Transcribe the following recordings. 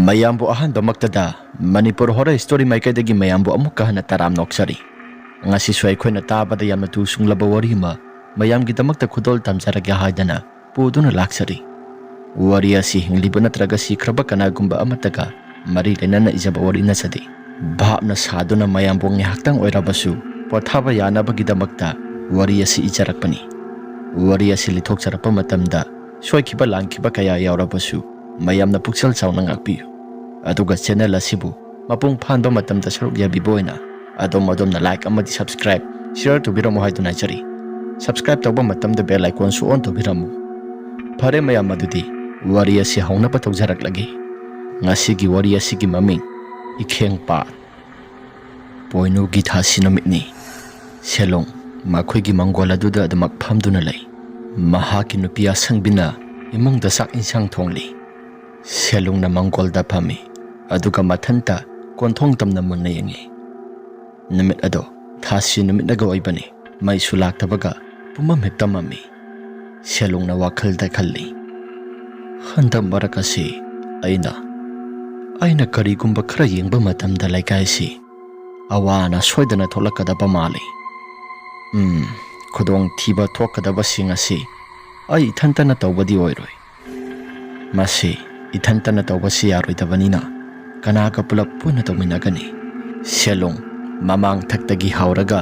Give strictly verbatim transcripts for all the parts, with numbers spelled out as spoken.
ꯃꯌꯥꯝꯕꯨ ꯑꯍꯥꯟꯕꯃꯛꯇꯗ Manipur horror story ꯃꯥꯏꯀꯩꯗꯒꯤ ꯃꯌꯥꯝꯕꯨ ꯑꯃꯨꯛꯀ ꯍꯟꯅ ꯇꯔꯥꯝꯅ ꯑꯣꯛꯆꯔꯤ꯫ ꯉꯁꯤꯁꯨ ꯑꯩꯈꯣꯏꯅ ꯇꯥꯕꯗ ꯌꯥꯝꯅ ꯇꯨ ꯁꯨꯡꯂꯕ ꯋꯥꯔꯤ ꯑꯃ ꯃꯌꯥꯝꯒꯤꯗꯃꯛꯇ ꯈꯨꯗꯣꯜ ꯇꯝꯖꯔꯒꯦ ꯍꯥꯏꯗꯅ ꯄꯨꯗꯨꯅ ꯂꯥꯛꯆꯔꯤ꯫ ꯋꯥꯔꯤ ꯑꯁꯤ ꯍꯤꯡꯂꯤꯕ ꯅꯠꯇ꯭ꯔꯒ ꯁꯤꯈ꯭ꯔꯕ ꯀꯅꯥꯒꯨꯝꯕ ꯑꯃꯠꯇꯒ ꯃꯔꯤ ꯂꯩꯅꯅ ꯏꯖꯕ ꯋꯥꯔꯤ ꯅꯠꯆꯗꯦ꯫ ꯚꯥꯞꯅ ꯁꯥꯗꯨꯅ ꯃꯌꯥꯝꯕꯨ ꯉꯥꯏꯍꯥꯛꯇꯪ ꯑꯣꯏꯔꯕꯁꯨ ꯄꯣꯊꯥꯕ ꯌꯥꯅꯕꯒꯤꯗꯃꯛꯇ ꯋꯥꯔꯤ ꯑꯁꯤ ꯏꯖꯔꯛꯄꯅꯤ꯫ ꯋꯥꯔꯤ ꯑꯁꯤ ꯂꯤꯊꯣꯛꯆꯔꯛꯄ ꯃꯇꯝꯗ ꯁꯣꯏꯈꯤꯕ ꯂꯥꯟꯈꯤꯕ ꯀꯌꯥ ꯌꯥꯎꯔꯕꯁꯨ ꯃꯌꯥꯝꯅ ꯄꯨꯛꯆꯦꯜ ꯆꯥꯎꯅ ꯉꯥꯛꯄꯤꯌꯨ꯫ ꯑꯗꯨꯒ ꯆꯦꯅꯦꯜ ꯑꯁꯤꯕꯨ ꯃꯄꯨꯡ ꯐꯥꯍꯟꯕ ꯃꯇꯝꯗ ꯁꯔꯨꯛ ꯌꯥꯕꯤꯕ ꯑꯣꯏꯅ ꯑꯗꯣꯝ ꯑꯗꯣꯝꯅ ꯂꯥꯏꯛ ꯑꯃꯗꯤ ꯁꯕꯁꯀ꯭ꯔꯥꯏꯕ, ꯁꯤꯌꯔ ꯇꯧꯕꯤꯔꯝꯃꯨ ꯍꯥꯏꯗꯨꯅ ꯍꯥꯏꯖꯔꯤ꯫ ꯁꯕꯁꯀ꯭ꯔꯥꯏꯕ ꯇꯧꯕ ꯃꯇꯝꯗ ꯕꯦꯜ ꯑꯥꯏꯀꯣꯟꯁꯨ ꯑꯣꯟ ꯇꯧꯕꯤꯔꯝꯃꯨ꯫ ꯐꯔꯦ ꯃꯌꯥꯝ, ꯑꯗꯨꯗꯤ ꯋꯥꯔꯤ ꯑꯁꯤ ꯍꯧꯅꯕ ꯇꯧꯖꯔꯛꯂꯒꯦ꯫ ꯉꯁꯤꯒꯤ ꯋꯥꯔꯤ ꯑꯁꯤꯒꯤ ꯃꯃꯤꯡ ꯏꯈꯦꯡ ꯄꯥꯠ꯫ ꯄꯣꯏꯅꯨꯒꯤ ꯊꯥꯁꯤ ꯅꯨꯃꯤꯠꯅꯤ꯫ ꯁꯦꯂꯣꯡ ꯃꯈꯣꯏꯒꯤ ꯃꯪꯒꯣꯜ ꯑꯗꯨꯗ ꯑꯗꯨꯃꯛ ꯐꯝꯗꯨꯅ ꯂꯩ꯫ ꯃꯍꯥꯛꯀꯤ ꯅꯨꯄꯤ ꯑꯁꯪꯕꯤꯅ ꯏꯃꯨꯡꯗ ꯆꯥꯛ ꯏꯟꯁꯥꯡ ꯊꯣꯡꯂꯤ꯫ ꯁꯦꯂꯨꯡꯅ ꯃꯪꯒꯣꯜꯗ ꯐꯝꯃꯤ, ꯑꯗꯨꯒ ꯃꯊꯟꯇ ꯀꯣꯟꯊꯣꯡ ꯇꯝꯅ ꯃꯨꯟꯅ ꯌꯦꯡꯉꯤ꯫ ꯅꯨꯃꯤꯠ ꯑꯗꯣ ꯊꯥꯁꯤ ꯅꯨꯃꯤꯠꯅꯒ ꯑꯣꯏꯕꯅꯤ꯫ ꯃꯩꯁꯨ ꯂꯥꯛꯇꯕꯒ ꯄꯨꯝꯃꯝ ꯍꯦꯛꯇ ꯃꯝꯃꯤ꯫ ꯁꯦꯂꯨꯡꯅ ꯋꯥꯈꯜꯗ ꯈꯜꯂꯤ, "ꯍꯟꯗꯛ ꯃꯔꯛ ꯑꯁꯤ ꯑꯩꯅ, ꯑꯩꯅ ꯀꯔꯤꯒꯨꯝꯕ ꯈꯔ ꯌꯦꯡꯕ ꯃꯇꯝꯗ ꯂꯩꯀꯥꯏꯁꯤ ꯑꯋꯥ ꯑꯅꯥ ꯁꯣꯏꯗꯅ ꯊꯣꯛꯂꯛꯀꯗꯕ ꯃꯥꯜꯂꯤ꯫ ꯎꯝ, ꯈꯨꯗꯣꯡꯊꯤꯕ ꯊꯣꯛꯀꯗꯕꯁꯤꯡ ꯑꯁꯤ ꯑꯩ ꯏꯊꯟꯇꯅ ꯇꯧꯕꯗꯤ ꯑꯣꯏꯔꯣꯏ꯫ ꯃꯁꯤ ꯏꯊꯟꯇꯅ ꯇꯧꯕꯁꯤ ꯌꯥꯔꯣꯏꯗꯕꯅꯤꯅ ꯀꯅꯥꯒ ꯄꯨꯂꯞ ꯄꯨꯟꯅ ꯇꯧꯃꯤꯟꯅꯒꯅꯤ?" ꯁꯦꯂꯨꯡ ꯃꯃꯥꯡ ꯊꯛꯇꯒꯤ ꯍꯧꯔꯒ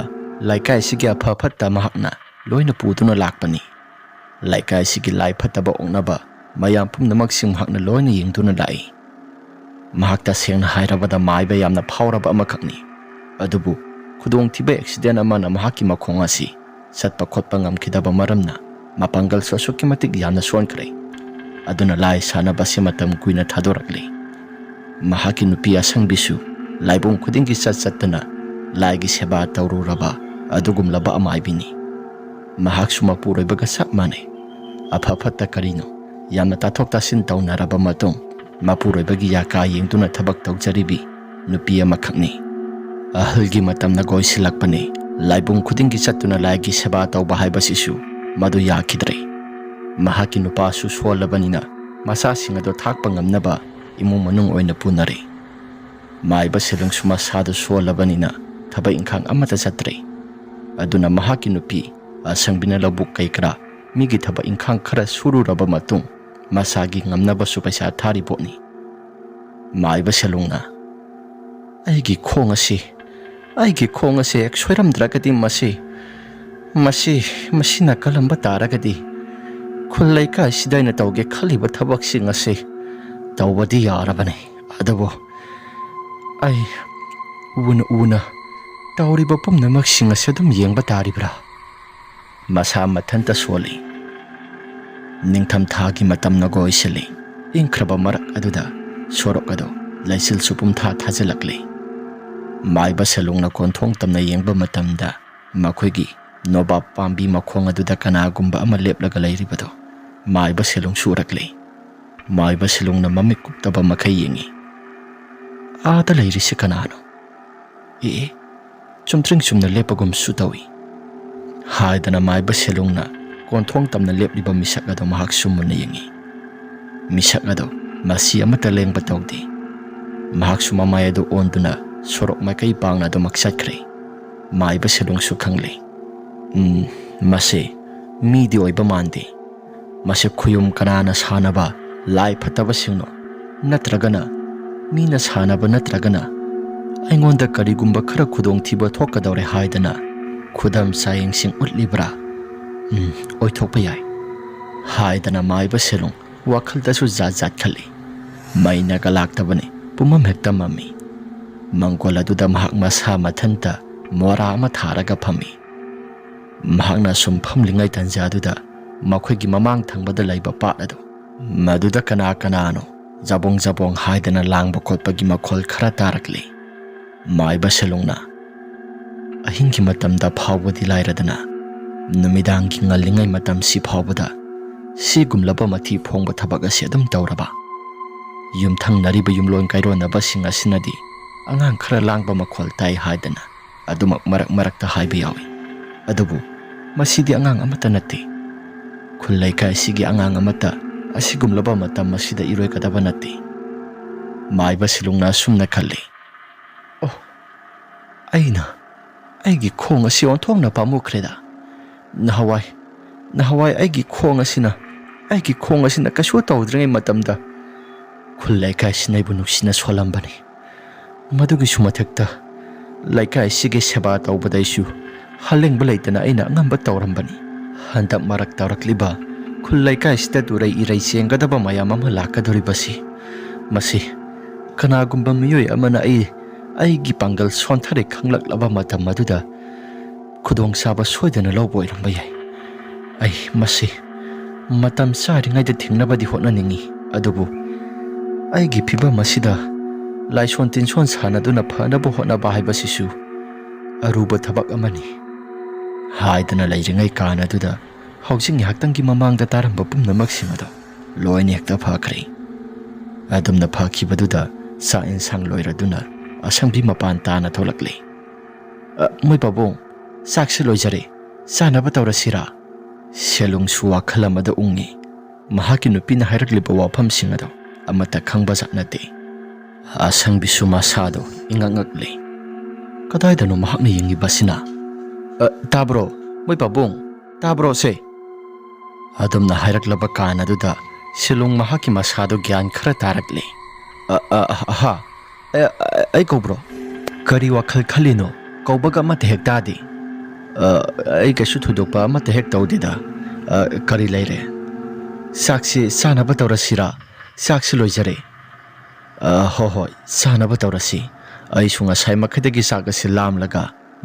ꯂꯩꯀꯥꯏꯁꯤꯒꯤ ꯑꯐ ꯐꯠꯇ ꯃꯍꯥꯛꯅ ꯂꯣꯏꯅ ꯄꯨꯗꯨꯅ ꯂꯥꯛꯄꯅꯤ꯫ ꯂꯩꯀꯥꯏꯁꯤꯒꯤ ꯂꯥꯏ ꯐꯠꯇꯕ ꯑꯣꯛꯅꯕ ꯃꯌꯥꯝ ꯄꯨꯝꯅꯃꯛꯁꯤꯡ ꯃꯍꯥꯛꯅ ꯂꯣꯏꯅ ꯌꯦꯡꯗꯨꯅ ꯂꯥꯛꯏ꯫ ꯃꯍꯥꯛ ꯇꯁꯦꯡꯅ ꯍꯥꯏꯔꯕꯗ ꯃꯥꯏꯕ ꯌꯥꯝꯅ ꯐꯥꯎꯔꯕ ꯑꯃꯈꯛꯅꯤ꯫ ꯑꯗꯨꯕꯨ ꯈꯨꯗꯣꯡꯊꯤꯕ ꯑꯦꯛꯁꯤꯗꯦꯟ ꯑꯃꯅ ꯃꯍꯥꯛꯀꯤ ꯃꯈꯣꯡ ꯑꯁꯤ ꯆꯠꯄ ꯈꯣꯠꯄ ꯉꯝꯈꯤꯗꯕ ꯃꯔꯝꯅ ꯃꯄꯥꯡꯒꯜꯁꯨ ꯑꯁꯨꯛꯀꯤ ꯃꯇꯤꯛ ꯌꯥꯝꯅ ꯁꯣꯟꯈ꯭ꯔꯦ꯫ ꯑꯗꯨꯅ ꯂꯥꯏ ꯁꯥꯟꯅꯕꯁꯤ ꯃꯇꯝ ꯀꯨꯏꯅ ꯊꯥꯗꯣꯔꯛꯂꯤ꯫ ꯃꯍꯥꯛꯀꯤ ꯅꯨꯄꯤ ꯑꯁꯪꯕꯤꯁꯨ ꯂꯥꯏꯕꯨꯡ ꯈꯨꯗꯤꯡꯒꯤ ꯆꯠ ꯆꯠꯇꯨꯅ ꯂꯥꯏꯒꯤ ꯁꯦꯕꯥ ꯇꯧꯔꯨꯔꯕ ꯑꯗꯨꯒꯨꯝꯂꯕ ꯑꯃꯥꯏꯕꯤꯅꯤ꯫ ꯃꯍꯥꯛꯁꯨ ꯃꯄꯨꯔꯣꯏꯕꯒ ꯆꯞ ꯃꯥꯟꯅꯩ꯫ ꯑꯐ ꯐꯠꯇ ꯀꯔꯤꯅꯣ ꯌꯥꯝꯅ ꯇꯥꯊꯣꯛ ꯇꯥꯁꯤꯟ ꯇꯧꯅꯔꯕ ꯃꯇꯨꯡ, ꯃꯄꯨꯔꯣꯏꯕꯒꯤ ꯌꯥꯀꯥ ꯌꯦꯡꯗꯨꯅ ꯊꯕꯛ ꯇꯧꯖꯔꯤꯕꯤ ꯅꯨꯄꯤ ꯑꯃꯈꯛꯅꯤ꯫ ꯑꯍꯜꯒꯤ ꯃꯇꯝꯅ ꯀꯣꯏꯁꯤꯜꯂꯛꯄꯅꯤ꯫ ꯂꯥꯏꯕꯨꯡ ꯈꯨꯗꯤꯡꯒꯤ ꯆꯠꯇꯨꯅ ꯂꯥꯏꯒꯤ ꯁꯦꯕꯥ ꯇꯧꯕ ꯍꯥꯏꯕꯁꯤꯁꯨ ꯃꯗꯨ ꯌꯥꯈꯤꯗ꯭ꯔꯦ꯫ ꯃꯍꯥꯛꯀꯤ ꯅꯨꯄꯥꯁꯨ ꯁꯣꯜꯂꯕꯅꯤꯅ ꯃꯆꯥꯁꯤꯡ ꯑꯗꯨ ꯊꯥꯛꯄ ꯉꯝꯅꯕ ꯏꯃꯨꯡ ꯃꯅꯨꯡ ꯑꯣꯏꯅ ꯄꯨꯅꯔꯦ꯫ ꯃꯥꯏꯕ ꯁꯦꯂꯨꯡꯁꯨ ꯃꯁꯥꯗꯨ ꯁꯣꯜꯂꯕꯅꯤꯅ ꯊꯕꯛ ꯏꯪꯈꯥꯡ ꯑꯃꯠꯇ ꯆꯠꯇ꯭ꯔꯦ꯫ ꯑꯗꯨꯅ ꯃꯍꯥꯛꯀꯤ ꯅꯨꯄꯤ ꯑꯁꯪꯕꯤꯅ ꯂꯧꯕꯨꯛ ꯀꯩ ꯀꯔꯥ ꯃꯤꯒꯤ ꯊꯕꯛ ꯏꯪꯈꯥꯡ ꯈꯔ ꯁꯨꯔꯨꯔꯕ ꯃꯇꯨꯡ ꯃꯁꯥꯒꯤ ꯉꯝꯅꯕꯁꯨ ꯄꯩꯁꯥ ꯊꯥꯔꯤ ꯄꯣꯠꯅꯤ꯫ ꯃꯥꯏꯕ ꯁꯦꯂꯨꯡꯅ, "ꯑꯩꯒꯤ ꯈꯣꯡ ꯑꯁꯤ, ꯑꯩꯒꯤ ꯈꯣꯡ ꯑꯁꯤ ꯍꯦꯛ ꯁꯣꯏꯔꯝꯗ꯭ꯔꯒꯗꯤ ꯃꯁꯤ, ꯃꯁꯤ, ꯃꯁꯤꯅ ꯀꯜꯂꯝꯕ ꯇꯥꯔꯒꯗꯤ ꯈꯨꯜ ꯂꯩꯀꯥꯏꯁꯤꯗ ꯑꯩꯅ ꯇꯧꯒꯦ ꯈꯜꯂꯤꯕ ꯊꯕꯛꯁꯤꯡ ꯑꯁꯤ ꯇꯧꯕꯗꯤ ꯌꯥꯔꯕꯅꯤ꯫ ꯑꯗꯨꯕꯨ ꯑꯩ ꯎꯅ ꯎꯅ ꯇꯧꯔꯤꯕ ꯄꯨꯝꯅꯃꯛꯁꯤꯡ ꯑꯁꯤ ꯑꯗꯨꯝ ꯌꯦꯡꯕ ꯇꯥꯔꯤꯕ꯭ꯔꯥ?" ꯃꯁꯥ ꯃꯊꯟꯇ ꯁꯣꯜꯂꯤ꯫ ꯅꯤꯡꯊꯝꯊꯥꯒꯤ ꯃꯇꯝꯅ ꯀꯣꯏꯁꯤꯜꯂꯤ꯫ ꯏꯪꯈ꯭ꯔꯕ ꯃꯔꯛ ꯑꯗꯨꯗ ꯁꯣꯔꯣꯛ ꯑꯗꯨ ꯂꯩꯆꯤꯜꯁꯨ ꯄꯨꯝꯊꯥ ꯊꯥꯖꯤꯜꯂꯛꯂꯤ꯫ ꯃꯥꯏꯕ ꯁꯦꯂꯨꯡꯅ ꯀꯣꯟꯊꯣꯡ ꯇꯝꯅ ꯌꯦꯡꯕ ꯃꯇꯝꯗ ꯃꯈꯣꯏꯒꯤ ꯅꯣꯕꯥꯞ ꯄꯥꯝꯕꯤ ꯃꯈꯣꯡ ꯑꯗꯨꯗ ꯀꯅꯥꯒꯨꯝꯕ ꯑꯃ ꯂꯦꯞꯂꯒ ꯂꯩꯔꯤꯕꯗꯨ ꯃꯥꯏꯕ ꯁꯦꯂꯨꯡꯁꯨ ꯎꯔꯛꯂꯤ꯫ ꯃꯥꯏꯕ ꯁꯦꯂꯨꯡꯅ ꯃꯃꯤꯠ ꯀꯨꯞꯇꯕ ꯃꯈꯩ ꯌꯦꯡꯉꯤ꯫ "ꯑꯥꯗ ꯂꯩꯔꯤꯁꯤ ꯀꯅꯥꯅꯣ? ꯑꯦ, ꯆꯨꯝꯗ꯭ꯔꯤꯡ ꯆꯨꯝꯅ ꯂꯦꯞꯄꯒꯨꯝꯁꯨ ꯇꯧꯏ" ꯍꯥꯏꯗꯅ ꯃꯥꯏꯕ ꯁꯦꯂꯨꯡꯅ ꯀꯣꯟꯊꯣꯡ ꯇꯝꯅ ꯂꯦꯞꯂꯤꯕ ꯃꯤꯁꯛ ꯑꯗꯨ ꯃꯍꯥꯛꯁꯨ ꯃꯨꯟꯅ ꯌꯦꯡꯉꯤ꯫ ꯃꯤꯁꯛ ꯑꯗꯨ ꯃꯁꯤ ꯑꯃꯠꯇ ꯂꯦꯡꯕ ꯇꯧꯗꯦ꯫ ꯃꯍꯥꯛꯁꯨ ꯃꯃꯥꯏ ꯑꯗꯨ ꯑꯣꯟꯗꯨꯅ ꯁꯣꯔꯣꯛ ꯃꯥꯏꯀꯩ ꯄꯥꯡꯅ ꯑꯗꯨꯃꯛ ꯆꯠꯈ꯭ꯔꯦ꯫ ꯃꯥꯏꯕ ꯁꯦꯂꯨꯡꯁꯨ ꯈꯪꯂꯦ꯫ "ꯎꯝ, ꯃꯁꯦ ꯃꯤꯗꯤ ꯑꯣꯏꯕ ꯃꯥꯟꯗꯦ꯫ ꯃꯁꯤ ꯈꯨꯌꯨꯝ ꯀꯅꯥꯅ ꯁꯥꯟꯅꯕ ꯂꯥꯏ ꯐꯠꯇꯕꯁꯤꯡꯅꯣ? ꯅꯠꯇ꯭ꯔꯒꯅ ꯃꯤꯅ ꯁꯥꯟꯅꯕ ꯅꯠꯇ꯭ꯔꯒꯅ ꯑꯩꯉꯣꯟꯗ ꯀꯔꯤꯒꯨꯝꯕ ꯈꯔ ꯈꯨꯗꯣꯡꯊꯤꯕ ꯊꯣꯛꯀꯗꯧꯔꯦ ꯍꯥꯏꯗꯅ ꯈꯨꯗꯝ ꯆꯥꯌꯦꯡꯁꯤꯡ ꯎꯠꯂꯤꯕ꯭ꯔꯥ? ꯎꯝ, ꯑꯣꯏꯊꯣꯛꯄ ꯌꯥꯏ" ꯍꯥꯏꯗꯅ ꯃꯥꯏꯕ ꯁꯦꯂꯨꯡ ꯋꯥꯈꯜꯗꯁꯨ ꯖꯥꯠ ꯖꯥꯠ ꯈꯜꯂꯤ꯫ ꯃꯩꯅꯒ ꯂꯥꯛꯇꯕꯅꯤ, ꯄꯨꯝꯃꯝ ꯍꯦꯛꯇ ꯃꯝꯃꯤ꯫ ꯃꯪꯒꯣꯜ ꯑꯗꯨꯗ ꯃꯍꯥꯛ ꯃꯁꯥ ꯃꯊꯟꯇ ꯃꯣꯔꯥ ꯑꯃ ꯊꯥꯔꯒ ꯐꯝꯃꯤ꯫ ꯃꯍꯥꯛꯅ ꯁꯨꯝ ꯐꯝꯂꯤꯉꯩ ꯇꯟꯖꯥꯗꯨꯗ ꯃꯈꯣꯏꯒꯤ ꯃꯃꯥꯡ ꯊꯪꯕꯗ ꯂꯩꯕ ꯄꯥꯠ ꯑꯗꯨ, ꯃꯗꯨꯗ ꯀꯅꯥ ꯀꯅꯥꯅꯣ ꯖꯕꯣꯡ ꯖꯕꯣꯡ ꯍꯥꯏꯗꯅ ꯂꯥꯡꯕ ꯈꯣꯠꯄꯒꯤ ꯃꯈꯣꯜ ꯈꯔ ꯇꯥꯔꯛꯂꯤ꯫ ꯃꯥꯏꯕ ꯁꯦꯂꯨꯡꯅ, "ꯑꯍꯤꯡꯒꯤ ꯃꯇꯝꯗ ꯐꯥꯎꯕꯗꯤ ꯂꯥꯏꯔꯗꯅ, ꯅꯨꯃꯤꯗꯥꯡꯒꯤ ꯉꯜꯂꯤꯉꯩ ꯃꯇꯝꯁꯤ ꯐꯥꯎꯕꯗ ꯁꯤꯒꯨꯝꯂꯕ ꯃꯊꯤ ꯐꯣꯡꯕ ꯊꯕꯛ ꯑꯁꯤ ꯑꯗꯨꯝ ꯇꯧꯔꯕ? ꯌꯨꯝꯊꯪꯅꯔꯤꯕ ꯌꯨꯝꯂꯣꯟ ꯀꯩꯔꯣꯟꯅꯕꯁꯤꯡ ꯑꯁꯤꯅꯗꯤ ꯑꯉꯥꯡ ꯈꯔ ꯂꯥꯡꯕ ꯃꯈꯣꯜ ꯇꯥꯏ ꯍꯥꯏꯗꯅ ꯑꯗꯨꯃꯛ ꯃꯔꯛ ꯃꯔꯛꯇ ꯍꯥꯏꯕ ꯌꯥꯎꯏ꯫ ꯑꯗꯨꯕꯨ ꯃꯁꯤꯗꯤ ꯑꯉꯥꯡ ꯑꯃꯠꯇ ꯅꯠꯇꯦ꯫ ꯈꯨꯜ ꯂꯩꯀꯥꯏ ꯑꯁꯤꯒꯤ ꯑꯉꯥꯡ ꯑꯃꯠꯇ ꯑꯁꯤꯒꯨꯝꯂꯕ ꯃꯇꯝ ꯑꯁꯤꯗ ꯏꯔꯣꯏꯒꯗꯕ ꯅꯠꯇꯦ꯫ ꯃꯥꯏꯕ ꯁꯤꯂꯨꯡꯅ ꯑꯁꯨꯝꯅ ꯈꯜꯂꯤ꯫ "ꯑꯣ, ꯑꯩꯅ ꯑꯩꯒꯤ ꯈꯣꯡ ꯑꯁꯤ ꯑꯣꯟꯊꯣꯛꯅ ꯄꯥꯝꯃꯨꯈ꯭ꯔꯦꯗ꯫ ꯅꯍꯥꯟꯋꯥꯏ, ꯅꯍꯥꯟꯋꯥꯏ ꯑꯩꯒꯤ ꯈꯣꯡ ꯑꯁꯤꯅ, ꯑꯩꯒꯤ ꯈꯣꯡ ꯑꯁꯤꯅ ꯀꯩꯁꯨ ꯇꯧꯗ꯭ꯔꯤꯉꯩ ꯃꯇꯝꯗ ꯈꯨꯜ ꯂꯩꯀꯥꯏꯁꯤꯅ ꯑꯩꯕꯨ ꯅꯨꯡꯁꯤꯅ ꯁꯣꯜꯂꯝꯕꯅꯤ꯫ ꯃꯗꯨꯒꯤꯁꯨ ꯃꯊꯛꯇ ꯂꯩꯀꯥꯏꯁꯤꯒꯤ ꯁꯦꯕꯥ ꯇꯧꯕꯗ ꯑꯩꯁꯨ ꯍꯜꯂꯦꯡꯕ ꯂꯩꯇꯅ ꯑꯩꯅ ꯑꯉꯝꯕ ꯇꯧꯔꯝꯕꯅꯤ꯫ ꯍꯟꯗꯛ ꯃꯔꯛ ꯇꯧꯔꯛꯂꯤꯕ ꯈꯨꯜ ꯂꯩꯀꯥꯏꯁꯤꯗ ꯇꯨꯔꯩ ꯏꯔꯩ ꯆꯦꯟꯒꯗꯕ ꯃꯌꯥꯝ ꯑꯃ ꯂꯥꯛꯀꯗꯧꯔꯤꯕꯁꯤ, ꯃꯁꯤ ꯀꯅꯥꯒꯨꯝꯕ ꯃꯤꯑꯣꯏ ꯑꯃꯅ ꯑꯩ, ꯑꯩꯒꯤ ꯄꯥꯡꯒꯜ ꯁꯣꯟꯊꯔꯦ ꯈꯪꯂꯛꯂꯕ ꯃꯇꯝ ꯑꯗꯨꯗ ꯈꯨꯗꯣꯡꯆꯥꯕ ꯁꯣꯏꯗꯅ ꯂꯧꯕ ꯑꯣꯏꯔꯝꯕ ꯌꯥꯏ꯫ ꯑꯩ ꯃꯁꯤ ꯃꯇꯝ ꯆꯥꯔꯤꯉꯩꯗ ꯊꯤꯡꯅꯕꯗꯤ ꯍꯣꯠꯅꯅꯤꯡꯏ, ꯑꯗꯨꯕꯨ ꯑꯩꯒꯤ ꯐꯤꯚꯝ ꯑꯁꯤꯗ ꯂꯥꯏꯁꯣꯟ ꯇꯤꯟꯁꯣꯟ ꯁꯥꯟꯅꯗꯨꯅ ꯐꯅꯕ ꯍꯣꯠꯅꯕ ꯍꯥꯏꯕꯁꯤꯁꯨ ꯑꯔꯨꯕ ꯊꯕꯛ ꯑꯃꯅꯤ" ꯍꯥꯏꯗꯅ ꯂꯩꯔꯤꯉꯩ ꯀꯥꯟ ꯑꯗꯨꯗ ꯍꯧꯖꯤꯛ ꯉꯥꯏꯍꯥꯛꯇꯪꯒꯤ ꯃꯃꯥꯡꯗ ꯇꯥꯔꯝꯕ ꯄꯨꯝꯅꯃꯛꯁꯤꯡ ꯑꯗꯣ ꯂꯣꯏꯅ ꯍꯦꯛꯇ ꯐꯈ꯭ꯔꯦ꯫ ꯑꯗꯨꯝꯅ ꯐꯈꯤꯕꯗꯨꯗ ꯆꯥꯛ ꯏꯟꯁꯥꯡ ꯂꯣꯏꯔꯗꯨꯅ ꯑꯁꯪꯕꯤ ꯃꯄꯥꯟ ꯇꯥꯅ ꯊꯣꯛꯂꯛꯂꯦ꯫ "ꯑ, ꯃꯣꯏ ꯄꯥꯕꯨꯡ, ꯆꯥꯛꯁꯤ ꯂꯣꯏꯖꯔꯦ, ꯆꯥꯅꯕ ꯇꯧꯔꯁꯤꯔꯥ?" ꯁꯦꯂꯨꯡꯁꯨ ꯋꯥꯈꯜ ꯑꯃꯗ ꯎꯡꯉꯤ꯫ ꯃꯍꯥꯛꯀꯤ ꯅꯨꯄꯤꯅ ꯍꯥꯏꯔꯛꯂꯤꯕ ꯋꯥꯐꯝꯁꯤꯡ ꯑꯗꯣ ꯑꯃꯠꯇ ꯈꯪꯕ ꯖꯥꯠ ꯅꯠꯇꯦ꯫ ꯑꯁꯪꯕꯤꯁꯨ ꯃꯁꯥꯗꯣ ꯏꯉꯛ ꯉꯛꯂꯤ꯫ ꯀꯗꯥꯏꯗꯅꯣ ꯃꯍꯥꯛꯅ ꯌꯦꯡꯉꯤꯕꯁꯤꯅ? "ꯑ, ꯇꯥꯕ꯭ꯔꯣ? ꯃꯣꯏ ꯄꯥꯕꯨꯡ, ꯇꯥꯕ꯭ꯔꯣ ꯁꯦ?" ꯑꯗꯨꯝꯅ ꯍꯥꯏꯔꯛꯂꯕ ꯀꯥꯟ ꯑꯗꯨꯗ ꯁꯤꯂꯨꯡ ꯃꯍꯥꯛꯀꯤ ꯃꯁꯥꯗꯣ ꯒ꯭ꯌꯥꯟ ꯈꯔ ꯇꯥꯔꯛꯂꯦ꯫ "ꯑ, ꯑ, ꯑ, ꯑꯍꯥ, ꯑ, ꯑ, ꯑꯩ ꯀꯧꯕ꯭ꯔꯣ? ꯀꯔꯤ ꯋꯥꯈꯜ ꯈꯜꯂꯤꯅꯣ? ꯀꯧꯕꯒ ꯑꯃꯠꯇ ꯍꯦꯛ ꯇꯥꯗꯦ꯫" "ꯑ, ꯑꯩ ꯀꯩꯁꯨ ꯊꯣꯏꯗꯣꯛꯄ ꯑꯃꯠꯇ ꯍꯦꯛ ꯇꯧꯗꯦꯗ꯫ ꯑ, ꯀꯔꯤ ꯂꯩꯔꯦ? ꯆꯥꯛꯁꯤ ꯆꯥꯅꯕ ꯇꯧꯔꯁꯤꯔꯥ? ꯆꯥꯛꯁꯤ ꯂꯣꯏꯖꯔꯦ꯫" "ꯑ, ꯍꯣꯏ, ꯍꯣꯏ, ꯆꯥꯅꯕ ꯇꯧꯔꯁꯤ꯫ ꯑꯩꯁꯨ ꯉꯁꯥꯏ ꯃꯈꯩꯗꯒꯤ ꯆꯥꯛ ꯑꯁꯤ ꯂꯥꯝꯂꯒ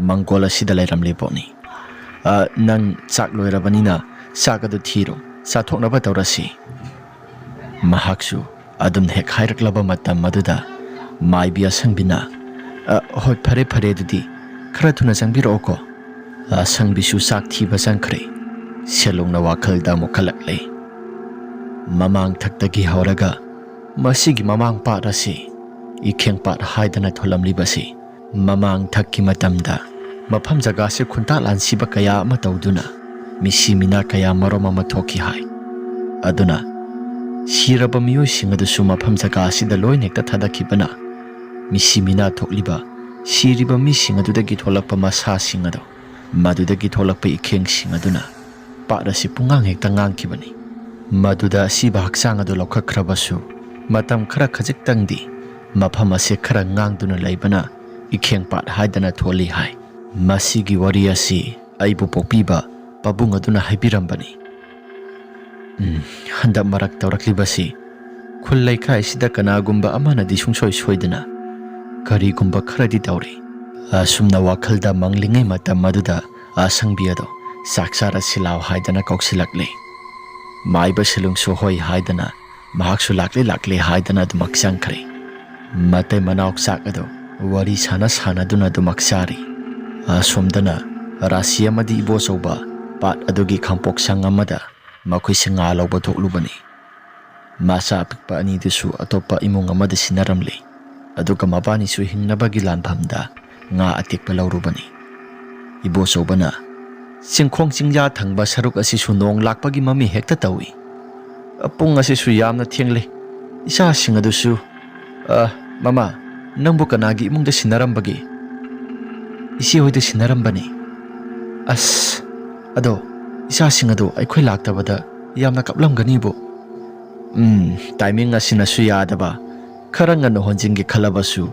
ꯃꯪꯒꯣꯜ ꯑꯁꯤꯗ ꯂꯩꯔꯝꯂꯤ ꯄꯣꯠꯅꯤ꯫ ꯑ, ꯅꯪ ꯆꯥꯛ ꯂꯣꯏꯔꯕꯅꯤꯅ ꯆꯥꯛ ꯑꯗꯨ ꯊꯤꯔꯣ, ꯆꯥꯊꯣꯛꯅꯕ ꯇꯧꯔꯁꯤ꯫" ꯃꯍꯥꯛꯁꯨ ꯑꯗꯨꯝ ꯍꯦꯛ ꯍꯥꯏꯔꯛꯂꯕ ꯃꯇꯝ ꯑꯗꯨꯗ ꯃꯥꯏꯕꯤ ꯑꯁꯪꯕꯤꯅ, "ꯑ, ꯍꯣꯏ, ꯐꯔꯦ, ꯐꯔꯦ, ꯑꯗꯨꯗꯤ ꯈꯔ ꯊꯨꯅ ꯆꯪꯕꯤꯔꯛꯑꯣꯀꯣ꯫" ꯑꯁꯪꯕꯤꯁꯨ ꯆꯥꯛ ꯊꯤꯕ ꯆꯪꯈ꯭ꯔꯦ꯫ ꯁꯦꯂꯨꯡꯅ ꯋꯥꯈꯜꯗ ꯑꯃꯨꯛ ꯈꯜꯂꯛꯂꯦ꯫ ꯃꯃꯥꯡ ꯊꯛꯇꯒꯤ ꯍꯧꯔꯒ ꯃꯁꯤꯒꯤ ꯃꯃꯥꯡ ꯄꯥꯠ ꯑꯁꯤ ꯏꯈꯦꯡ ꯄꯥꯠ ꯍꯥꯏꯗꯅ ꯊꯣꯜꯂꯝꯂꯤꯕꯁꯤ ꯃꯃꯥꯡ ꯊꯛꯀꯤ ꯃꯇꯝꯗ ꯃꯐꯝ ꯖꯒꯥꯁꯤ ꯈꯨꯟꯇꯥꯛ ꯂꯥꯟꯁꯤꯕ ꯀꯌꯥ ꯑꯃ ꯇꯧꯗꯨꯅ ꯃꯤꯁꯤ ꯃꯤꯅꯥ ꯀꯌꯥ ꯃꯔꯨꯝ ꯑꯃ ꯊꯣꯛꯈꯤ ꯍꯥꯏ꯫ ꯑꯗꯨꯅ ꯁꯤꯔꯕ ꯃꯤꯑꯣꯏꯁꯤꯡ ꯑꯗꯨꯁꯨ ꯃꯐꯝ ꯖꯒꯥ ꯑꯁꯤꯗ ꯂꯣꯏꯅ ꯍꯦꯛꯇ ꯊꯥꯗꯈꯤꯕꯅ, ꯃꯤꯁꯤ ꯃꯤꯅꯥ ꯊꯣꯛꯂꯤꯕ ꯁꯤꯔꯤꯕ ꯃꯤꯁꯤꯡ ꯑꯗꯨꯗꯒꯤ ꯊꯣꯛꯂꯛꯄ ꯃꯁꯥꯁꯤꯡ ꯑꯗꯣ, ꯃꯗꯨꯗꯒꯤ ꯊꯣꯛꯂꯛꯄ ꯏꯈꯦꯡꯁꯤꯡ ꯑꯗꯨꯅ ꯄꯥꯠ ꯑꯁꯤ ꯄꯨꯡꯉꯥꯡ ꯍꯦꯛꯇ ꯉꯥꯡꯈꯤꯕꯅꯤ꯫ ꯃꯗꯨꯗ ꯑꯁꯤꯕ ꯍꯛꯆꯥꯡ ꯑꯗꯨ ꯂꯧꯈꯠꯈ꯭ꯔꯕꯁꯨ, ꯃꯇꯝ ꯈꯔ ꯈꯖꯤꯛꯇꯪꯗꯤ ꯃꯐꯝ ꯑꯁꯤ ꯈꯔ ꯉꯥꯡꯗꯨꯅ ꯂꯩꯕꯅ ꯏꯈꯦꯡ ꯄꯥꯠ ꯍꯥꯏꯗꯅ ꯊꯣꯜꯂꯤ ꯍꯥꯏ꯫ ꯃꯁꯤꯒꯤ ꯋꯥꯔꯤ ꯑꯁꯤ ꯑꯩꯕꯨ ꯄꯣꯛꯄꯤꯕ ꯄꯥꯕꯨꯡ ꯑꯗꯨꯅ ꯍꯥꯏꯕꯤꯔꯝꯕꯅꯤ꯫ ꯎꯝ, ꯍꯟꯗꯛ ꯃꯔꯛ ꯇꯧꯔꯛꯂꯤꯕꯁꯤ ꯈꯨꯜ ꯂꯩꯀꯥꯏꯁꯤꯗ ꯀꯅꯥꯒꯨꯝꯕ ꯑꯃꯅꯗꯤ ꯁꯨꯡꯁꯣꯏ ꯁꯣꯏꯗꯅ ꯀꯔꯤꯒꯨꯝꯕ ꯈꯔꯗꯤ ꯇꯧꯔꯤ꯫ ꯑꯁꯨꯝꯅ ꯋꯥꯈꯜꯗ ꯃꯪꯂꯤꯉꯩ ꯃꯇꯝ ꯑꯗꯨꯗ ꯑꯁꯪꯕꯤ ꯑꯗꯣ ꯆꯥꯛ ꯆꯥꯔꯁꯤ ꯂꯥꯎ ꯍꯥꯏꯗꯅ ꯀꯧꯁꯤꯜꯂꯛꯂꯦ꯫ ꯃꯥꯏꯕ ꯁꯤꯂꯨꯡꯁꯨ ꯍꯣꯏ ꯍꯥꯏꯗꯅ ꯃꯍꯥꯛꯁꯨ ꯂꯥꯛꯂꯦ ꯂꯥꯛꯂꯦ ꯍꯥꯏꯗꯅ ꯑꯗꯨꯃꯛ ꯆꯪꯈ꯭ꯔꯦ꯫ ꯃꯇꯩ ꯃꯅꯥꯎ ꯆꯥꯛ ꯑꯗꯨ ꯋꯥꯔꯤ ꯁꯥꯟꯅ ꯁꯥꯟꯅꯗꯨꯅ ꯑꯗꯨꯃꯛ ꯆꯥꯔꯤ꯫ ꯑꯁꯣꯝꯗꯅ ꯔꯥꯁꯤ ꯑꯃꯗꯤ ꯏꯕꯣꯆꯧꯕ ꯄꯥꯠ ꯑꯗꯨꯒꯤ ꯈꯥꯡꯄꯣꯛꯁꯪ ꯑꯃꯗ ꯃꯈꯣꯏꯁꯦ ꯉꯥ ꯂꯧꯕ ꯊꯣꯛꯂꯨꯕꯅꯤ꯫ ꯃꯆꯥ ꯑꯄꯤꯛꯄ ꯑꯅꯤꯗꯨꯁꯨ ꯑꯇꯣꯞꯄ ꯏꯃꯨꯡ ꯑꯃꯗ ꯁꯤꯟꯅꯔꯝꯂꯦ꯫ ꯑꯗꯨꯒ ꯃꯕꯥꯅꯤꯁꯨ ꯍꯤꯡꯅꯕꯒꯤ ꯂꯥꯟꯐꯝꯗ ꯉꯥ ꯑꯇꯦꯛꯄ ꯂꯧꯔꯨꯕꯅꯤ꯫ ꯏꯕꯣꯆꯧꯕꯅ, "ꯆꯤꯡꯈꯣꯡ ꯆꯤꯡꯌꯥ ꯊꯪꯕ ꯁꯔꯨꯛ ꯑꯁꯤꯁꯨ ꯅꯣꯡ ꯂꯥꯛꯄꯒꯤ ꯃꯃꯤ ꯍꯦꯛꯇ ꯇꯧꯏ꯫ ꯄꯨꯡ ꯑꯁꯤꯁꯨ ꯌꯥꯝꯅ ꯊꯦꯡꯂꯦ꯫ ꯏꯆꯥꯁꯤꯡ ꯑꯗꯨꯁꯨ, ꯑ, ꯃꯃꯥ, ꯅꯪꯕꯨ ꯀꯅꯥꯒꯤ ꯏꯃꯨꯡꯗ ꯁꯤꯟꯅꯔꯝꯕꯒꯦ?" "ꯏꯆꯦ ꯍꯣꯏꯗ ꯁꯤꯟꯅꯔꯝꯕꯅꯤ꯫" "ꯑꯁ, ꯑꯗꯣ ꯏꯆꯥꯁꯤꯡ ꯑꯗꯣ ꯑꯩꯈꯣꯏ ꯂꯥꯛꯇꯕꯗ ꯌꯥꯝꯅ ꯀꯞꯂꯝꯒꯅꯤꯕꯨ꯫" "ꯎꯝ, ꯇꯥꯏꯃꯤꯡ ꯑꯁꯤꯅꯁꯨ ꯌꯥꯗꯕ꯫ ꯈꯔ ꯉꯟꯅ ꯍꯣꯟꯖꯤꯟꯒꯦ ꯈꯜꯂꯕꯁꯨ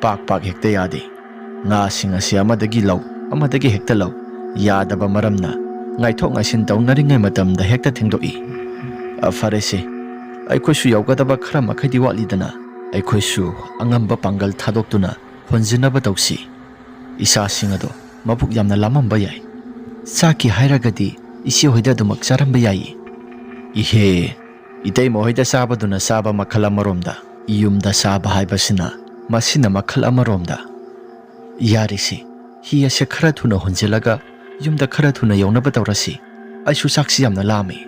ꯄꯥꯛ ꯄꯥꯛ ꯍꯦꯛꯇ ꯌꯥꯗꯦ꯫ ꯉꯥꯁꯤꯡ ꯑꯁꯤ ꯑꯃꯗꯒꯤ ꯂꯧ, ꯑꯃꯗꯒꯤ ꯍꯦꯛꯇ ꯂꯧ꯫ ꯌꯥꯗꯕ ꯃꯔꯝꯅ ꯉꯥꯏꯊꯣꯛ ꯉꯥꯏꯁꯤꯟ ꯇꯧꯅꯔꯤꯉꯩ ꯃꯇꯝꯗ ꯍꯦꯛꯇ ꯊꯦꯡꯗꯣꯛꯏ꯫ ꯑ, ꯐꯔꯦꯁꯦ, ꯑꯩꯈꯣꯏꯁꯨ ꯌꯧꯒꯗꯕ ꯈꯔ ꯃꯈꯩꯗꯤ ꯋꯥꯠꯂꯤꯗꯅ, ꯑꯩꯈꯣꯏꯁꯨ ꯑꯉꯝꯕ ꯄꯥꯡꯒꯜ ꯊꯥꯗꯣꯛꯇꯨꯅ ꯍꯣꯟꯖꯤꯟꯅꯕ ꯇꯧꯁꯤ꯫ ꯏꯆꯥꯁꯤꯡ ꯑꯗꯣ ꯃꯕꯨꯛ ꯌꯥꯝꯅ ꯂꯥꯝꯃꯝꯕ ꯌꯥꯏ꯫ ꯆꯥꯛꯀꯤ ꯍꯥꯏꯔꯒꯗꯤ ꯏꯆꯦ ꯍꯣꯏꯗ ꯑꯗꯨꯃꯛ ꯆꯥꯔꯝꯕ ꯌꯥꯏꯌꯦ꯫" "ꯏꯍꯦ, ꯏꯇꯩꯃ ꯍꯣꯏꯗ ꯆꯥꯕꯗꯨꯅ ꯆꯥꯕ ꯃꯈꯜ ꯑꯃꯔꯣꯝꯗ, ꯌꯨꯝꯗ ꯆꯥꯕ ꯍꯥꯏꯕꯁꯤꯅ ꯃꯁꯤꯅ ꯃꯈꯜ ꯑꯃꯔꯣꯝꯗ꯫ ꯌꯥꯔꯤꯁꯤ, ꯍꯤ ꯑꯁꯦ ꯈꯔ ꯊꯨꯅ ꯍꯣꯟꯖꯤꯜꯂꯒ ꯌꯨꯝꯗ ꯈꯔ ꯊꯨꯅ ꯌꯧꯅꯕ ꯇꯧꯔꯁꯤ꯫ ꯑꯩꯁꯨ ꯆꯥꯛꯁꯤ ꯌꯥꯝꯅ ꯂꯥꯝꯃꯤ꯫"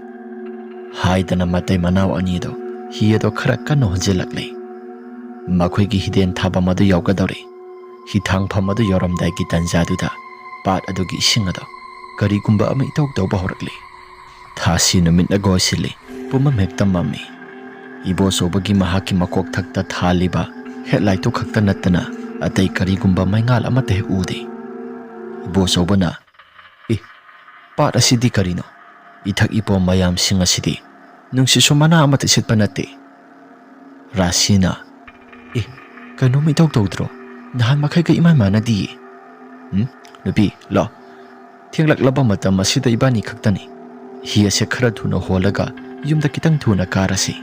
ꯍꯥꯏꯗꯅ ꯃꯇꯩ ꯃꯅꯥꯎ ꯑꯅꯤꯗꯣ ꯍꯤ ꯑꯗꯣ ꯈꯔ ꯀꯟꯅ ꯍꯣꯟꯖꯤꯜꯂꯛꯂꯦ꯫ ꯃꯈꯣꯏꯒꯤ ꯍꯤꯗꯦꯟ ꯊꯥꯐꯝ ꯑꯗꯨ ꯌꯧꯒꯗꯧꯔꯦ꯫ ꯍꯤꯊꯥꯡꯐꯝ ꯑꯗꯨ ꯌꯧꯔꯝꯗꯥꯏꯒꯤ ꯇꯟꯖꯥꯗꯨꯗ ꯄꯥꯠ ꯑꯗꯨꯒꯤ ꯏꯁꯤꯡ ꯑꯗꯣ ꯀꯔꯤꯒꯨꯝꯕ ꯑꯃ ꯏꯇꯧ ꯇꯧꯕ ꯍꯧꯔꯛꯂꯦ꯫ ꯊꯥꯁꯤ ꯅꯨꯃꯤꯠꯅ ꯀꯣꯏꯁꯤꯜꯂꯤ꯫ ꯄꯨꯝꯃꯝ ꯍꯦꯛꯇ ꯃꯝꯃꯤ꯫ ꯏꯕꯣꯆꯧꯕꯒꯤ ꯃꯍꯥꯛꯀꯤ ꯃꯀꯣꯛꯊꯛꯇ ꯊꯥꯜꯂꯤꯕ ꯍꯦꯠꯂꯥꯏꯠꯇꯨ ꯈꯛꯇ ꯅꯠꯇꯅ ꯑꯇꯩ ꯀꯔꯤꯒꯨꯝꯕ ꯃꯩꯉꯥꯜ ꯑꯃꯠꯇ ꯍꯦꯛ ꯎꯗꯦ꯫ ꯏꯕꯣꯆꯧꯕꯅ, "ꯑꯦ, ꯄꯥꯠ ꯑꯁꯤꯗꯤ ꯀꯔꯤꯅꯣ? ꯏꯊꯛ ꯏꯄꯣꯝ ꯃꯌꯥꯝꯁꯤꯡ ꯑꯁꯤꯗꯤ ꯅꯨꯡꯁꯤꯠꯁꯨ ꯃꯅꯥ ꯑꯃꯠꯇ ꯁꯤꯠꯄ ꯅꯠꯇꯦ꯫" ꯔꯥꯁꯤꯅ, "ꯑꯦ, ꯀꯩꯅꯣꯝ ꯏꯇꯧ ꯇꯧꯗ꯭ꯔꯣ? ꯅꯍꯥꯟ ꯃꯈꯩꯒ ꯏꯃꯥꯟ ꯃꯥꯟꯅꯗꯤꯌꯦ꯫ ꯎꯝ, ꯅꯨꯄꯤ, ꯂꯥꯛꯑꯣ꯫ ꯊꯦꯡꯂꯛꯂꯕ ꯃꯇꯝ ꯑꯁꯤꯗ ꯏꯕꯥꯅꯤ ꯈꯛꯇꯅꯤ꯫ ꯍꯤ ꯑꯁꯦ ꯈꯔ ꯊꯨꯅ ꯍꯣꯜꯂꯒ ꯌꯨꯝꯗ ꯈꯤꯇꯪ ꯊꯨꯅ ꯀꯥꯔꯁꯤ꯫"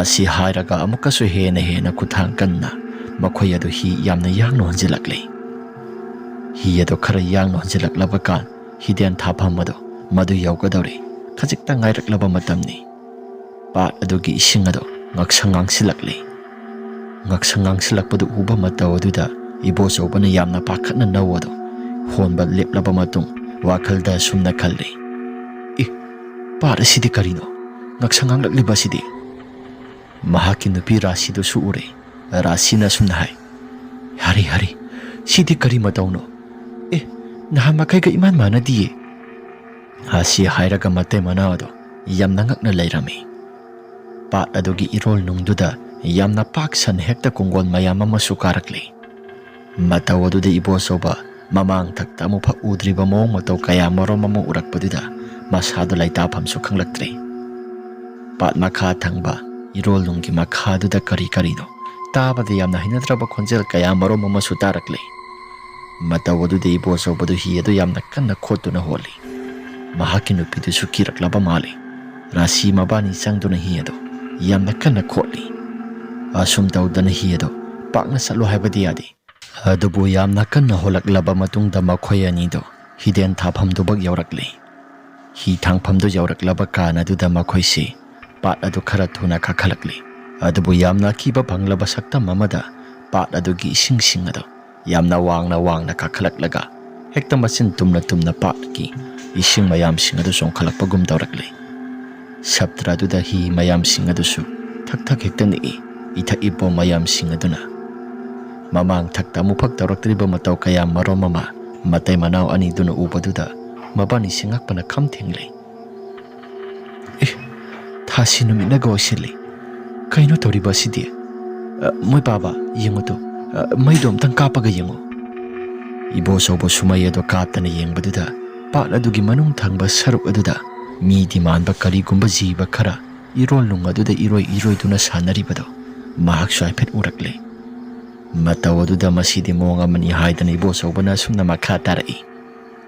ꯑꯁꯤ ꯍꯥꯏꯔꯒ ꯑꯃꯨꯛꯀꯁꯨ ꯍꯦꯟꯅ ꯍꯦꯟꯅ ꯈꯨꯠꯊꯥꯡ ꯀꯟꯅ ꯃꯈꯣꯏ ꯑꯗꯨ ꯍꯤ ꯌꯥꯝꯅ ꯌꯥꯡꯅ ꯍꯣꯟꯖꯤꯜꯂꯛꯂꯤ꯫ ꯍꯤ ꯑꯗꯨ ꯈꯔ ꯌꯥꯡꯅ ꯍꯣꯟꯖꯤꯜꯂꯛꯂꯕ ꯀꯥꯟ ꯍꯤꯗꯦꯟ ꯊꯥꯐꯝ ꯑꯗꯨ ꯃꯗꯨ ꯌꯧꯒꯗꯧꯔꯦ꯫ ꯈꯖꯤꯛꯇ ꯉꯥꯏꯔꯛꯂꯕ ꯃꯇꯝꯅꯤ꯫ ꯄꯥꯠ ꯑꯗꯨꯒꯤ ꯏꯁꯤꯡ ꯑꯗꯨ ꯉꯛꯁꯪ ꯉꯥꯡꯁꯤꯜꯂꯛꯂꯤ꯫ ꯉꯛꯁꯪ ꯉꯥꯡꯁꯤꯜꯂꯛꯄꯗꯨ ꯎꯕ ꯃꯇꯧ ꯑꯗꯨꯗ ꯏꯕꯣꯆꯧꯕꯅ ꯌꯥꯝꯅ ꯄꯥꯈꯠꯅ ꯅꯧ ꯑꯗꯨ ꯍꯣꯟꯕ ꯂꯦꯞꯂꯕ ꯃꯇꯨꯡ ꯋꯥꯈꯜꯗ ꯑꯁꯨꯝꯅ ꯈꯜꯂꯤ, "ꯏ, ꯄꯥꯠ ꯑꯁꯤꯗꯤ ꯀꯔꯤꯅꯣ? ꯉꯛꯁꯪ ꯉꯥꯡꯂꯛꯂꯤꯕ ꯑꯁꯤꯗꯤ?" ꯃꯍꯥꯛꯀꯤ ꯅꯨꯄꯤ ꯔꯥꯁꯤꯗꯨꯁꯨ ꯎꯔꯦ꯫ ꯔꯥꯁꯤꯅ ꯑꯁꯨꯝꯅ ꯍꯥꯏ, "ꯍꯔꯤ, ꯍꯔꯤ, ꯁꯤꯗꯤ ꯀꯔꯤ ꯃꯇꯧꯅꯣ? ꯑꯦ, ꯅꯍꯥꯟ ꯃꯈꯩꯒ ꯏꯃꯥꯟ ꯃꯥꯟꯅꯗꯤꯌꯦ꯫" ꯑꯁꯤ ꯍꯥꯏꯔꯒ ꯃꯇꯩ ꯃꯅꯥꯎ ꯑꯗꯨ ꯌꯥꯝꯅ ꯉꯛꯅ ꯂꯩꯔꯝꯃꯤ꯫ ꯄꯥꯠ ꯑꯗꯨꯒꯤ ꯏꯔꯣꯜ ꯅꯨꯡꯗꯨꯗ ꯌꯥꯝꯅ ꯄꯥꯛ ꯁꯟꯅ ꯍꯦꯛꯇ ꯀꯣꯡꯒꯣꯜ ꯃꯌꯥꯝ ꯑꯃꯁꯨ ꯀꯥꯔꯛꯂꯤ꯫ ꯃꯇꯧ ꯑꯗꯨꯗ ꯏꯕꯣꯆꯧꯕ ꯃꯃꯥꯡ ꯊꯛꯇ ꯑꯃꯨꯛꯐꯥꯎ ꯎꯗ꯭ꯔꯤꯕ ꯃꯑꯣꯡ ꯃꯇꯧ ꯀꯌꯥ ꯃꯔꯨꯝ ꯑꯃ ꯎꯔꯛꯄꯗꯨꯗ ꯃꯁꯥꯗꯨ ꯂꯩꯇꯥꯐꯝꯁꯨ ꯈꯪꯂꯛꯇ꯭ꯔꯦ꯫ ꯄꯥꯠ ꯃꯈꯥ ꯊꯪꯕ ꯏꯔꯣꯜ ꯅꯨꯡꯒꯤ ꯃꯈꯥꯗꯨꯗ ꯀꯔꯤ ꯀꯔꯤꯅꯣ ꯇꯥꯕꯗ ꯌꯥꯝꯅ ꯍꯩꯅꯗ꯭ꯔꯕ ꯈꯣꯟꯖꯦꯜ ꯀꯌꯥ ꯃꯔꯨꯝ ꯑꯃꯁꯨ ꯇꯥꯔꯛꯂꯦ꯫ ꯃꯇꯧ ꯑꯗꯨꯗ ꯏꯕꯣꯆꯧꯕꯗꯨ ꯍꯤ ꯑꯗꯨ ꯌꯥꯝꯅ ꯀꯟꯅ ꯈꯣꯠꯇꯨꯅ ꯍꯣꯜꯂꯤ꯫ ꯃꯍꯥꯛꯀꯤ ꯅꯨꯄꯤꯗꯨꯁꯨ ꯀꯤꯔꯛꯂꯕ ꯃꯥꯜꯂꯤ꯫ ꯔꯥꯁꯤ ꯃꯕꯥꯅꯤ ꯆꯪꯗꯨꯅ ꯍꯤ ꯑꯗꯨ ꯌꯥꯝꯅ ꯀꯟꯅ ꯈꯣꯠꯂꯤ꯫ ꯑꯁꯨꯝ ꯇꯧꯗꯅ ꯍꯤ ꯑꯗꯨ ꯄꯥꯛꯅ ꯆꯠꯂꯨ ꯍꯥꯏꯕꯗꯤ ꯌꯥꯗꯦ꯫ ꯑꯗꯨꯕꯨ ꯌꯥꯝꯅ ꯀꯟꯅ ꯍꯣꯜꯂꯛꯂꯕ ꯃꯇꯨꯡꯗ ꯃꯈꯣꯏ ꯑꯅꯤꯗꯨ ꯍꯤꯗꯦꯟ ꯊꯥꯐꯝꯗꯨꯕꯛ ꯌꯧꯔꯛꯂꯤ꯫ ꯍꯤ ꯊꯥꯡꯐꯝꯗꯨ ꯌꯧꯔꯛꯂꯕ ꯀꯥꯟ ꯑꯗꯨꯗ ꯃꯈꯣꯏꯁꯤ ꯄꯥꯠ ꯑꯗꯨ ꯈꯔ ꯊꯨꯅ ꯀꯥꯈꯠꯂꯛꯂꯤ꯫ ꯑꯗꯨꯕꯨ ꯌꯥꯝꯅ ꯑꯀꯤꯕ ꯐꯪꯂꯕ ꯁꯛꯇꯝ ꯑꯃꯗ ꯄꯥꯠ ꯑꯗꯨꯒꯤ ꯏꯁꯤꯡꯁꯤꯡ ꯑꯗꯨ ꯌꯥꯝꯅ ꯋꯥꯡꯅ ꯋꯥꯡꯅ ꯀꯥꯈꯠꯂꯛꯂꯒ ꯍꯦꯛꯇ ꯃꯆꯤꯟ ꯇꯨꯝꯅ ꯇꯨꯝꯅ ꯄꯥꯠꯀꯤ ꯏꯁꯤꯡ ꯃꯌꯥꯝꯁꯤꯡ ꯑꯗꯨ ꯆꯣꯡꯈꯠꯂꯛꯄꯒꯨꯝ ꯇꯧꯔꯛꯂꯤ꯫ ꯁꯞꯇ꯭ꯔ ꯑꯗꯨꯗ ꯍꯤ ꯃꯌꯥꯝꯁꯤꯡ ꯑꯗꯨꯁꯨ ꯊꯛ ꯊꯛ ꯍꯦꯛꯇ ꯅꯤꯛꯏ꯫ ꯏꯊꯛ ꯏꯄꯣꯝ ꯃꯌꯥꯝꯁꯤꯡ ꯑꯗꯨꯅ ꯃꯃꯥꯡ ꯊꯛꯇ ꯑꯃꯨꯛꯐꯛ ꯇꯧꯔꯛꯇ꯭ꯔꯤꯕ ꯃꯇꯧ ꯀꯌꯥ ꯃꯔꯨꯝ ꯑꯃ ꯃꯇꯩ ꯃꯅꯥꯎ ꯑꯅꯤꯗꯨꯅ ꯎꯕꯗꯨꯗ ꯃꯕꯥꯅꯤꯁꯤ ꯉꯛꯄꯅ ꯈꯝ ꯊꯦꯡꯂꯦ꯫ "ꯑꯦ, ꯊꯥꯁꯤ ꯅꯨꯃꯤꯠꯅꯒ ꯑꯣꯏꯁꯤꯜꯂꯤ꯫ ꯀꯩꯅꯣ ꯇꯧꯔꯤꯕ ꯑꯁꯤꯗꯤ? ꯑ, ꯃꯣꯏ ꯄꯥꯕ, ꯌꯦꯡꯉꯨ ꯇꯨ, ꯑ, ꯃꯩꯗꯣ ꯑꯝꯇꯪ ꯀꯥꯞꯄꯒ ꯌꯦꯡꯉꯨ꯫ ꯏꯕꯣꯆꯧꯕ ꯁꯨꯃꯩ ꯑꯗꯣ ꯀꯥꯞꯇꯅ ꯌꯦꯡꯕꯗꯨꯗ, ꯄꯥꯠ ꯑꯗꯨꯒꯤ ꯃꯅꯨꯡ ꯊꯪꯕ ꯁꯔꯨꯛ ꯑꯗꯨꯗ ꯃꯤꯗꯤ ꯃꯥꯟꯕ ꯀꯔꯤꯒꯨꯝꯕ ꯖꯤꯕ ꯈꯔ ꯏꯔꯣꯟ ꯂꯨꯡ ꯑꯗꯨꯗ ꯏꯔꯣꯏ ꯏꯔꯣꯏꯗꯨꯅ ꯁꯥꯟꯅꯔꯤꯕꯗꯣ ꯃꯍꯥꯛꯁꯨ ꯍꯥꯏꯐꯦꯠ ꯎꯔꯛꯂꯦ꯫ ꯃꯇꯧ ꯑꯗꯨꯗ ꯃꯁꯤꯗꯤ ꯃꯑꯣꯡ ꯑꯃꯅꯤ ꯍꯥꯏꯗꯅ ꯏꯕꯣꯆꯧꯕꯅ ꯑꯁꯨꯝꯅ ꯃꯈꯥ ꯇꯥꯔꯛꯏ꯫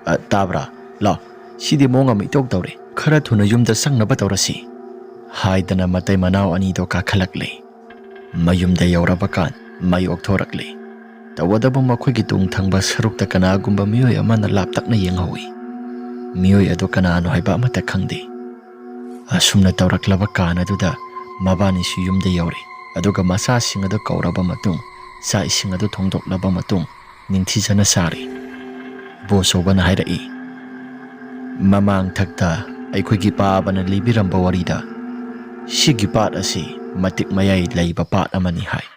"ꯑ, ꯇꯥꯕ꯭ꯔꯥ? ꯂꯥꯎ, ꯁꯤꯗꯤ ꯃꯑꯣꯡ ꯑꯃ ꯏꯇꯧ ꯇꯧꯔꯦ꯫ ꯈꯔ ꯊꯨꯅ ꯌꯨꯝꯗ ꯆꯪꯅꯕ ꯇꯧꯔꯁꯤ," ꯍꯥꯏꯗꯅ ꯃꯇꯩ ꯃꯅꯥꯎ ꯑꯅꯤꯗꯣ ꯀꯥꯈꯠꯂꯛꯂꯦ꯫ ꯃꯌꯨꯝꯗ ꯌꯧꯔꯕ ꯀꯥꯟ ꯃꯩ ꯑꯣꯛꯊꯣꯔꯛꯂꯦ꯫ ꯇꯧꯕꯇꯕꯨ ꯃꯈꯣꯏꯒꯤ ꯇꯨꯡ ꯊꯪꯕ ꯁꯔꯨꯛꯇ ꯀꯅꯥꯒꯨꯝꯕ ꯃꯤꯑꯣꯏ ꯑꯃꯅ ꯂꯥꯞꯇꯛꯅ ꯌꯦꯡꯍꯧꯏ꯫ ꯃꯤꯑꯣꯏ ꯑꯗꯨ ꯀꯅꯥꯅꯣ ꯍꯥꯏꯕ ꯑꯃꯠꯇ ꯈꯪꯗꯦ꯫ ꯑꯁꯨꯝꯅ ꯇꯧꯔꯛꯂꯕ ꯀꯥꯟ ꯑꯗꯨꯗ ꯃꯕꯥꯅꯤꯁꯨ ꯌꯨꯝꯗ ꯌꯧꯔꯦ, ꯑꯗꯨꯒ ꯃꯆꯥꯁꯤꯡ ꯑꯗꯨ ꯀꯧꯔꯕ ꯃꯇꯨꯡ, ꯆꯥꯛ ꯏꯁꯤꯡ ꯑꯗꯨ ꯊꯣꯡꯗꯣꯛꯂꯕ ꯃꯇꯨꯡ, ꯅꯤꯡꯊꯤꯖꯅ ꯆꯥꯔꯦ꯫ ꯏꯕꯣꯆꯧꯕꯅ ꯍꯥꯏꯔꯛꯏ, "ꯃꯃꯥꯡ ꯊꯛꯇ ꯑꯩꯈꯣꯏꯒꯤ ꯄꯥꯕꯅ ꯂꯤꯕꯤꯔꯝꯕ ꯋꯥꯔꯤꯗ ꯁꯤꯒꯤ ꯄꯥꯠ ꯑꯁꯤ ꯃꯇꯤꯛ ꯃꯌꯥꯏ ꯂꯩꯕ ꯄꯥꯠ ꯑꯃꯅꯤ ꯍꯥꯏ꯫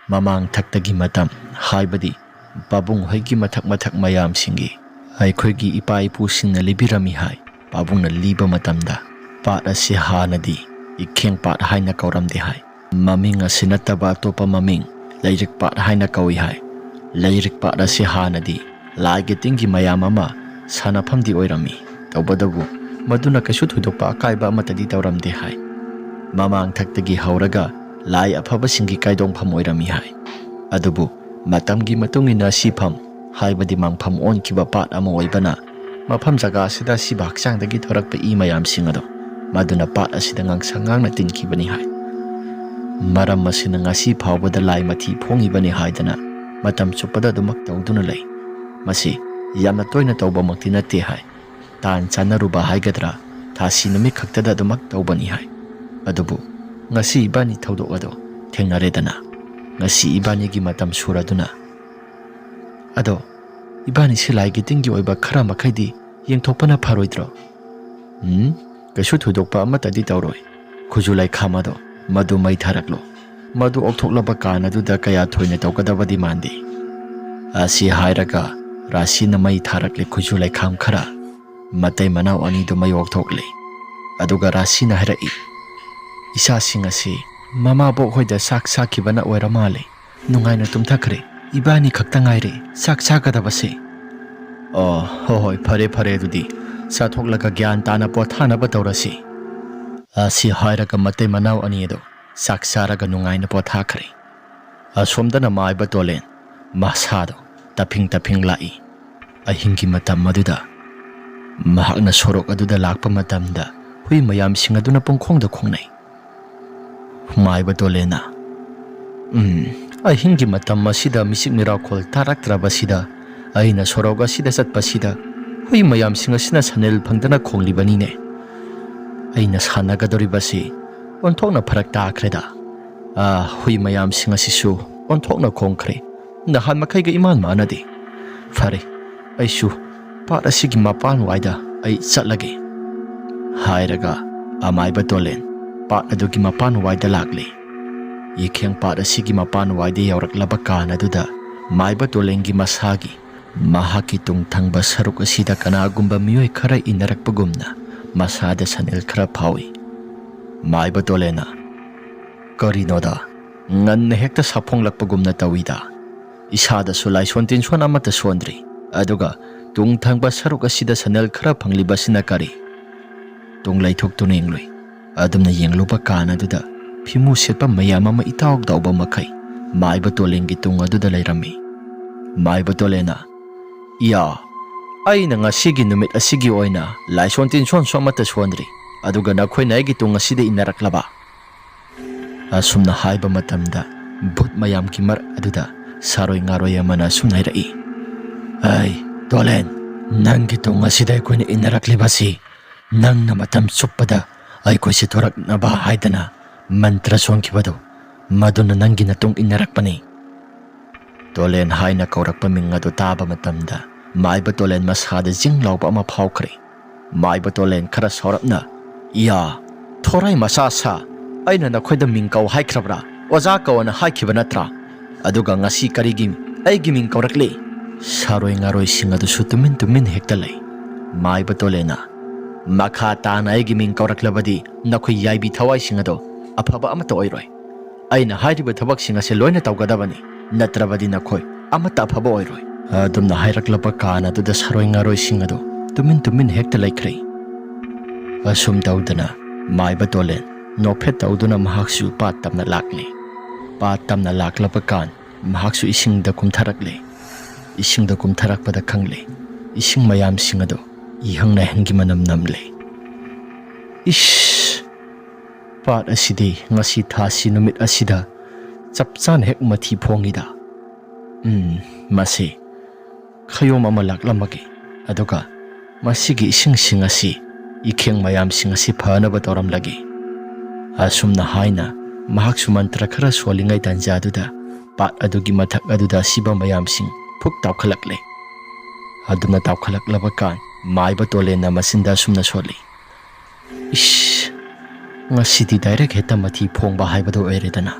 ꯃꯃꯥꯡ ꯊꯛꯇꯒꯤ ꯃꯇꯝ, ꯍꯥꯏꯕꯗꯤ ꯄꯥꯕꯨꯡ ꯍꯣꯏꯒꯤ ꯃꯊꯛ ꯃꯊꯛ ꯃꯌꯥꯝꯁꯤꯡꯒꯤ, ꯑꯩꯈꯣꯏꯒꯤ ꯏꯄꯥ ꯏꯄꯨꯁꯤꯡꯅ ꯂꯤꯕꯤꯔꯝꯃꯤ ꯍꯥꯏ꯫ ꯄꯥꯕꯨꯡꯅ ꯂꯤꯕ ꯃꯇꯝꯗ ꯄꯥꯠ ꯑꯁꯤ ꯍꯥꯟꯅꯗꯤ ꯏꯈꯦꯡ ꯄꯥꯠ ꯍꯥꯏꯅ ꯀꯧꯔꯝꯗꯦ ꯍꯥꯏ꯫ ꯃꯃꯤꯡ ꯑꯁꯤ ꯅꯠꯇꯕ ꯑꯇꯣꯞꯄ ꯃꯃꯤꯡ ꯂꯩꯔꯤꯛ ꯄꯥꯠ ꯍꯥꯏꯅ ꯀꯧꯏ ꯍꯥꯏ꯫ ꯂꯩꯔꯤꯛ ꯄꯥꯠ ꯑꯁꯤ ꯍꯥꯟꯅꯗꯤ ꯂꯥꯏꯒꯤ ꯇꯤꯟꯒꯤ ꯃꯌꯥꯝ ꯑꯃ ꯁꯥꯟꯅꯐꯝꯗꯤ ꯑꯣꯏꯔꯝꯃꯤ꯫ ꯇꯧꯕꯇꯕꯨ ꯃꯗꯨꯅ ꯀꯩꯁꯨ ꯊꯣꯏꯗꯣꯛꯄ ꯑꯀꯥꯏꯕ ꯑꯃꯠꯇꯗꯤ ꯇꯧꯔꯝꯗꯦ ꯍꯥꯏ꯫ ꯃꯃꯥꯡ ꯊꯛꯇꯒꯤ ꯍꯧꯔꯒ ꯂꯥꯏ ꯑꯐꯕꯁꯤꯡꯒꯤ ꯀꯥꯏꯗꯣꯡꯐꯝ ꯑꯣꯏꯔꯝꯃꯤ ꯍꯥꯏ꯫ ꯑꯗꯨꯕꯨ ꯃꯇꯝꯒꯤ ꯃꯇꯨꯡ ꯏꯟꯅ ꯁꯤꯐꯝ, ꯍꯥꯏꯕꯗꯤ ꯃꯥꯡꯐꯝ ꯑꯣꯟꯈꯤꯕ ꯄꯥꯠ ꯑꯃ ꯑꯣꯏꯕꯅ, ꯃꯐꯝ ꯖꯒꯥ ꯑꯁꯤꯗ ꯑꯁꯤꯕ ꯍꯛꯆꯥꯡꯗꯒꯤ ꯊꯣꯔꯛꯄ ꯏ ꯃꯌꯥꯝꯁꯤꯡ ꯑꯗꯣ ꯃꯗꯨꯅ ꯄꯥꯠ ꯑꯁꯤꯗ ꯉꯥꯡꯁꯪ ꯉꯥꯡꯅ ꯇꯤꯟꯈꯤꯕꯅꯤ ꯍꯥꯏ꯫ ꯃꯔꯝ ꯑꯁꯤꯅ ꯉꯁꯤ ꯐꯥꯎꯕꯗ ꯂꯥꯏ ꯃꯊꯤ ꯐꯣꯡꯉꯤꯕꯅꯤ ꯍꯥꯏꯗꯅ ꯃꯇꯝ ꯆꯨꯞꯄꯗ ꯑꯗꯨꯃꯛ ꯇꯧꯗꯨꯅ ꯂꯩ꯫ ꯃꯁꯤ ꯌꯥꯝꯅ ꯇꯣꯏꯅ ꯇꯧꯕꯃꯛꯇꯤ ꯅꯠꯇꯦ ꯍꯥꯏ꯫ ꯇꯥꯟ ꯆꯥꯟꯅꯔꯨꯕ ꯍꯥꯏꯒꯗ꯭ꯔꯥ, ꯊꯥꯁꯤ ꯅꯨꯃꯤꯠ ꯈꯛꯇꯗ ꯑꯗꯨꯃꯛ ꯇꯧꯕꯅꯤ ꯍꯥꯏ꯫ ꯑꯗꯨꯕꯨ ꯉꯁꯤ ꯏꯕꯥꯅꯤ ꯊꯧꯗꯣꯛ ꯑꯗꯣ ꯊꯦꯡꯅꯔꯦꯗꯅ, ꯉꯁꯤ ꯏꯕꯥꯅꯤꯒꯤ ꯃꯇꯝ ꯁꯨꯔꯗꯨꯅ꯫ ꯑꯗꯣ ꯏꯕꯥꯅꯤꯁꯤ ꯂꯥꯏꯒꯤ ꯇꯤꯟꯒꯤ ꯑꯣꯏꯕ ꯈꯔ ꯃꯈꯩꯗꯤ ꯌꯦꯡꯊꯣꯛꯄꯅ ꯐꯔꯣꯏꯗ꯭ꯔꯣ? ꯎꯝ, ꯀꯩꯁꯨ ꯊꯣꯏꯗꯣꯛꯄ ꯑꯃꯠꯇꯗꯤ ꯇꯧꯔꯣꯏ꯫ ꯈꯨꯖꯨ ꯂꯩꯈꯥꯝ ꯑꯗꯣ ꯃꯗꯨ ꯃꯩ ꯊꯥꯔꯛꯂꯣ꯫ ꯃꯗꯨ ꯑꯣꯛꯊꯣꯛꯂꯕ ꯀꯥꯟ ꯑꯗꯨꯗ ꯀꯌꯥ ꯊꯣꯏꯅ ꯇꯧꯒꯗꯕꯗꯤ ꯃꯥꯟꯗꯦ꯫ ꯑꯁꯤ ꯍꯥꯏꯔꯒ ꯔꯥꯁꯤꯅ ꯃꯩ ꯊꯥꯔꯛꯂꯦ ꯈꯨꯖꯨ ꯂꯩꯈꯥꯝ ꯈꯔ꯫ ꯃꯇꯩ ꯃꯅꯥꯎ ꯑꯅꯤꯗꯨ ꯃꯩ ꯑꯣꯛꯊꯣꯛꯂꯦ꯫ ꯑꯗꯨꯒ ꯔꯥꯁꯤꯅ ꯍꯥꯏꯔꯛꯏ, "ꯏꯆꯥꯁꯤꯡ ꯑꯁꯤ ꯃꯃꯥꯕꯣꯛ ꯍꯣꯏꯗ ꯆꯥꯛ ꯆꯥꯈꯤꯕꯅ ꯑꯣꯏꯔ ꯃꯥꯜꯂꯦ꯫ ꯅꯨꯡꯉꯥꯏꯅ ꯇꯨꯝꯊꯈ꯭ꯔꯦ꯫ ꯏꯕꯥꯅꯤ ꯈꯛꯇ ꯉꯥꯏꯔꯦ ꯆꯥꯛ ꯆꯥꯒꯗꯕꯁꯦ꯫" "ꯑꯣ, ꯍꯣ ꯍꯣꯏ, ꯐꯔꯦ ꯐꯔꯦ, ꯑꯗꯨꯗꯤ ꯆꯥꯊꯣꯛꯂꯒ ꯒ꯭ꯌꯥꯟ ꯇꯥꯅ ꯄꯣꯊꯥꯅꯕ ꯇꯧꯔꯁꯤ꯫" ꯑꯁꯤ ꯍꯥꯏꯔꯒ ꯃꯇꯩ ꯃꯅꯥꯎ ꯑꯅꯤ ꯑꯗꯨ ꯆꯥꯛ ꯆꯥꯔꯒ ꯅꯨꯡꯉꯥꯏꯅ ꯄꯣꯊꯥꯈ꯭ꯔꯦ꯫ ꯑꯁꯣꯝꯗꯅ ꯃꯥꯏꯕ ꯇꯣꯂꯦꯟ ꯃꯁꯥꯗꯣ ꯇꯞꯐꯤꯡ ꯇꯞꯐꯤꯡ ꯂꯥꯛꯏ꯫ ꯑꯍꯤꯡꯒꯤ ꯃꯇꯝ ꯑꯗꯨꯗ ꯃꯍꯥꯛꯅ ꯁꯣꯔꯣꯛ ꯑꯗꯨꯗ ꯂꯥꯛꯄ ꯃꯇꯝꯗ ꯍꯨꯏ ꯃꯌꯥꯝꯁꯤꯡ ꯑꯗꯨꯅ ꯄꯨꯡꯈꯣꯡꯗ ꯈꯣꯡꯅꯩ꯫ ꯃꯥꯏꯕ ꯇꯣꯂꯦꯟꯅ, "ꯎꯝ, ꯑꯍꯤꯡꯒꯤ ꯃꯇꯝ ꯑꯁꯤꯗ ꯃꯤꯆꯤꯛ ꯃꯤꯔꯥꯎꯈꯣꯜ ꯇꯥꯔꯛꯇ꯭ꯔꯕꯁꯤꯗ, ꯑꯩꯅ ꯁꯣꯔꯣꯛ ꯑꯁꯤꯗ ꯆꯠꯄꯁꯤꯗ ꯍꯨꯏ ꯃꯌꯥꯝꯁꯤꯡ ꯑꯁꯤꯅ ꯁꯅꯤꯜ ꯐꯪꯗꯅ ꯈꯣꯡꯂꯤꯕꯅꯤꯅꯦ꯫ ꯑꯩꯅ ꯁꯥꯟꯅꯒꯗꯧꯔꯤꯕꯁꯤ ꯑꯣꯟꯊꯣꯛꯅ ꯐꯔꯛ ꯇꯥꯈ꯭ꯔꯦꯗ꯫ ꯑꯥ, ꯍꯨꯏ ꯃꯌꯥꯝꯁꯤꯡ ꯑꯁꯤꯁꯨ ꯑꯣꯟꯊꯣꯛꯅ ꯈꯣꯡꯈ꯭ꯔꯦ꯫ ꯅꯍꯥꯟ ꯃꯈꯩꯒ ꯏꯃꯥꯟ ꯃꯥꯟꯅꯗꯦ꯫ ꯐꯔꯦ, ꯑꯩꯁꯨ ꯄꯥꯠ ꯑꯁꯤꯒꯤ ꯃꯄꯥꯟꯋꯥꯏꯗ ꯑꯩ ꯆꯠꯂꯒꯦ꯫" ꯍꯥꯏꯔꯒ ꯑꯃꯥꯏꯕ ꯇꯣꯂꯦꯟ ꯄꯥꯠ ꯑꯗꯨꯒꯤ ꯃꯄꯥꯟꯋꯥꯏꯗ ꯂꯥꯛꯂꯦ꯫ ꯌꯦꯈꯦꯡ ꯄꯥꯠ ꯑꯁꯤꯒꯤ ꯃꯄꯥꯟꯋꯥꯏꯗ ꯌꯧꯔꯛꯂꯕ ꯀꯥꯟ ꯑꯗꯨꯗ ꯃꯥꯏꯕ ꯇꯣꯂꯦꯟꯒꯤ ꯃꯁꯥꯒꯤ, ꯃꯍꯥꯛꯀꯤ ꯇꯨꯡ ꯊꯪꯕ ꯁꯔꯨꯛ ꯑꯁꯤꯗ ꯀꯅꯥꯒꯨꯝꯕ ꯃꯤꯑꯣꯏ ꯈꯔ ꯏꯟꯅꯔꯛꯄꯒꯨꯝꯅ ꯃꯁꯥꯗ ꯁꯅꯤꯜ ꯈꯔ ꯐꯥꯎꯏ꯫ ꯃꯥꯏꯕ ꯇꯣꯂꯦꯟꯅ, "ꯀꯔꯤꯅꯣꯗ, ꯉꯟꯅ ꯍꯦꯛꯇ ꯁꯥꯐꯣꯡꯂꯛꯄꯒꯨꯝꯅ ꯇꯧꯏꯗ꯫ ꯏꯁꯥꯗꯁꯨ ꯂꯥꯏꯁꯣꯟ ꯇꯤꯟꯁꯣꯟ ꯑꯃꯠꯇ ꯁꯣꯟꯗ꯭ꯔꯤ, ꯑꯗꯨꯒ ꯇꯨꯡ ꯊꯪꯕ ꯁꯔꯨꯛ ꯑꯁꯤꯗ ꯁꯅꯤꯜ ꯈꯔ ꯐꯪꯂꯤꯕꯁꯤꯅ ꯀꯔꯤ?" ꯇꯨꯡ ꯂꯩꯊꯣꯛꯇꯨꯅ ꯌꯦꯡꯂꯨꯏ꯫ ꯑꯗꯨꯝꯅ ꯌꯦꯡꯂꯨꯕ ꯀꯥꯟ ꯑꯗꯨꯗ ꯐꯤꯃꯨ ꯁꯦꯠꯄ ꯃꯌꯥꯝ ꯑꯃ ꯏꯇꯥꯎ ꯇꯥꯎꯕ ꯃꯈꯩ ꯃꯥꯏꯕ ꯇꯣꯂꯦꯟꯒꯤ ꯇꯨꯡ ꯑꯗꯨꯗ ꯂꯩꯔꯝꯃꯤ꯫ ꯃꯥꯏꯕ ꯇꯣꯂꯦꯟꯅ, "ꯏꯌꯥ, ꯑꯩꯅ ꯉꯁꯤꯒꯤ ꯅꯨꯃꯤꯠ ꯑꯁꯤꯒꯤ ꯑꯣꯏꯅ ꯂꯥꯏꯁꯣꯟ ꯇꯤꯟꯁꯣꯟꯁꯨ ꯑꯃꯠꯇ ꯁꯣꯟꯗ꯭ꯔꯤ, ꯑꯗꯨꯒ ꯅꯈꯣꯏꯅ ꯑꯩꯒꯤ ꯇꯨꯡ ꯑꯁꯤꯗ ꯏꯟꯅꯔꯛꯂꯕ?" ꯑꯁꯨꯝꯅ ꯍꯥꯏꯕ ꯃꯇꯝꯗ ꯚꯨꯠ ꯃꯌꯥꯝꯒꯤ ꯃꯔꯛ ꯑꯗꯨꯗ ꯁꯥꯔꯣꯏ ꯉꯥꯔꯣꯏ ꯑꯃꯅ ꯑꯁꯨꯝꯅ ꯍꯥꯏꯔꯛꯏ, "ꯑꯩ ꯇꯣꯂꯦꯟ, ꯅꯪꯒꯤ ꯇꯨꯡ ꯑꯁꯤꯗ ꯑꯩꯈꯣꯏꯅ ꯏꯟꯅꯔꯛꯂꯤꯕꯁꯤ ꯅꯪꯅ ꯃꯇꯝ ꯆꯨꯞꯄꯗ ꯑꯩꯈꯣꯏꯁꯦ ꯊꯣꯔꯛꯅꯕ ꯍꯥꯏꯗꯅ ꯃꯟꯇ꯭ꯔ ꯁꯣꯟꯈꯤꯕꯗꯨ, ꯃꯗꯨꯅ ꯅꯪꯒꯤ ꯅꯇꯨꯡ ꯏꯟꯅꯔꯛꯄꯅꯤ꯫" ꯇꯣꯂꯦꯟ ꯍꯥꯏꯅ ꯀꯧꯔꯛꯄ ꯃꯤꯡ ꯑꯗꯨ ꯇꯥꯕ ꯃꯇꯝꯗ ꯃꯥꯏꯕ ꯇꯣꯂꯦꯟ ꯃꯁꯥꯗ ꯖꯤꯡ ꯂꯥꯎꯕ ꯑꯃ ꯐꯥꯎꯈ꯭ꯔꯦ꯫ ꯃꯥꯏꯕ ꯇꯣꯂꯦꯟ ꯈꯔ ꯁꯥꯎꯔꯞꯅ, "ꯏꯌꯥ, ꯊꯣꯔꯥꯏ ꯃꯆꯥ ꯁꯥ, ꯑꯩꯅ ꯅꯈꯣꯏꯗ ꯃꯤꯡ ꯀꯧ ꯍꯥꯏꯈ꯭ꯔꯕ꯭ꯔꯥ? ꯑꯣꯖꯥ ꯀꯧꯑꯅ ꯍꯥꯏꯈꯤꯕ ꯅꯠꯇ꯭ꯔꯥ? ꯑꯗꯨꯒ ꯉꯁꯤ ꯀꯔꯤꯒꯤ ꯑꯩꯒꯤ ꯃꯤꯡ ꯀꯧꯔꯛꯂꯤ?" ꯁꯥꯔꯣꯏ ꯉꯥꯔꯣꯏꯁꯤꯡ ꯑꯗꯨꯁꯨ ꯇꯨꯃꯤꯟ ꯇꯨꯃꯤꯟ ꯍꯦꯛꯇ ꯂꯩ꯫ ꯃꯥꯏꯕ ꯇꯣꯂꯦꯟꯅ, "ꯃꯈꯥ ꯇꯥꯅ ꯑꯩꯒꯤ ꯃꯤꯡ ꯀꯧꯔꯛꯂꯕꯗꯤ ꯅꯈꯣꯏ ꯌꯥꯏꯕꯤ ꯊꯋꯥꯏꯁꯤꯡ ꯑꯗꯣ ꯑꯐꯕ ꯑꯃꯠꯇ ꯑꯣꯏꯔꯣꯏ꯫ ꯑꯩꯅ ꯍꯥꯏꯔꯤꯕ ꯊꯕꯛꯁꯤꯡ ꯑꯁꯤ ꯂꯣꯏꯅ ꯇꯧꯒꯗꯕꯅꯤ, ꯅꯠꯇ꯭ꯔꯕꯗꯤ ꯅꯈꯣꯏ ꯑꯃꯠꯇ ꯑꯐꯕ ꯑꯣꯏꯔꯣꯏ꯫ ꯑꯗꯨꯝꯅ ꯍꯥꯏꯔꯛꯂꯕ ꯀꯥꯟ ꯑꯗꯨꯗ ꯁꯥꯔꯣꯏ ꯉꯥꯔꯣꯏꯁꯤꯡ ꯑꯗꯨ ꯇꯨꯃꯤꯟ ꯇꯨꯃꯤꯟ ꯍꯦꯛꯇ ꯂꯩꯈ꯭ꯔꯦ꯫ ꯑꯁꯨꯝ ꯇꯧꯗꯅ ꯃꯥꯏꯕ ꯇꯣꯂꯦꯟ ꯅꯣꯛꯐꯦꯠ ꯇꯧꯗꯨꯅ ꯃꯍꯥꯛꯁꯨ ꯄꯥꯠ ꯇꯝꯅ ꯂꯥꯛꯂꯦ꯫ ꯄꯥꯠ ꯇꯝꯅ ꯂꯥꯛꯂꯕ ꯀꯥꯟ ꯃꯍꯥꯛꯁꯨ ꯏꯁꯤꯡꯗ ꯀꯨꯝꯊꯔꯛꯂꯦ꯫ ꯏꯁꯤꯡꯗ ꯀꯨꯝꯊꯔꯛꯄꯗ ꯈꯪꯂꯦ, ꯏꯁꯤꯡ ꯃꯌꯥꯝꯁꯤꯡ ꯑꯗꯨ ꯏꯍꯪ ꯅꯩꯍꯪꯒꯤ ꯃꯅꯝ ꯅꯝꯂꯦ꯫ ꯏꯁ! ꯄꯥꯠ ꯑꯁꯤꯗꯤ ꯉꯁꯤ ꯊꯥꯁꯤ ꯅꯨꯃꯤꯠ ꯑꯁꯤꯗ ꯆꯞ ꯆꯥꯅ ꯍꯦꯛ ꯃꯊꯤ ꯐꯣꯡꯉꯤꯗ꯫ ꯎꯝ, ꯃꯁꯤ ꯈꯌꯣꯝ ꯑꯃ ꯂꯥꯛꯂꯝꯃꯒꯦ, ꯑꯗꯨꯒ ꯃꯁꯤꯒꯤ ꯏꯁꯤꯡꯁꯤꯡ ꯑꯁꯤ, ꯏꯈꯦꯡ ꯃꯌꯥꯝꯁꯤꯡ ꯑꯁꯤ ꯐꯅꯕ ꯇꯧꯔꯝꯂꯒꯦ꯫ ꯑꯁꯨꯝꯅ ꯍꯥꯏꯅ ꯃꯍꯥꯛꯁꯨ ꯃꯟꯇ꯭ꯔ ꯈꯔ ꯁꯣꯜꯂꯤꯉꯩ ꯇꯥꯟꯖꯥꯗꯨꯗ ꯄꯥꯠ ꯑꯗꯨꯒꯤ ꯃꯊꯛ ꯑꯗꯨꯗ ꯑꯁꯤꯕ ꯃꯌꯥꯝꯁꯤꯡ ꯐꯨꯛ ꯇꯥꯎꯈꯠꯂꯛꯂꯦ꯫ ꯑꯗꯨꯅ ꯇꯥꯎꯈꯠꯂꯛꯂꯕ ꯀꯥꯟ ꯃꯥꯏꯕ ꯇꯣꯂꯦꯟꯅ ꯃꯆꯤꯟꯗ ꯑꯁꯨꯝꯅ ꯁꯣꯜꯂꯤ, "ꯏꯁ, ꯉꯁꯤꯗꯤ ꯗꯥꯏꯔꯦꯛ ꯍꯦꯛꯇ ꯃꯊꯤ ꯐꯣꯡꯕ ꯍꯥꯏꯕꯗꯨ ꯑꯣꯏꯔꯦꯗꯅ꯫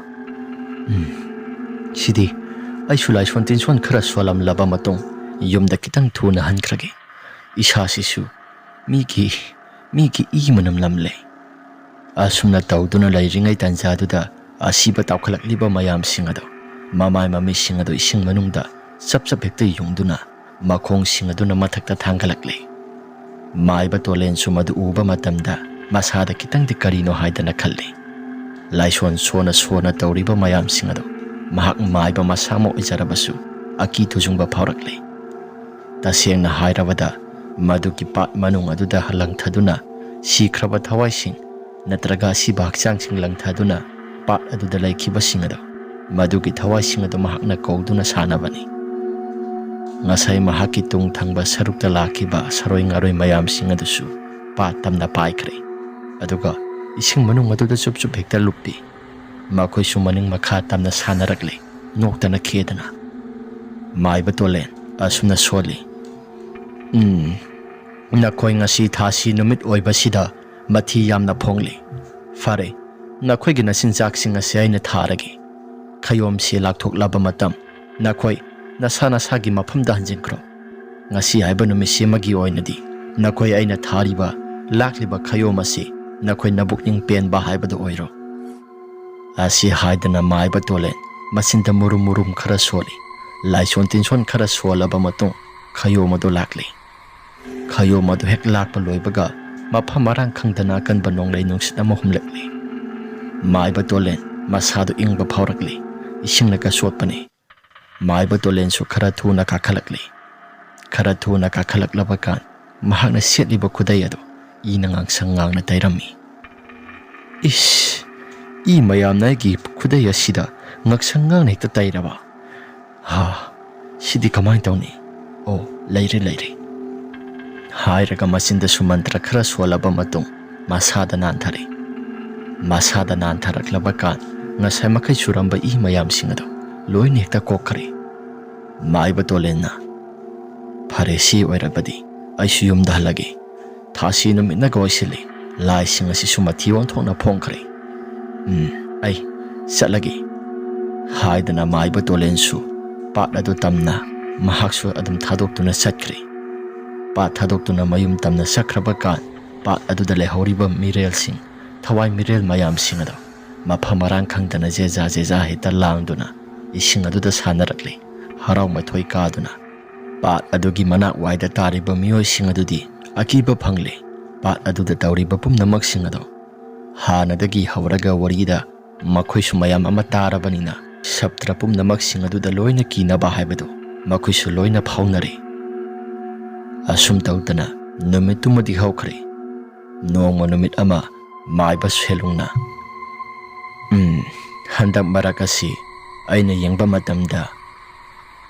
ꯎꯝ, ꯁꯤꯗꯤ ꯑꯩꯁꯨ ꯂꯥꯏꯁꯣꯟ ꯇꯤꯟꯁꯣꯟ ꯈꯔ ꯁꯣꯜꯂꯝꯂꯕ ꯃꯇꯨꯡ ꯌꯨꯝꯗ ꯈꯤꯇꯪ ꯊꯨꯅ ꯍꯟꯈ꯭ꯔꯒꯦ꯫ ꯏꯁꯥꯁꯤꯁꯨ ꯃꯤꯒꯤ, ꯃꯤꯒꯤ ꯏ ꯃꯅꯝ ꯅꯝꯂꯦ"꯫ ꯑꯁꯨꯝꯅ ꯇꯧꯗꯨꯅ ꯂꯩꯔꯤꯉꯩ ꯇꯥꯟꯖꯥꯗꯨꯗ ꯑꯁꯤꯕ ꯇꯥꯎꯈꯠꯂꯛꯂꯤꯕ ꯃꯌꯥꯝꯁꯤꯡ ꯑꯗꯨ, ꯃꯃꯥꯏ ꯃꯃꯤꯠꯁꯤꯡ ꯑꯗꯨ ꯏꯁꯤꯡ ꯃꯅꯨꯡꯗ ꯆꯞ ꯆꯞ ꯍꯦꯛꯇ ꯌꯨꯡꯗꯨꯅ ꯃꯈꯣꯡꯁꯤꯡ ꯑꯗꯨꯅ ꯃꯊꯛꯇ ꯊꯥꯡꯒꯠꯂꯛꯂꯤ꯫ ꯃꯥꯏꯕ ꯇꯣꯂꯦꯟꯁꯨ ꯃꯗꯨ ꯎꯕ ꯃꯇꯝꯗ ꯃꯁꯥꯗ ꯈꯤꯇꯪꯗꯤ ꯀꯔꯤꯅꯣ ꯍꯥꯏꯗꯅ ꯈꯜꯂꯤ꯫ ꯂꯥꯏꯁꯣꯟ ꯁꯣꯟꯅ ꯁꯣꯟꯅ ꯇꯧꯔꯤꯕ ꯃꯌꯥꯝꯁꯤꯡ ꯑꯗꯨ ꯃꯍꯥꯛ ꯃꯥꯏꯕ ꯃꯁꯥꯃꯛ ꯑꯣꯏꯖꯔꯕꯁꯨ ꯑꯀꯤ ꯇꯨꯖꯨꯡꯕ ꯐꯥꯎꯔꯛꯂꯤ꯫ ꯇꯁꯦꯡꯅ ꯍꯥꯏꯔꯕꯗ, ꯃꯗꯨꯒꯤ ꯄꯥꯠ ꯃꯅꯨꯡ ꯑꯗꯨꯗ ꯂꯪꯊꯗꯨꯅ ꯁꯤꯈ꯭ꯔꯕ ꯊꯋꯥꯏꯁꯤꯡ ꯅꯠꯇ꯭ꯔꯒ ꯑꯁꯤꯕ ꯍꯛꯆꯥꯡꯁꯤꯡ ꯂꯪꯊꯗꯨꯅ ꯄꯥꯠ ꯑꯗꯨꯗ ꯂꯩꯈꯤꯕꯁꯤꯡ ꯑꯗꯨ, ꯃꯗꯨꯒꯤ ꯊꯋꯥꯏꯁꯤꯡ ꯑꯗꯨ ꯃꯍꯥꯛꯅ ꯀꯧꯗꯨꯅ ꯁꯥꯟꯅꯕꯅꯤ꯫ ꯉꯁꯥꯏ ꯃꯍꯥꯛꯀꯤ ꯇꯨꯡ ꯊꯪꯕ ꯁꯔꯨꯛꯇ ꯂꯥꯛꯈꯤꯕ ꯁꯥꯔꯣꯏ ꯉꯥꯔꯣꯏ ꯃꯌꯥꯝꯁꯤꯡ ꯑꯗꯨꯁꯨ ꯄꯥꯠ ꯇꯝꯅ ꯄꯥꯏꯈ꯭ꯔꯦ꯫ ꯑꯗꯨꯒ ꯏꯁꯤꯡ ꯃꯅꯨꯡ ꯑꯗꯨꯗ ꯆꯨꯞ ꯆꯨꯞ ꯍꯦꯛꯇ ꯂꯨꯞꯄꯤ꯫ ꯃꯈꯣꯏꯁꯨ ꯃꯅꯤꯡ ꯃꯈꯥ ꯇꯝꯅ ꯁꯥꯟꯅꯔꯛꯂꯦ, ꯅꯣꯛꯇꯅ ꯈꯦꯗꯅ꯫ ꯃꯥꯏꯕ ꯇꯣꯂꯦꯟ ꯑꯁꯨꯝꯅ ꯁꯣꯜꯂꯤ, "ꯎꯝ, ꯅꯈꯣꯏ ꯉꯁꯤ ꯊꯥꯁꯤ ꯅꯨꯃꯤꯠ ꯑꯣꯏꯕꯁꯤꯗ ꯃꯊꯤ ꯌꯥꯝꯅ ꯐꯣꯡꯂꯤ꯫ ꯐꯔꯦ, ꯅꯈꯣꯏꯒꯤ ꯅꯆꯤꯟꯖꯥꯛꯁꯤꯡ ꯑꯁꯤ ꯑꯩꯅ ꯊꯥꯔꯒꯦ꯫ ꯈꯌꯣꯝꯁꯤ ꯂꯥꯛꯊꯣꯛꯂꯕ ꯃꯇꯝ ꯅꯈꯣꯏ ꯅꯁꯥ ꯅꯁꯥꯒꯤ ꯃꯐꯝꯗ ꯍꯟꯖꯤꯟꯈ꯭ꯔꯣ꯫ ꯉꯁꯤ ꯍꯥꯏꯕ ꯅꯨꯃꯤꯠꯁꯤꯃꯒꯤ ꯑꯣꯏꯅꯗꯤ ꯅꯈꯣꯏ ꯑꯩꯅ ꯊꯥꯔꯤꯕ ꯂꯥꯛꯂꯤꯕ ꯈꯌꯣꯝ ꯑꯁꯤ ꯅꯈꯣꯏ ꯅꯕꯨꯛꯅꯤꯡ ꯄꯦꯟꯕ ꯍꯥꯏꯕꯗꯨ ꯑꯣꯏꯔꯣ"꯫ ꯑꯁꯤ ꯍꯥꯏꯗꯅ ꯃꯥꯏꯕ ꯇꯣꯂꯦꯟ ꯃꯆꯤꯟꯗ ꯃꯨꯔꯨꯝ ꯃꯨꯔꯨꯝ ꯈꯔ ꯁꯣꯜꯂꯤ꯫ ꯂꯥꯏꯁꯣꯟ ꯇꯤꯟꯁꯣꯟ ꯈꯔ ꯁꯣꯜꯂꯕ ꯃꯇꯨꯡ ꯈꯌꯣꯝ ꯑꯗꯨ ꯂꯥꯛꯂꯤ꯫ ꯈꯌꯣꯝ ꯑꯗꯨ ꯍꯦꯛ ꯂꯥꯛꯄ ꯂꯣꯏꯕꯒ ꯃꯐꯝ ꯃꯔꯥꯡ ꯈꯪꯗꯅ ꯑꯀꯟꯕ ꯅꯣꯡꯂꯩ ꯅꯨꯡꯁꯤꯠ ꯑꯃ ꯍꯨꯝꯂꯛꯂꯤ꯫ ꯃꯥꯏꯕ ꯇꯣꯂꯦꯟ ꯃꯁꯥꯗꯨ ꯏꯪꯕ ꯐꯥꯎꯔꯛꯂꯤ꯫ ꯏꯁꯤꯡꯅꯒ ꯆꯣꯠꯄꯅꯤ꯫ ꯃꯥꯏꯕ ꯇꯣꯂꯦꯟꯁꯨ ꯈꯔ ꯊꯨꯅ ꯀꯥꯈꯠꯂꯛꯂꯤ꯫ ꯈꯔ ꯊꯨꯅ ꯀꯥꯈꯠꯂꯛꯂꯕ ꯀꯥꯟ ꯃꯍꯥꯛꯅ ꯁꯦꯠꯂꯤꯕ ꯈꯨꯗꯩ ꯑꯗꯨ ꯏꯅ ꯉꯥꯡꯁꯪ ꯉꯥꯡꯅ ꯇꯩꯔꯝꯃꯤ꯫ "ꯏꯁ, ꯏ ꯃꯌꯥꯝꯅ ꯑꯩꯒꯤ ꯈꯨꯗꯩ ꯑꯁꯤꯗ ꯉꯥꯡꯁꯪ ꯉꯥꯡꯅ ꯍꯦꯛꯇ ꯇꯩꯔꯕ? ꯍꯥ, ꯁꯤꯗꯤ ꯀꯃꯥꯏꯅ ꯇꯧꯅꯤ? ꯑꯣ, ꯂꯩꯔꯦ, ꯂꯩꯔꯦ," ꯍꯥꯏꯔꯒ ꯃꯆꯤꯟꯗꯁꯨ ꯃꯟꯇ꯭ꯔ ꯈꯔ ꯁꯣꯜꯂꯕ ꯃꯇꯨꯡ ꯃꯁꯥꯗ ꯅꯥꯟꯊꯔꯦ꯫ ꯃꯁꯥꯗ ꯅꯥꯟꯊꯔꯛꯂꯕ ꯀꯥꯟ ꯉꯁꯥꯏ ꯃꯈꯩ ꯆꯨꯔꯝꯕ ꯏ ꯃꯌꯥꯝꯁꯤꯡ ꯑꯗꯨ ꯂꯣꯏꯅ ꯍꯦꯛꯇ ꯀꯣꯛꯈ꯭ꯔꯦ꯫ ꯃꯥꯏꯕ ꯇꯣꯂꯦꯟꯅ, "ꯐꯔꯦ, ꯁꯤ ꯑꯣꯏꯔꯕꯗꯤ ꯑꯩꯁꯨ ꯌꯨꯝꯗ ꯍꯜꯂꯒꯦ꯫ ꯊꯥꯁꯤ ꯅꯨꯃꯤꯠꯅꯒ ꯑꯣꯏꯁꯤꯜꯂꯤ꯫ ꯂꯥꯏꯁꯤꯡ ꯑꯁꯤꯁꯨ ꯃꯊꯤ ꯑꯣꯟꯊꯣꯛꯅ ꯐꯣꯡꯈ꯭ꯔꯦ꯫ ꯎꯝ, ꯑꯩ ꯆꯠꯂꯒꯦ," ꯍꯥꯏꯗꯅ ꯃꯥꯏꯕ ꯇꯣꯂꯦꯟꯁꯨ ꯄꯥꯠ ꯑꯗꯨ ꯇꯝꯅ ꯃꯍꯥꯛꯁꯨ ꯑꯗꯨꯝ ꯊꯥꯗꯣꯛꯇꯨꯅ ꯆꯠꯈ꯭ꯔꯦ꯫ ꯄꯥꯠ ꯊꯥꯗꯣꯛꯇꯨꯅ ꯃꯌꯨꯝ ꯇꯝꯅ ꯆꯠꯈ꯭ꯔꯕ ꯀꯥꯟ ꯄꯥꯠ ꯑꯗꯨꯗ ꯂꯩꯍꯧꯔꯤꯕ ꯃꯤꯔꯦꯜꯁꯤꯡ, ꯊꯋꯥꯏ ꯃꯤꯔꯦꯜ ꯃꯌꯥꯝꯁꯤꯡ ꯑꯗꯣ ꯃꯐꯝ ꯃꯔꯥꯡ ꯈꯪꯗꯅ ꯖꯦꯖꯥ ꯖꯦꯖꯥ ꯍꯦꯛꯇ ꯂꯥꯡꯗꯨꯅ ꯏꯁꯤꯡ ꯑꯗꯨꯗ ꯁꯥꯟꯅꯔꯛꯂꯤ꯫ ꯍꯔꯥꯎ ꯃꯊꯣꯏ ꯀꯥꯗꯨꯅ ꯄꯥꯠ ꯑꯗꯨꯒꯤ ꯃꯅꯥꯛ ꯋꯥꯏꯗ ꯇꯥꯔꯤꯕ ꯃꯤꯑꯣꯏꯁꯤꯡ ꯑꯗꯨꯗꯤ ꯑꯀꯤꯕ ꯐꯪꯂꯦ꯫ ꯄꯥꯠ ꯑꯗꯨꯗ ꯇꯧꯔꯤꯕ ꯄꯨꯝꯅꯃꯛꯁꯤꯡ ꯑꯗꯣ ꯍꯥꯟꯅꯗꯒꯤ ꯍꯧꯔꯒ ꯋꯥꯔꯤꯗ ꯃꯈꯣꯏꯁꯨ ꯃꯌꯥꯝ ꯑꯃ ꯇꯥꯔꯕꯅꯤꯅ ꯁꯞꯇ꯭ꯔ ꯄꯨꯝꯅꯃꯛꯁꯤꯡ ꯑꯗꯨꯗ ꯂꯣꯏꯅ ꯀꯤꯅꯕ ꯍꯥꯏꯕꯗꯨ ꯃꯈꯣꯏꯁꯨ ꯂꯣꯏꯅ ꯐꯥꯎꯅꯔꯦ꯫ ꯑꯁꯨꯝ ꯇꯧꯗꯅ ꯅꯨꯃꯤꯠꯇꯨꯃꯗꯤ ꯍꯧꯈ꯭ꯔꯦ꯫ ꯅꯣꯡꯃ ꯅꯨꯃꯤꯠ ꯑꯃ ꯃꯥꯏꯕ ꯁꯦꯂꯨꯡꯅ, "ꯎꯝ, ꯍꯟꯗꯛ ꯃꯔꯛ ꯑꯁꯤ ꯑꯩꯅ ꯌꯦꯡꯕ ꯃꯇꯝꯗ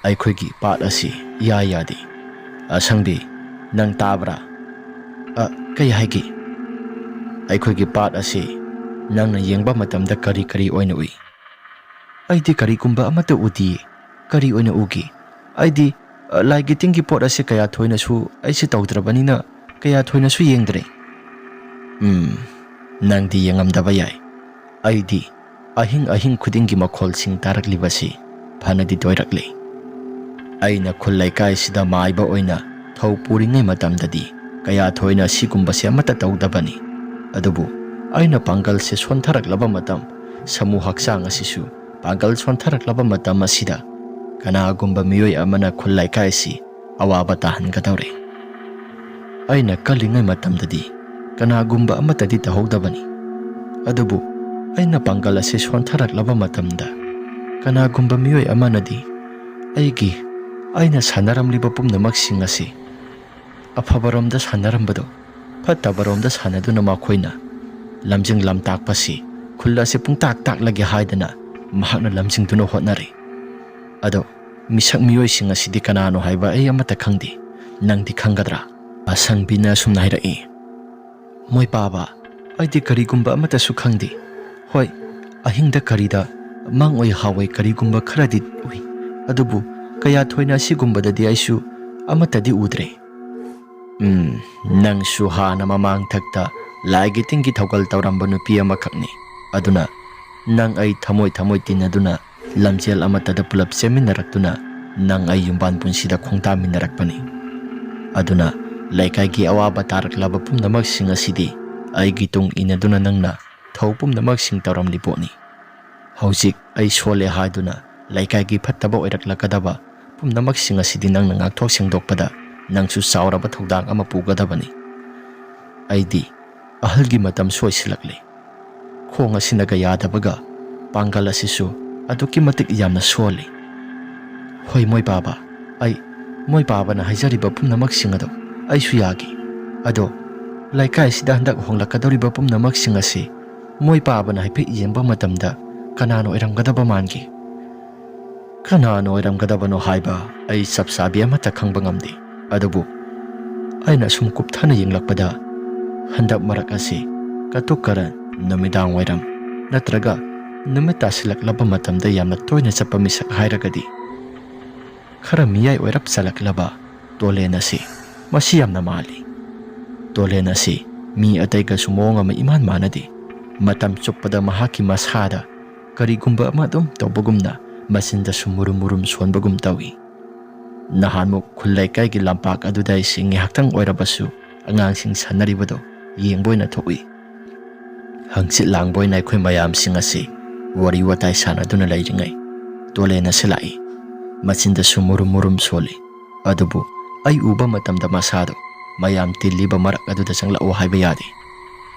ꯑꯩꯈꯣꯏꯒꯤ ꯄꯥꯠ ꯑꯁꯤ ꯏꯌꯥ ꯌꯥꯗꯦ꯫ ꯑꯁꯪꯕꯤ, ꯅꯪ ꯇꯥꯕ꯭ꯔꯥ?" "ꯑ, ꯀꯩ ꯍꯥꯏꯒꯦ?" "ꯑꯩꯈꯣꯏꯒꯤ ꯄꯥꯠ ꯑꯁꯤ ꯅꯪꯅ ꯌꯦꯡꯕ ꯃꯇꯝꯗ ꯀꯔꯤ ꯀꯔꯤ ꯑꯣꯏꯅ ꯎꯏ?" "ꯑꯩꯗꯤ ꯀꯔꯤꯒꯨꯝꯕ ꯑꯃꯠꯇ ꯎꯗꯤꯌꯦ꯫ ꯀꯔꯤ ꯑꯣꯏꯅ ꯎꯒꯦ? ꯑꯩꯗꯤ, ꯑ, ꯂꯥꯏꯒꯤ ꯇꯤꯟꯒꯤ ꯄꯣꯠ ꯑꯁꯤ ꯀꯌꯥ ꯊꯣꯏꯅꯁꯨ ꯑꯩꯁꯦ ꯇꯧꯗ꯭ꯔꯕꯅꯤꯅ ꯀꯌꯥ ꯊꯣꯏꯅꯁꯨ ꯌꯦꯡꯗ꯭ꯔꯦ꯫" "ꯎꯝ, ꯅꯪꯗꯤ ꯌꯦꯡꯉꯝꯗꯕ ꯌꯥꯏ꯫ ꯑꯩꯗꯤ ꯑꯍꯤꯡ ꯑꯍꯤꯡ ꯈꯨꯗꯤꯡꯒꯤ ꯃꯈꯣꯜꯁꯤꯡ ꯇꯥꯔꯛꯂꯤꯕꯁꯤ ꯐꯅꯗꯤ ꯇꯣꯏꯔꯛꯂꯤ꯫ ꯑꯩꯅ ꯈꯨꯜ ꯂꯩꯀꯥꯏꯁꯤꯗ ꯃꯥꯏꯕ ꯑꯣꯏꯅ ꯊꯧ ꯄꯨꯔꯤꯉꯩ ꯃꯇꯝꯗꯗꯤ ꯀꯌꯥ ꯊꯣꯏꯅ ꯁꯤꯒꯨꯝꯕꯁꯦ ꯑꯃꯠꯇ ꯇꯧꯗꯕꯅꯤ꯫ ꯑꯗꯨꯕꯨ ꯑꯩꯅ ꯄꯥꯡꯒꯜꯁꯦ ꯁꯣꯟꯊꯔꯛꯂꯕ ꯃꯇꯝ, ꯁꯥꯃꯨ ꯍꯛꯆꯥꯡ ꯑꯁꯤꯁꯨ ꯄꯥꯡꯒꯜ ꯁꯣꯟꯊꯔꯛꯂꯕ ꯃꯇꯝ ꯑꯁꯤꯗ ꯀꯅꯥꯒꯨꯝꯕ ꯃꯤꯑꯣꯏ ꯑꯃꯅ ꯈꯨꯜ ꯂꯩꯀꯥꯏ ꯑꯁꯤ ꯑꯋꯥꯕ ꯇꯥꯍꯟꯒꯗꯧꯔꯦ꯫ ꯑꯩꯅ ꯀꯜꯂꯤꯉꯩ ꯃꯇꯝꯗꯗꯤ ꯀꯅꯥꯒꯨꯝꯕ ꯑꯃꯠꯇꯗꯤ ꯇꯧꯍꯧꯗꯕꯅꯤ꯫ ꯑꯗꯨꯕꯨ ꯑꯩꯅ ꯄꯥꯡꯒꯜ ꯑꯁꯤ ꯁꯣꯟꯊꯔꯛꯂꯕ ꯃꯇꯝꯗ ꯀꯅꯥꯒꯨꯝꯕ ꯃꯤꯑꯣꯏ ꯑꯃꯅꯗꯤ ꯑꯩꯒꯤ, ꯑꯩꯅ ꯁꯥꯟꯅꯔꯝꯂꯤꯕ ꯄꯨꯝꯅꯃꯛꯁꯤꯡ ꯑꯁꯤ ꯑꯐꯕꯔꯣꯝꯗ ꯁꯥꯟꯅꯔꯝꯕꯗꯣ ꯐꯠꯇꯕꯔꯣꯝꯗ ꯁꯥꯟꯅꯗꯨꯅ ꯃꯈꯣꯏꯅ ꯂꯝꯖꯤꯡ ꯂꯝꯇꯥꯛꯄꯁꯤ ꯈꯨꯜ ꯑꯁꯤ ꯄꯨꯡꯇꯥꯛ ꯇꯥꯛꯂꯒꯦ ꯍꯥꯏꯗꯅ ꯃꯍꯥꯛꯅ ꯂꯝꯖꯤꯡꯗꯨꯅ ꯍꯣꯠꯅꯔꯤ꯫ ꯑꯗꯣ ꯃꯤꯁꯛ ꯃꯤꯑꯣꯏꯁꯤꯡ ꯑꯁꯤꯗꯤ ꯀꯅꯥꯅꯣ ꯍꯥꯏꯕ ꯑꯩ ꯑꯃꯠꯇ ꯈꯪꯗꯦ꯫ ꯅꯪꯗꯤ ꯈꯪꯒꯗ꯭ꯔꯥ? ꯑꯁꯪꯕꯤꯅ ꯑꯁꯨꯝꯅ ꯍꯥꯏꯔꯛꯏ, "ꯃꯣꯏ ꯄꯥꯕ, ꯑꯩꯗꯤ ꯀꯔꯤꯒꯨꯝꯕ ꯑꯃꯠꯇꯁꯨ ꯈꯪꯗꯦ꯫ ꯍꯣꯏ, ꯑꯍꯤꯡꯗ ꯀꯔꯤꯗ ꯃꯪ ꯑꯣꯏ ꯍꯥꯎꯋꯦ ꯀꯔꯤꯒꯨꯝꯕ ꯈꯔꯗꯤ ꯎꯏ, ꯑꯗꯨꯕꯨ ꯀꯌꯥ ꯊꯣꯏꯅ ꯑꯁꯤꯒꯨꯝꯕꯗꯗꯤ ꯑꯩꯁꯨ ꯑꯃꯠꯇꯗꯤ ꯎꯗ꯭ꯔꯦ꯫" ꯎꯝ, ꯅꯪꯁꯨ ꯍꯥꯟꯅ ꯃꯃꯥꯡꯊꯛꯇ ꯂꯥꯏꯒꯤ ꯇꯤꯟꯒꯤ ꯊꯧꯒꯜ ꯇꯧꯔꯝꯕ ꯅꯨꯄꯤ ꯑꯃꯈꯛꯅꯤ꯫ ꯑꯗꯨꯅ ꯅꯪ ꯑꯩ ꯊꯃꯣꯏ ꯊꯃꯣꯏ ꯇꯤꯟꯅꯗꯨꯅ ꯂꯝꯖꯦꯜ ꯑꯃꯠꯇꯗ ꯄꯨꯂꯞ ꯆꯦꯟꯃꯤꯟꯅꯔꯛꯇꯨꯅ ꯅꯪ ꯑꯩ ꯌꯨꯝꯕꯥꯟ ꯄꯨꯟꯁꯤꯗ ꯈꯣꯡꯗꯥꯃꯤꯟꯅꯔꯛꯄꯅꯤ꯫ ꯑꯗꯨꯅ ꯂꯩꯀꯥꯏꯒꯤ ꯑꯋꯥꯕ ꯇꯥꯔꯛꯂꯕ ꯄꯨꯝꯅꯃꯛꯁꯤꯡ ꯑꯁꯤꯗꯤ ꯑꯩꯒꯤ ꯇꯨꯡ ꯏꯟꯅꯗꯨꯅ ꯅꯪꯅ ꯊꯧ ꯄꯨꯝꯅꯃꯛꯁꯤꯡ ꯇꯧꯔꯝꯂꯤ ꯄꯣꯠꯅꯤ꯫ ꯍꯧꯖꯤꯛ ꯑꯩ ꯁꯣꯜꯂꯦ ꯍꯥꯏꯗꯨꯅ ꯂꯩꯀꯥꯏꯒꯤ ꯐꯠꯇꯕ ꯑꯣꯏꯔꯛꯂꯛꯀꯗꯕ ꯄꯨꯝꯅꯃꯛꯁꯤꯡ ꯑꯁꯤꯗꯤ ꯅꯪꯅ ꯉꯥꯛꯊꯣꯛ ꯁꯦꯡꯗꯣꯛꯄꯗ ꯅꯪꯁꯨ ꯆꯥꯎꯔꯕ ꯊꯧꯗꯥꯡ ꯑꯃ ꯄꯨꯒꯗꯕꯅꯤ꯫ ꯑꯩꯗꯤ ꯑꯍꯜꯒꯤ ꯃꯇꯝꯁꯨ ꯑꯣꯏꯁꯤꯜꯂꯛꯂꯦ꯫ ꯈꯣꯡ ꯑꯁꯤꯅꯒ ꯌꯥꯗꯕꯒ ꯄꯥꯡꯒꯜ ꯑꯁꯤꯁꯨ ꯑꯗꯨꯛꯀꯤ ꯃꯇꯤꯛ ꯌꯥꯝꯅ ꯁꯣꯜꯂꯤ꯫ ꯍꯣꯏ ꯃꯣꯏ ꯄꯥꯕ, ꯑꯩ ꯃꯣꯏ ꯄꯥꯕꯅ ꯍꯥꯏꯖꯔꯤꯕ ꯄꯨꯝꯅꯃꯛꯁꯤꯡ ꯑꯗꯣ ꯑꯩꯁꯨ ꯌꯥꯒꯦ꯫ ꯑꯗꯣ ꯂꯩꯀꯥꯏꯁꯤꯗ ꯍꯟꯗꯛ ꯍꯣꯡꯂꯛꯀꯗꯧꯔꯤꯕ ꯄꯨꯝꯅꯃꯛꯁꯤꯡ ꯑꯁꯤ ꯃꯣꯏ ꯄꯥꯕꯅ ꯍꯥꯏꯐꯦꯠ ꯌꯦꯡꯕ ꯃꯇꯝꯗ ꯀꯅꯥꯅ ꯑꯣꯏꯔꯝꯒꯗꯕ ꯃꯥꯟꯒꯦ? ꯀꯅꯥꯅ ꯑꯣꯏꯔꯝꯒꯗꯕꯅꯣ ꯍꯥꯏꯕ ꯑꯩ ꯆꯞ ꯆꯥꯕꯤ ꯑꯃꯠꯇ ꯈꯪꯕ ꯉꯝꯗꯦ꯫ ꯑꯗꯨꯕꯨ ꯑꯩꯅ ꯁꯨꯝ ꯀꯨꯞꯊꯅ ꯌꯦꯡꯂꯛꯄꯗ ꯍꯟꯗꯛ ꯃꯔꯛ ꯑꯁꯤ ꯀꯇꯨꯛ ꯀꯔꯟ, ꯅꯨꯃꯤꯗꯥꯡ ꯋꯥꯏꯔꯝ ꯅꯠꯇ꯭ꯔꯒ ꯅꯨꯃꯤꯠ ꯇꯥꯁꯤꯜꯂꯛꯂꯕ ꯃꯇꯝꯗ ꯌꯥꯝꯅ ꯇꯣꯏꯅ ꯆꯠꯄ ꯃꯤꯁꯛ ꯍꯥꯏꯔꯒꯗꯤ ꯈꯔ ꯃꯤꯌꯥꯏ ꯑꯣꯏꯔꯞ ꯆꯜꯂꯛꯂꯕ ꯇꯣꯂꯦꯟ ꯑꯁꯤ, ꯃꯁꯤ ꯌꯥꯝꯅ ꯃꯥꯜꯂꯤ꯫ ꯇꯣꯂꯦꯟ ꯑꯁꯤ ꯃꯤ ꯑꯇꯩꯒꯁꯨ ꯃꯑꯣꯡ ꯑꯃ ꯏꯃꯥꯟ ꯃꯥꯟꯅꯗꯦ꯫ ꯃꯇꯝ ꯆꯨꯞꯄꯗ ꯃꯍꯥꯛꯀꯤ ꯃꯁꯥꯗ ꯀꯔꯤꯒꯨꯝꯕ ꯑꯃ ꯑꯗꯨꯝ ꯇꯧꯕꯒꯨꯝꯅ ꯃꯆꯤꯟꯗꯁꯨ ꯃꯨꯔꯨꯝ ꯃꯨꯔꯨꯝ ꯁꯣꯟꯕꯒꯨꯝ ꯇꯧꯏ꯫ ꯅꯍꯥꯟꯃꯨꯛ ꯈꯨꯜ ꯂꯩꯀꯥꯏꯒꯤ ꯂꯝꯄꯥꯛ ꯑꯗꯨꯗ ꯑꯩꯁꯤ ꯉꯥꯏꯍꯥꯛꯇꯪ ꯑꯣꯏꯔꯕꯁꯨ ꯑꯉꯥꯡꯁꯤꯡ ꯁꯥꯟꯅꯔꯤꯕꯗꯨ ꯌꯦꯡꯕ ꯑꯣꯏꯅ ꯊꯣꯛꯏ꯫ ꯍꯪꯆꯤꯠ ꯂꯥꯡꯕ ꯑꯣꯏꯅ ꯑꯩꯈꯣꯏ ꯃꯌꯥꯝꯁꯤꯡ ꯑꯁꯤ ꯋꯥꯔꯤ ꯋꯥꯇꯥꯏ ꯁꯥꯟꯅꯗꯨꯅ ꯂꯩꯔꯤꯉꯩ ꯇꯣꯂꯦꯟ ꯑꯁꯤ ꯂꯥꯛꯏ꯫ ꯃꯆꯤꯟꯗꯁꯨ ꯃꯨꯔꯨꯝ ꯃꯨꯔꯨꯝ ꯁꯣꯜꯂꯤ꯫ ꯑꯗꯨꯕꯨ ꯑꯩ ꯎꯕ ꯃꯇꯝꯗ ꯃꯁꯥꯗꯣ ꯃꯌꯥꯝ ꯇꯤꯜꯂꯤꯕ ꯃꯔꯛ ꯑꯗꯨꯗ ꯆꯪꯂꯛꯑꯣ ꯍꯥꯏꯕ ꯌꯥꯗꯦ꯫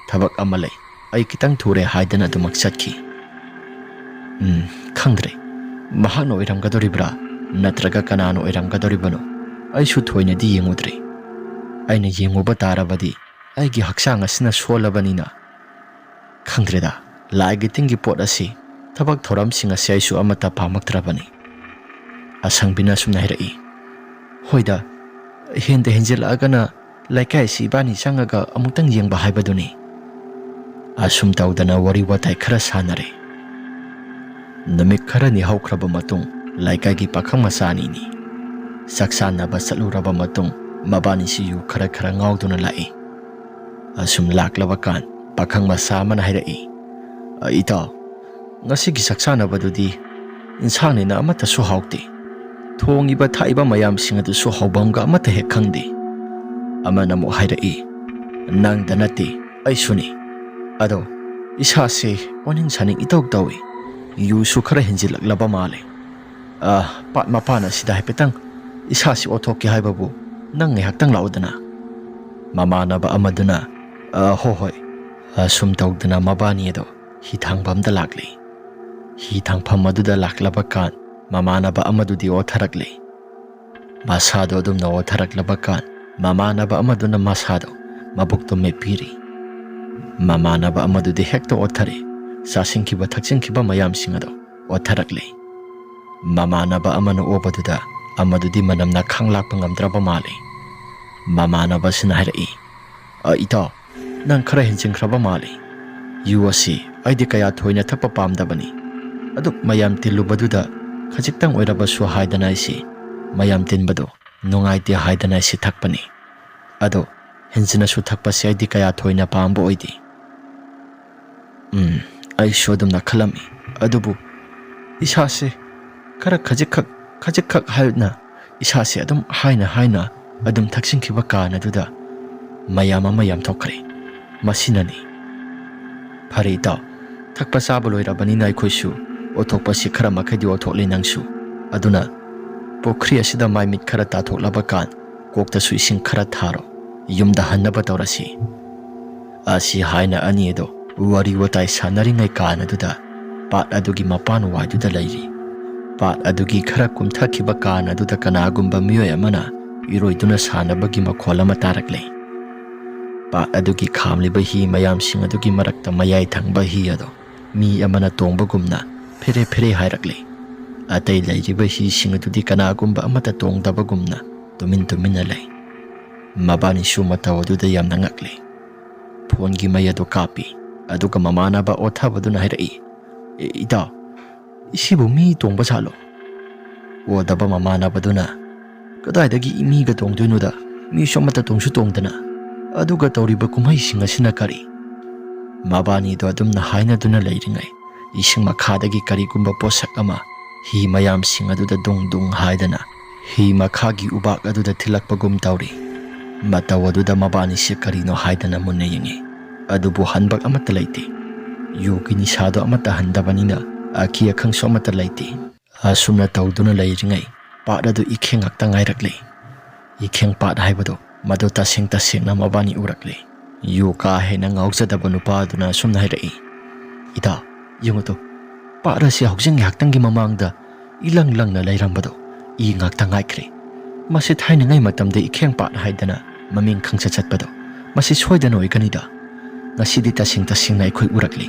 ꯊꯕꯛ ꯑꯃ ꯂꯩ, ꯑꯩ ꯈꯤꯇꯪ ꯊꯨꯔꯦ ꯍꯥꯏꯗꯅ ꯑꯗꯨꯃꯛ ꯆꯠꯈꯤ꯫ ꯎꯝ, ꯈꯪꯗ꯭ꯔꯦ꯫ ꯃꯍꯥꯛꯅ ꯑꯣꯏꯔꯝꯒꯗꯧꯔꯤꯕ꯭ꯔꯥ ꯅꯠꯇ꯭ꯔꯒ ꯀꯅꯥꯅ ꯑꯣꯏꯔꯝꯒꯗꯧꯔꯤꯕꯅꯣ? ꯑꯩꯁꯨ ꯊꯣꯏꯅꯗꯤ ꯌꯦꯡꯉꯨꯗ꯭ꯔꯦ꯫ ꯑꯩꯅ ꯌꯦꯡꯉꯨꯕ ꯇꯥꯔꯕꯗꯤ ꯑꯩꯒꯤ ꯍꯛꯆꯥꯡ ꯑꯁꯤꯅ ꯁꯣꯜꯂꯕꯅꯤꯅ꯫ ꯈꯪꯗ꯭ꯔꯦꯗ, ꯂꯥꯏꯒꯤ ꯇꯤꯟꯒꯤ ꯄꯣꯠ ꯑꯁꯤ, ꯊꯕꯛ ꯊꯧꯔꯝꯁꯤꯡ ꯑꯁꯤ ꯑꯩꯁꯨ ꯑꯃꯠꯇ ꯄꯥꯝꯃꯛꯇ꯭ꯔꯕꯅꯤ꯫ ꯑꯁꯪꯕꯤꯅ ꯑꯁꯨꯝꯅ ꯍꯥꯏꯔꯛꯏ, "ꯍꯣꯏꯗ, ꯍꯦꯟꯗ ꯍꯦꯟꯖꯤꯜꯂꯛꯑꯒꯅ ꯂꯩꯀꯥꯏꯁꯤ ꯏꯕꯥꯅꯤ ꯆꯪꯉꯒ ꯑꯃꯨꯛꯇꯪ ꯌꯦꯡꯕ ꯍꯥꯏꯕꯗꯨꯅꯤ"꯫ ꯑꯁꯨꯝ ꯇꯧꯗꯅ ꯋꯥꯔꯤ ꯋꯥꯇꯥꯏ ꯈꯔ ꯁꯥꯟꯅꯔꯦ꯫ ꯅꯨꯃꯤꯠ ꯈꯔꯅꯤ ꯍꯧꯈ꯭ꯔꯕ ꯃꯇꯨꯡ, ꯂꯩꯀꯥꯏꯒꯤ ꯄꯥꯈꯪ ꯃꯆꯥ ꯑꯅꯤꯅꯤ꯫ ꯆꯥꯛ ꯆꯥꯅꯕ ꯆꯠꯂꯨꯔꯕ ꯃꯇꯨꯡ, ꯃꯕꯥꯅꯤꯁꯤ ꯌꯨ ꯈꯔ ꯈꯔ ꯉꯥꯎꯗꯨꯅ ꯂꯥꯛꯏ꯫ ꯑꯁꯨꯝ ꯂꯥꯛꯂꯕ ꯀꯥꯟ, ꯄꯥꯈꯪ ꯃꯆꯥ ꯑꯃꯅ ꯍꯥꯏꯔꯛꯏ, "ꯑ, ꯏꯇꯥꯎ, ꯉꯁꯤꯒꯤ ꯆꯥꯛ ꯆꯥꯅꯕꯗꯨꯗꯤ ꯏꯟꯁꯥꯡꯅꯤꯅ ꯑꯃꯠꯇꯁꯨ ꯍꯥꯎꯇꯦ꯫ ꯊꯣꯡꯉꯤꯕ ꯊꯥꯛꯏꯕ ꯃꯌꯥꯝꯁꯤꯡ ꯑꯗꯨꯁꯨ ꯍꯥꯎꯐꯝꯒ ꯑꯃꯠꯇ ꯍꯦꯛ ꯈꯪꯗꯦ"꯫ ꯑꯃꯅ ꯑꯃꯨꯛ ꯍꯥꯏꯔꯛꯏ, "ꯅꯪꯗ ꯅꯠꯇꯦ, ꯑꯩꯁꯨꯅꯤ꯫ ꯑꯗꯣ ꯏꯁꯥꯁꯦ ꯑꯣꯅꯤꯡ ꯁꯥꯅꯤꯡ ꯏꯇꯧ ꯇꯧꯏ꯫ ꯌꯨꯁꯨ ꯈꯔ ꯍꯦꯟꯖꯤꯜꯂꯛꯂꯕ ꯃꯥꯜꯂꯦ꯫ ꯑ, ꯄꯥꯠ ꯃꯄꯥꯟ ꯑꯁꯤꯗ ꯍꯥꯏꯐꯦꯠꯇꯪ ꯏꯁꯥꯁꯤ ꯑꯣꯠꯊꯣꯛꯀꯦ ꯍꯥꯏꯕꯕꯨ ꯅꯪ ꯉꯥꯏꯍꯥꯛꯇꯪ ꯂꯥꯛꯎꯗꯅ"꯫ ꯃꯃꯥꯟꯅꯕ ꯑꯃꯗꯨꯅ, "ꯑ, ꯍꯣ ꯍꯣꯏ"꯫ ꯑꯁꯨꯝ ꯇꯧꯗꯅ ꯃꯕꯥꯅꯤ ꯑꯗꯣ ꯍꯤ ꯊꯥꯡꯕ ꯑꯝꯗ ꯂꯥꯛꯂꯤ꯫ ꯍꯤ ꯊꯥꯡꯐꯝ ꯑꯗꯨꯗ ꯂꯥꯛꯂꯕ ꯀꯥꯟ, ꯃꯃꯥꯟꯅꯕ ꯑꯃꯗꯨꯗꯤ ꯑꯣꯠꯊꯔꯛꯂꯤ꯫ ꯃꯁꯥꯗꯣ ꯑꯗꯨꯝꯅ ꯑꯣꯠꯊꯔꯛꯂꯕ ꯀꯥꯟ, ꯃꯃꯥꯟꯅꯕ ꯑꯃꯗꯨꯅ ꯃꯁꯥꯗꯣ ꯃꯕꯨꯛꯇꯣ ꯃꯦꯠꯄꯤꯔꯤ꯫ ꯃꯃꯥꯟꯅꯕ ꯑꯃꯗꯨꯗꯤ ꯍꯦꯛꯇ ꯑꯣꯠꯊꯔꯦ꯫ ꯆꯥꯁꯤꯟꯈꯤꯕ ꯊꯛꯆꯤꯟꯈꯤꯕ ꯃꯌꯥꯝꯁꯤꯡ ꯑꯗꯣ ꯑꯣꯠꯊꯔꯛꯂꯦ꯫ ꯃꯃꯥꯟꯅꯕ ꯑꯃꯅ ꯑꯣꯕꯗꯨꯗ ꯑꯃꯗꯨꯗꯤ ꯃꯅꯝꯅ ꯈꯥꯡ ꯂꯥꯛꯄ ꯉꯝꯗ꯭ꯔꯕ ꯃꯥꯜꯂꯦ꯫ ꯃꯃꯥꯟꯅꯕꯁꯤꯅ ꯍꯥꯏꯔꯛꯏ, "ꯑ, ꯏꯇꯥꯎ, ꯅꯪ ꯈꯔ ꯍꯦꯟꯖꯤꯟꯈ꯭ꯔꯕ ꯃꯥꯜꯂꯤ꯫ ꯌꯨ ꯑꯁꯤ ꯑꯩꯗꯤ ꯀꯌꯥ ꯊꯣꯏꯅ ꯊꯛꯄ ꯄꯥꯝꯗꯕꯅꯤ꯫ ꯑꯗꯨꯛ ꯃꯌꯥꯝ ꯇꯤꯜꯂꯨꯕꯗꯨꯗ ꯈꯖꯤꯛꯇꯪ ꯑꯣꯏꯔꯕꯁꯨ ꯍꯥꯏꯗꯅ ꯑꯩꯁꯤ ꯃꯌꯥꯝ ꯇꯤꯟꯕꯗꯣ ꯅꯨꯡꯉꯥꯏꯇꯦ ꯍꯥꯏꯗꯅ ꯑꯩꯁꯤ ꯊꯛꯄꯅꯤ꯫ ꯑꯗꯣ ꯍꯦꯟꯖꯤꯟꯅꯁꯨ ꯊꯛꯄꯁꯦ ꯑꯩꯗꯤ ꯀꯌꯥ ꯊꯣꯏꯅ ꯄꯥꯝꯕ ꯑꯣꯏꯗꯦ"꯫ ꯎꯝ, ꯑꯩꯁꯨ ꯑꯗꯨꯝꯅ ꯈꯜꯂꯝꯃꯤ꯫ ꯑꯗꯨꯕꯨ ꯏꯁꯥꯁꯦ ꯈꯔ ꯈꯖꯤꯛꯈꯛ, ꯈꯖꯤꯛꯈꯛ ꯍꯥꯏꯅ ꯏꯁꯥꯁꯦ ꯑꯗꯨꯝ ꯍꯥꯏꯅ ꯍꯥꯏꯅ ꯑꯗꯨꯝ ꯊꯛꯆꯤꯟꯈꯤꯕ ꯀꯥꯟ ꯑꯗꯨꯗ ꯃꯌꯥꯝ ꯑꯃ ꯌꯥꯝꯊꯣꯛꯈ꯭ꯔꯦ꯫ ꯃꯁꯤꯅꯅꯤ꯫ ꯐꯔꯦ ꯏꯇꯥꯎ, ꯊꯛꯄ ꯆꯥꯕ ꯂꯣꯏꯔꯕꯅꯤꯅ ꯑꯩꯈꯣꯏꯁꯨ ꯑꯣꯊꯣꯛꯄꯁꯤ ꯈꯔ ꯃꯈꯩꯗꯤ ꯑꯣꯊꯣꯛꯂꯦ ꯅꯪꯁꯨ꯫ ꯑꯗꯨꯅ ꯄꯨꯈ꯭ꯔꯤ ꯑꯁꯤꯗ ꯃꯥꯏ ꯃꯤꯠ ꯈꯔ ꯇꯥꯊꯣꯛꯂꯕ ꯀꯥꯟ ꯀꯣꯛꯇꯁꯨ ꯏꯁꯤꯡ ꯈꯔ ꯊꯥꯔꯣ꯫ ꯌꯨꯝꯗ ꯍꯟꯅꯕ ꯇꯧꯔꯁꯤ꯫ ꯑꯁꯤ ꯍꯥꯏꯅ ꯑꯅꯤ ꯑꯗꯨ ꯋꯥꯔꯤ ꯋꯥꯇꯥꯏ ꯁꯥꯟꯅꯔꯤꯉꯩ ꯀꯥꯟ ꯑꯗꯨꯗ ꯄꯥꯠ ꯑꯗꯨꯒꯤ ꯃꯄꯥꯟ ꯋꯥꯏꯗꯨꯗ ꯂꯩꯔꯤ꯫ ꯄꯥꯠ ꯑꯗꯨꯒꯤ ꯈꯔ ꯀꯨꯝꯊꯈꯤꯕ ꯀꯥꯟ ꯑꯗꯨꯗ ꯀꯅꯥꯒꯨꯝꯕ ꯃꯤꯑꯣꯏ ꯑꯃꯅ ꯏꯔꯣꯏꯗꯨꯅ ꯁꯥꯟꯅꯕꯒꯤ ꯃꯈꯣꯜ ꯑꯃ ꯇꯥꯔꯛꯂꯦ꯫ ꯄꯥꯠ ꯑꯗꯨꯒꯤ ꯈꯥꯝꯂꯤꯕ ꯍꯤ ꯃꯌꯥꯝꯁꯤꯡ ꯑꯗꯨꯒꯤ ꯃꯔꯛꯇ ꯃꯌꯥꯏ ꯊꯪꯕ ꯍꯤ ꯑꯗꯨ ꯃꯤ ꯑꯃꯅ ꯇꯣꯡꯕꯒꯨꯝꯅ ꯐꯦꯔꯦ ꯐꯦꯔꯦ ꯍꯥꯏꯔꯛꯂꯦ꯫ ꯑꯇꯩ ꯂꯩꯔꯤꯕ ꯍꯤꯁꯤꯡ ꯑꯗꯨꯗꯤ ꯀꯅꯥꯒꯨꯝꯕ ꯑꯃꯠꯇ ꯇꯣꯡꯗꯕꯒꯨꯝꯅ ꯇꯨꯃꯤꯟ ꯇꯨꯃꯤꯟꯅ ꯂꯩ꯫ ꯃꯕꯥꯅꯤꯁꯨ ꯃꯇꯧ ꯑꯗꯨꯗ ꯌꯥꯝꯅ ꯉꯛꯂꯦ꯫ ꯐꯣꯟꯒꯤ ꯃꯩ ꯑꯗꯨ ꯀꯥꯞꯄꯤ꯫ ꯑꯗꯨꯒ ꯃꯃꯥꯟꯅꯕ ꯑꯣꯊꯕꯗꯨꯅ ꯍꯥꯏꯔꯛꯏ, "ꯑꯦ, ꯏꯇꯥꯎ, ꯁꯤꯕꯨ ꯃꯤ ꯇꯣꯡꯕ ꯖꯥꯠꯂꯣ?" ꯑꯣꯗꯕ ꯃꯃꯥꯟꯅꯕꯗꯨꯅ, "ꯀꯗꯥꯏꯗꯒꯤ ꯃꯤꯒ ꯇꯣꯡꯗꯣꯏꯅꯣꯗ? ꯃꯤꯁꯨ ꯑꯃꯠꯇ ꯇꯣꯡꯁꯨ ꯇꯣꯡꯗꯅ꯫ ꯑꯗꯨꯒ ꯇꯧꯔꯤꯕ ꯀꯨꯝꯍꯩꯁꯤꯡ ꯑꯁꯤꯅ ꯀꯔꯤ?" ꯃꯕꯥꯅꯤꯗꯣ ꯑꯗꯨꯝꯅ ꯍꯥꯏꯅꯗꯨꯅ ꯂꯩꯔꯤꯉꯩ, ꯏꯁꯤꯡ ꯃꯈꯥꯗꯒꯤ ꯀꯔꯤꯒꯨꯝꯕ ꯄꯣꯠꯁꯛ ꯑꯃ ꯍꯤ ꯃꯌꯥꯝꯁꯤꯡ ꯑꯗꯨꯗ ꯗꯨꯡ ꯗꯨꯡ ꯍꯥꯏꯗꯅ ꯍꯤ ꯃꯈꯥꯒꯤ ꯎꯕꯥꯛ ꯑꯗꯨꯗ ꯊꯤꯜꯂꯛꯄꯒꯨꯝ ꯇꯧꯔꯤ꯫ ꯃꯇꯧ ꯑꯗꯨꯗ ꯃꯕꯥꯅꯤꯁꯦ ꯀꯔꯤꯅꯣ ꯍꯥꯏꯗꯅ ꯃꯨꯟꯅ ꯌꯦꯡꯉꯤ꯫ ꯑꯗꯨꯕꯨ ꯍꯟꯕ ꯑꯃꯠꯇ ꯂꯩꯇꯦ꯫ ꯌꯨꯒꯤ ꯅꯤꯁꯥꯗꯣ ꯑꯃꯠꯇ ꯍꯟꯗꯕꯅꯤꯅ ꯑꯀꯤ ꯑꯈꯪꯁꯨ ꯑꯃꯠꯇ ꯂꯩꯇꯦ꯫ ꯑꯁꯨꯝꯅ ꯇꯧꯗꯨꯅ ꯂꯩꯔꯤꯉꯩ ꯄꯥꯠ ꯑꯗꯨ ꯏꯈꯦꯡ ꯉꯥꯛꯇ ꯉꯥꯏꯔꯛꯂꯦ꯫ ꯏꯈꯦꯡ ꯄꯥꯠ ꯍꯥꯏꯕꯗꯨ ꯃꯗꯨ ꯇꯁꯦꯡ ꯇꯁꯦꯡꯅ ꯃꯕꯥꯅꯤ ꯎꯔꯛꯂꯦ꯫ ꯌꯨ ꯀꯥ ꯍꯦꯟꯅ ꯉꯥꯎꯖꯗꯕ ꯅꯨꯄꯥ ꯑꯗꯨꯅ ꯑꯁꯨꯝꯅ ꯍꯥꯏꯔꯛꯏ, "ꯏꯇꯥꯎ, ꯌꯦꯡꯉꯨ ꯇꯨ, ꯄꯥꯠ ꯑꯁꯤ ꯍꯧꯖꯤꯛ ꯉꯥꯏꯍꯥꯛꯇꯪꯒꯤ ꯃꯃꯥꯡꯗ ꯏꯂꯪ ꯂꯪꯅ ꯂꯩꯔꯝꯕꯗꯣ ꯏ ꯉꯥꯛꯇ ꯉꯥꯏꯈ꯭ꯔꯦ꯫ ꯃꯁꯤ ꯊꯥꯏꯅꯉꯩ ꯃꯇꯝꯗ ꯏꯈꯦꯡ ꯄꯥꯠ ꯍꯥꯏꯗꯅ ꯃꯃꯤꯡ ꯈꯪꯆꯠ ꯆꯠꯄꯗꯣ ꯃꯁꯤ ꯁꯣꯏꯗꯅ ꯑꯣꯏꯒꯅꯤꯗ꯫ ꯉꯁꯤꯗꯤ ꯇꯁꯦꯡ ꯇꯁꯦꯡꯅ ꯑꯩꯈꯣꯏ ꯎꯔꯛꯂꯤ꯫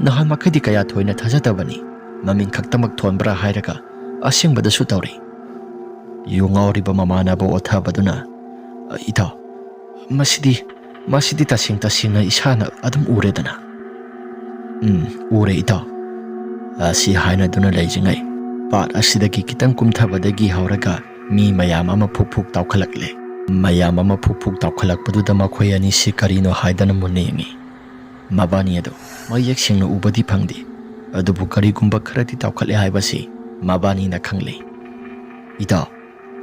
ꯅꯍꯥꯟ ꯃꯈꯩꯗꯤ ꯀꯌꯥ ꯊꯣꯏꯅ ꯊꯥꯖꯗꯕꯅꯤ꯫ ꯃꯃꯤꯡ ꯈꯛꯇꯃꯛ ꯊꯣꯟꯕ꯭ꯔꯥ ꯍꯥꯏꯔꯒ ꯑꯁꯦꯡꯕꯗꯁꯨ ꯇꯧꯔꯤ꯫" ꯌꯨ ꯉꯥꯎꯔꯤꯕ ꯃꯃꯥꯟꯅꯕ ꯑꯣꯊꯕꯗꯨꯅ, "ꯏꯇꯥꯎ, ꯃꯁꯤꯗꯤ, ꯃꯁꯤꯗꯤ ꯇꯁꯦꯡ ꯇꯁꯦꯡꯅ ꯏꯁꯥꯅ ꯑꯗꯨꯝ ꯎꯔꯦꯗꯅ꯫" "ꯎꯝ, ꯎꯔꯦ ꯏꯇꯥꯎ꯫" ꯑꯁꯤ ꯍꯥꯏꯅꯗꯨꯅ ꯂꯩꯔꯤꯉꯩ ꯄꯥꯠ ꯑꯁꯤꯗꯒꯤ ꯈꯤꯇꯪ ꯀꯨꯝꯊꯕꯗꯒꯤ ꯍꯧꯔꯒ ꯃꯤ ꯃꯌꯥꯝ ꯑꯃ ꯐꯨꯛ ꯐꯨꯛ ꯇꯥꯎꯈꯠꯂꯛꯂꯦ꯫ ꯃꯌꯥꯝ ꯑꯃ ꯐꯨꯛ ꯐꯨꯛ ꯇꯥꯎꯈꯠꯂꯛꯄꯗꯨꯗ ꯃꯈꯣꯏ ꯑꯅꯤꯁꯤ ꯀꯔꯤꯅꯣ ꯍꯥꯏꯗꯅ ꯃꯨꯟꯅ ꯌꯦꯡꯉꯤ꯫ ꯃꯕꯥꯅꯤ ꯑꯗꯨ ꯃꯌꯦꯛ ꯁꯦꯡꯅ ꯎꯕꯗꯤ ꯐꯪꯗꯦ, ꯑꯗꯨꯕꯨ ꯀꯔꯤꯒꯨꯝꯕ ꯈꯔꯗꯤ ꯇꯥꯎꯈꯠꯂꯦ ꯍꯥꯏꯕꯁꯤ ꯃꯕꯥꯅꯤꯅ ꯈꯪꯂꯦ꯫ "ꯏꯇꯥꯎ,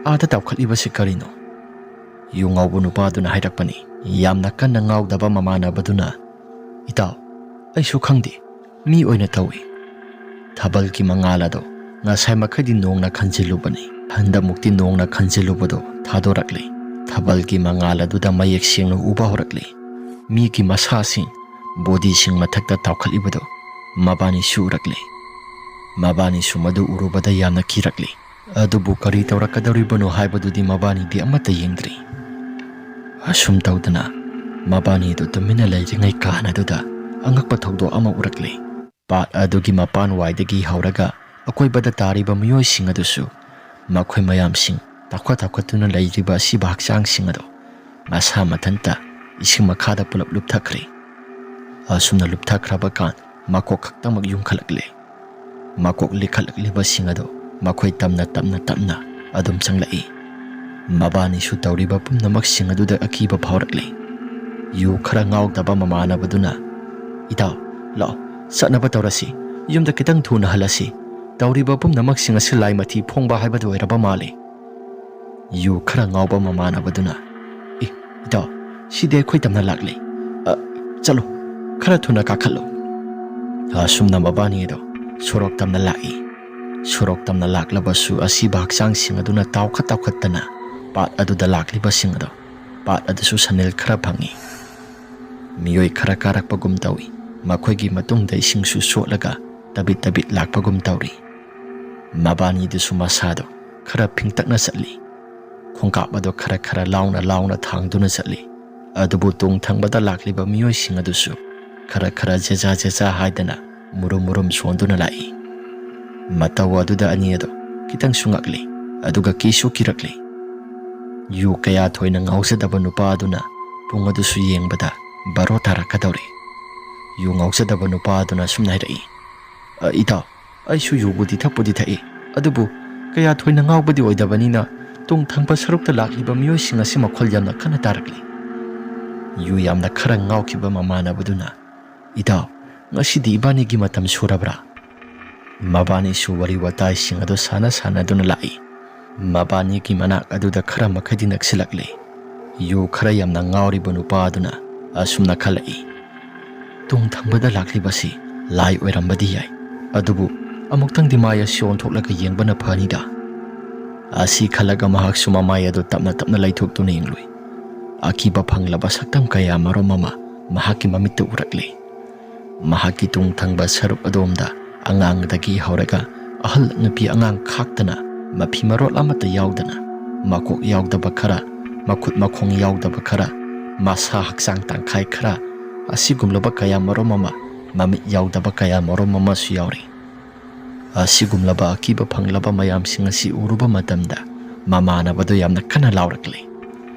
ꯑꯥꯗ ꯇꯥꯎꯈꯠꯂꯤꯕꯁꯤ ꯀꯔꯤꯅꯣ?" ꯌꯨ ꯉꯥꯎꯕ ꯅꯨꯄꯥꯗꯨꯅ ꯍꯥꯏꯔꯛꯄꯅꯤ꯫ ꯌꯥꯝꯅ ꯀꯟꯅ ꯉꯥꯎꯗꯕ ꯃꯃꯥꯟꯅꯕꯗꯨꯅ, "ꯏꯇꯥꯎ, ꯑꯩꯁꯨ ꯈꯪꯗꯦ꯫ ꯃꯤ ꯑꯣꯏꯅ ꯇꯧꯏ꯫ ꯊꯥꯕꯜꯒꯤ ꯃꯉꯥꯜ ꯑꯗꯣ ꯉꯁꯥꯏ ꯃꯈꯩꯗꯤ ꯅꯣꯡꯅ ꯈꯟꯖꯤꯜꯂꯨꯕꯅꯤ, ꯍꯟꯗꯛꯃꯨꯛꯇꯤ ꯅꯣꯡꯅ ꯈꯟꯖꯤꯜꯂꯨꯕꯗꯣ ꯊꯥꯗꯣꯔꯛꯂꯦ꯫ ꯊꯥꯕꯜꯒꯤ ꯃꯉꯥꯜ ꯑꯗꯨꯗ ꯃꯌꯦꯛ ꯁꯦꯡꯅ ꯎꯕ ꯍꯧꯔꯛꯂꯦ꯫ ꯃꯤꯒꯤ ꯃꯁꯥꯁꯤꯡ, ꯕꯣꯗꯤꯁꯤꯡ ꯃꯊꯛꯇ ꯇꯥꯎꯈꯠꯂꯤꯕꯗꯣ ꯃꯕꯥꯅꯤꯁꯨ ꯎꯔꯛꯂꯦ꯫ ꯃꯕꯥꯅꯤꯁꯨ ꯃꯗꯨ ꯎꯔꯨꯕꯗ ꯌꯥꯝꯅ ꯀꯤꯔꯛꯂꯦ꯫ ꯑꯗꯨꯕꯨ ꯀꯔꯤ ꯇꯧꯔꯛꯀꯗꯧꯔꯤꯕꯅꯣ ꯍꯥꯏꯕꯗꯨꯗꯤ ꯃꯕꯥꯅꯤꯗꯤ ꯑꯃꯠꯇ ꯌꯦꯡꯗ꯭ꯔꯤ꯫ ꯑꯁꯨꯝ ꯇꯧꯗꯅ ꯃꯕꯥꯅꯤꯗꯨ ꯇꯨꯃꯤꯟꯅ ꯂꯩꯔꯤꯉꯩ ꯀꯥꯟ ꯑꯗꯨꯗ ꯑꯉꯛꯄ ꯊꯧꯗꯣꯛ ꯑꯃ ꯎꯔꯛꯂꯦ꯫ ꯄꯥꯠ ꯑꯗꯨꯒꯤ ꯃꯄꯥꯟꯋꯥꯏꯗꯒꯤ ꯍꯧꯔꯒ ꯑꯀꯣꯏꯕꯗ ꯇꯥꯔꯤꯕ ꯃꯤꯑꯣꯏꯁꯤꯡ ꯑꯗꯨꯁꯨ ꯃꯈꯣꯏ ꯃꯌꯥꯝꯁꯤꯡ ꯇꯥꯎꯈꯠ ꯇꯥꯎꯈꯠꯇꯨꯅ ꯂꯩꯔꯤꯕ ꯑꯁꯤꯕ ꯍꯛꯆꯥꯡꯁꯤꯡ ꯑꯗꯨ ꯃꯁꯥ ꯃꯊꯟꯇ ꯏꯁꯤꯡ ꯃꯈꯥꯗ ꯄꯨꯂꯞ ꯂꯨꯞꯊꯈ꯭ꯔꯦ꯫ ꯑꯁꯨꯝꯅ ꯂꯨꯞꯊꯈ꯭ꯔꯕ ꯀꯥꯟ ꯃꯀꯣꯛ ꯈꯛꯇꯃꯛ ꯌꯨꯡꯈꯠꯂꯛꯂꯦ꯫ ꯃꯀꯣꯛ ꯂꯤꯈꯠꯂꯛꯂꯤꯕꯁꯤꯡ ꯑꯗꯨ ꯃꯈꯣꯏ ꯇꯞꯅ ꯇꯞꯅ ꯇꯞꯅ ꯑꯗꯨꯝ ꯆꯪꯂꯛꯏ꯫ ꯃꯕꯥꯅꯤꯁꯨ ꯇꯧꯔꯤꯕ ꯄꯨꯝꯅꯃꯛꯁꯤꯡ ꯑꯗꯨꯗ ꯑꯀꯤꯕ ꯐꯥꯎꯔꯛꯂꯦ꯫ ꯌꯨ ꯈꯔ ꯉꯥꯎꯗꯕ ꯃꯃꯥꯟꯅꯕꯗꯨꯅ, "ꯏꯇꯥꯎ, ꯂꯥꯛꯑꯣ, ꯆꯠꯅꯕ ꯇꯧꯔꯁꯤ꯫ ꯌꯨꯝꯗ ꯈꯤꯇꯪ ꯊꯨꯅ ꯍꯜꯂꯁꯤ꯫ ꯇꯧꯔꯤꯕ ꯄꯨꯝꯅꯃꯛꯁꯤꯡ ꯑꯁꯤ ꯂꯥꯏ ꯃꯊꯤ ꯐꯣꯡꯕ ꯍꯥꯏꯕꯗꯨ ꯑꯣꯏꯔꯕ ꯃꯥꯜꯂꯤ꯫" ꯌꯨ ꯈꯔ ꯉꯥꯎꯕ ꯃꯃꯥꯟꯅꯕꯗꯨꯅ, "ꯏ, ꯏꯇꯥꯎ, ꯁꯤꯗꯤ ꯑꯩꯈꯣꯏ ꯇꯝꯅ ꯂꯥꯛꯂꯤ꯫ ꯑ, ꯆꯠꯂꯣ, ꯈꯔ ꯊꯨꯅ ꯀꯥꯈꯠꯂꯣ꯫" ꯑꯁꯨꯝꯅ ꯃꯕꯥꯅꯤ ꯑꯗꯣ ꯁꯣꯔꯣꯛ ꯇꯝꯅ ꯂꯥꯛꯏ꯫ ꯁꯣꯔꯣꯛ ꯇꯝꯅ ꯂꯥꯛꯂꯕꯁꯨ ꯑꯁꯤꯕ ꯍꯛꯆꯥꯡꯁꯤꯡ ꯑꯗꯨꯅ ꯇꯥꯎꯈꯠ ꯇꯥꯎꯈꯠꯇꯅ ꯄꯥꯠ ꯑꯗꯨꯗ ꯂꯥꯛꯂꯤꯕꯁꯤꯡ ꯑꯗꯣ ꯄꯥꯠ ꯑꯗꯨꯁꯨ ꯁꯅꯤꯜ ꯈꯔ ꯐꯪꯏ꯫ ꯃꯤꯑꯣꯏ ꯈꯔ ꯀꯥꯔꯛꯄꯒꯨꯝ ꯇꯧꯏ꯫ ꯃꯈꯣꯏꯒꯤ ꯃꯇꯨꯡꯗ ꯏꯁꯤꯡꯁꯨ ꯁꯣꯠꯂꯒ ꯇꯕꯤꯠ ꯇꯕꯤꯠ ꯂꯥꯛꯄꯒꯨꯝ ꯇꯧꯔꯤ꯫ ꯃꯕꯥꯅꯤꯗꯨꯁꯨ ꯃꯁꯥꯗꯣ ꯈꯔ ꯐꯤꯡꯇꯛꯅ ꯆꯠꯂꯤ꯫ ꯈꯣꯡꯀꯥꯞ ꯑꯗꯣ ꯈꯔ ꯈꯔ ꯂꯥꯎꯅ ꯂꯥꯎꯅ ꯊꯥꯡꯗꯨꯅ ꯆꯠꯂꯤ꯫ ꯑꯗꯨꯕꯨ ꯇꯨꯡ ꯊꯪꯕꯗ ꯂꯥꯛꯂꯤꯕ ꯃꯤꯑꯣꯏꯁꯤꯡ ꯑꯗꯨꯁꯨ ꯈꯔ ꯈꯔ ꯖꯦꯖꯥ ꯖꯦꯖꯥ ꯍꯥꯏꯗꯅ ꯃꯨꯔꯨꯝ ꯃꯨꯔꯨꯝ ꯁꯣꯟꯗꯨꯅ ꯂꯥꯛꯏ꯫ ꯃꯇꯧ ꯑꯗꯨꯗ ꯑꯅꯤ ꯑꯗꯨ ꯈꯤꯇꯪꯁꯨ ꯉꯛꯂꯤ, ꯑꯗꯨꯒ ꯀꯤꯁꯨ ꯀꯤꯔꯛꯂꯤ꯫ ꯌꯨ ꯀꯌꯥ ꯊꯣꯏꯅ ꯉꯥꯎꯖꯗꯕ ꯅꯨꯄꯥ ꯑꯗꯨꯅ ꯄꯨꯡ ꯑꯗꯨꯁꯨ ꯌꯦꯡꯕꯗ ꯕꯥꯔꯣ ꯇꯥꯔꯛꯀꯗꯧꯔꯦ꯫ ꯌꯨ ꯉꯥꯎꯖꯗꯕ ꯅꯨꯄꯥ ꯑꯗꯨꯅ ꯑꯁꯨꯝꯅ ꯍꯥꯏꯔꯛꯏ, "ꯑ, ꯏꯇꯥꯎ, ꯑꯩꯁꯨ ꯌꯨꯕꯨꯗꯤ ꯊꯛꯄꯨꯗꯤ ꯊꯛꯏ, ꯑꯗꯨꯕꯨ ꯀꯌꯥ ꯊꯣꯏꯅ ꯉꯥꯎꯕꯗꯤ ꯑꯣꯏꯗꯕꯅꯤꯅ ꯇꯨꯡ ꯊꯪꯕ ꯁꯔꯨꯛꯇ ꯂꯥꯛꯂꯤꯕ ꯃꯤꯑꯣꯏꯁꯤꯡ ꯑꯁꯤ ꯃꯈꯣꯜ ꯌꯥꯝꯅ ꯀꯟꯅ ꯇꯥꯔꯛꯂꯤ꯫" ꯌꯨ ꯌꯥꯝꯅ ꯈꯔ ꯉꯥꯎꯈꯤꯕ ꯃꯃꯥꯟꯅꯕꯗꯨꯅ, "ꯏꯇꯥꯎ, ꯉꯁꯤꯗꯤ ꯏꯕꯥꯅꯤꯒꯤ ꯃꯇꯝ ꯁꯨꯔꯕ꯭ꯔꯥ?" ꯃꯕꯥꯅꯤꯁꯨ ꯋꯥꯔꯤ ꯋꯥꯇꯥꯏꯁꯤꯡ ꯑꯗꯨ ꯁꯥꯟꯅ ꯁꯥꯟꯅꯗꯨꯅ ꯂꯥꯛꯏ꯫ ꯃꯕꯥꯅꯤꯒꯤ ꯃꯅꯥꯛ ꯑꯗꯨꯗ ꯈꯔ ꯃꯈꯩꯗꯤ ꯅꯛꯁꯤꯜꯂꯛꯂꯦ꯫ ꯌꯨ ꯈꯔ ꯌꯥꯝꯅ ꯉꯥꯎꯔꯤꯕ ꯅꯨꯄꯥ ꯑꯗꯨꯅ ꯑꯁꯨꯝꯅ ꯈꯜꯂꯛꯏ, "ꯇꯨꯡ ꯊꯪꯕꯗ ꯂꯥꯛꯂꯤꯕꯁꯤ ꯂꯥꯏ ꯑꯣꯏꯔꯝꯕꯗꯤ ꯌꯥꯏ, ꯑꯗꯨꯕꯨ ꯑꯃꯨꯛꯇꯪꯗꯤ ꯃꯥꯏ ꯑꯁꯤ ꯑꯣꯟꯊꯣꯛꯂꯒ ꯌꯦꯡꯕꯅ ꯐꯅꯤꯗ꯫ ꯑꯁꯤ ꯈꯜꯂꯒ ꯃꯍꯥꯛꯁꯨ ꯃꯃꯥꯏ ꯑꯗꯨ ꯇꯞꯅ ꯇꯞꯅ ꯂꯩꯊꯣꯛꯇꯨꯅ ꯌꯦꯡꯂꯨꯏ꯫ ꯑꯀꯤꯕ ꯐꯪꯂꯕ ꯁꯛꯇꯝ ꯀꯌꯥ ꯃꯔꯨꯝ ꯑꯃ ꯃꯍꯥꯛꯀꯤ ꯃꯃꯤꯠꯇ ꯎꯔꯛꯂꯦ꯫ ꯃꯍꯥꯛꯀꯤ ꯇꯨꯡ ꯊꯪꯕ ꯁꯔꯨꯛ ꯑꯗꯣꯝꯗ ꯑꯉꯥꯡꯗꯒꯤ ꯍꯧꯔꯒ ꯑꯍꯜ ꯅꯨꯄꯤ ꯑꯉꯥꯡ ꯈꯥꯛꯇꯅ ꯃꯐꯤ ꯃꯔꯣꯜ ꯑꯃꯠꯇ ꯌꯥꯎꯗꯅ, ꯃꯀꯣꯛ ꯌꯥꯎꯗꯕ ꯈꯔ, ꯃꯈꯨꯠ ꯃꯈꯣꯡ ꯌꯥꯎꯗꯕ ꯈꯔ, ꯃꯁꯥ ꯍꯛꯆꯥꯡ ꯇꯪꯈꯥꯏ ꯈꯔ, ꯑꯁꯤꯒꯨꯝꯂꯕ ꯀꯌꯥ ꯃꯔꯨꯝ ꯑꯃ, ꯃꯃꯤꯠ ꯌꯥꯎꯗꯕ ꯀꯌꯥ ꯃꯔꯨꯝ ꯑꯃꯁꯨ ꯌꯥꯎꯔꯤ꯫ ꯑꯁꯤꯒꯨꯝꯂꯕ ꯑꯀꯤꯕ ꯐꯪꯂꯕ ꯃꯌꯥꯝꯁꯤꯡ ꯑꯁꯤ ꯎꯔꯨꯕ ꯃꯇꯝꯗ ꯃꯃꯥꯟꯅꯕꯗꯨ ꯌꯥꯝꯅ ꯀꯟꯅ ꯂꯥꯎꯔꯛꯂꯦ꯫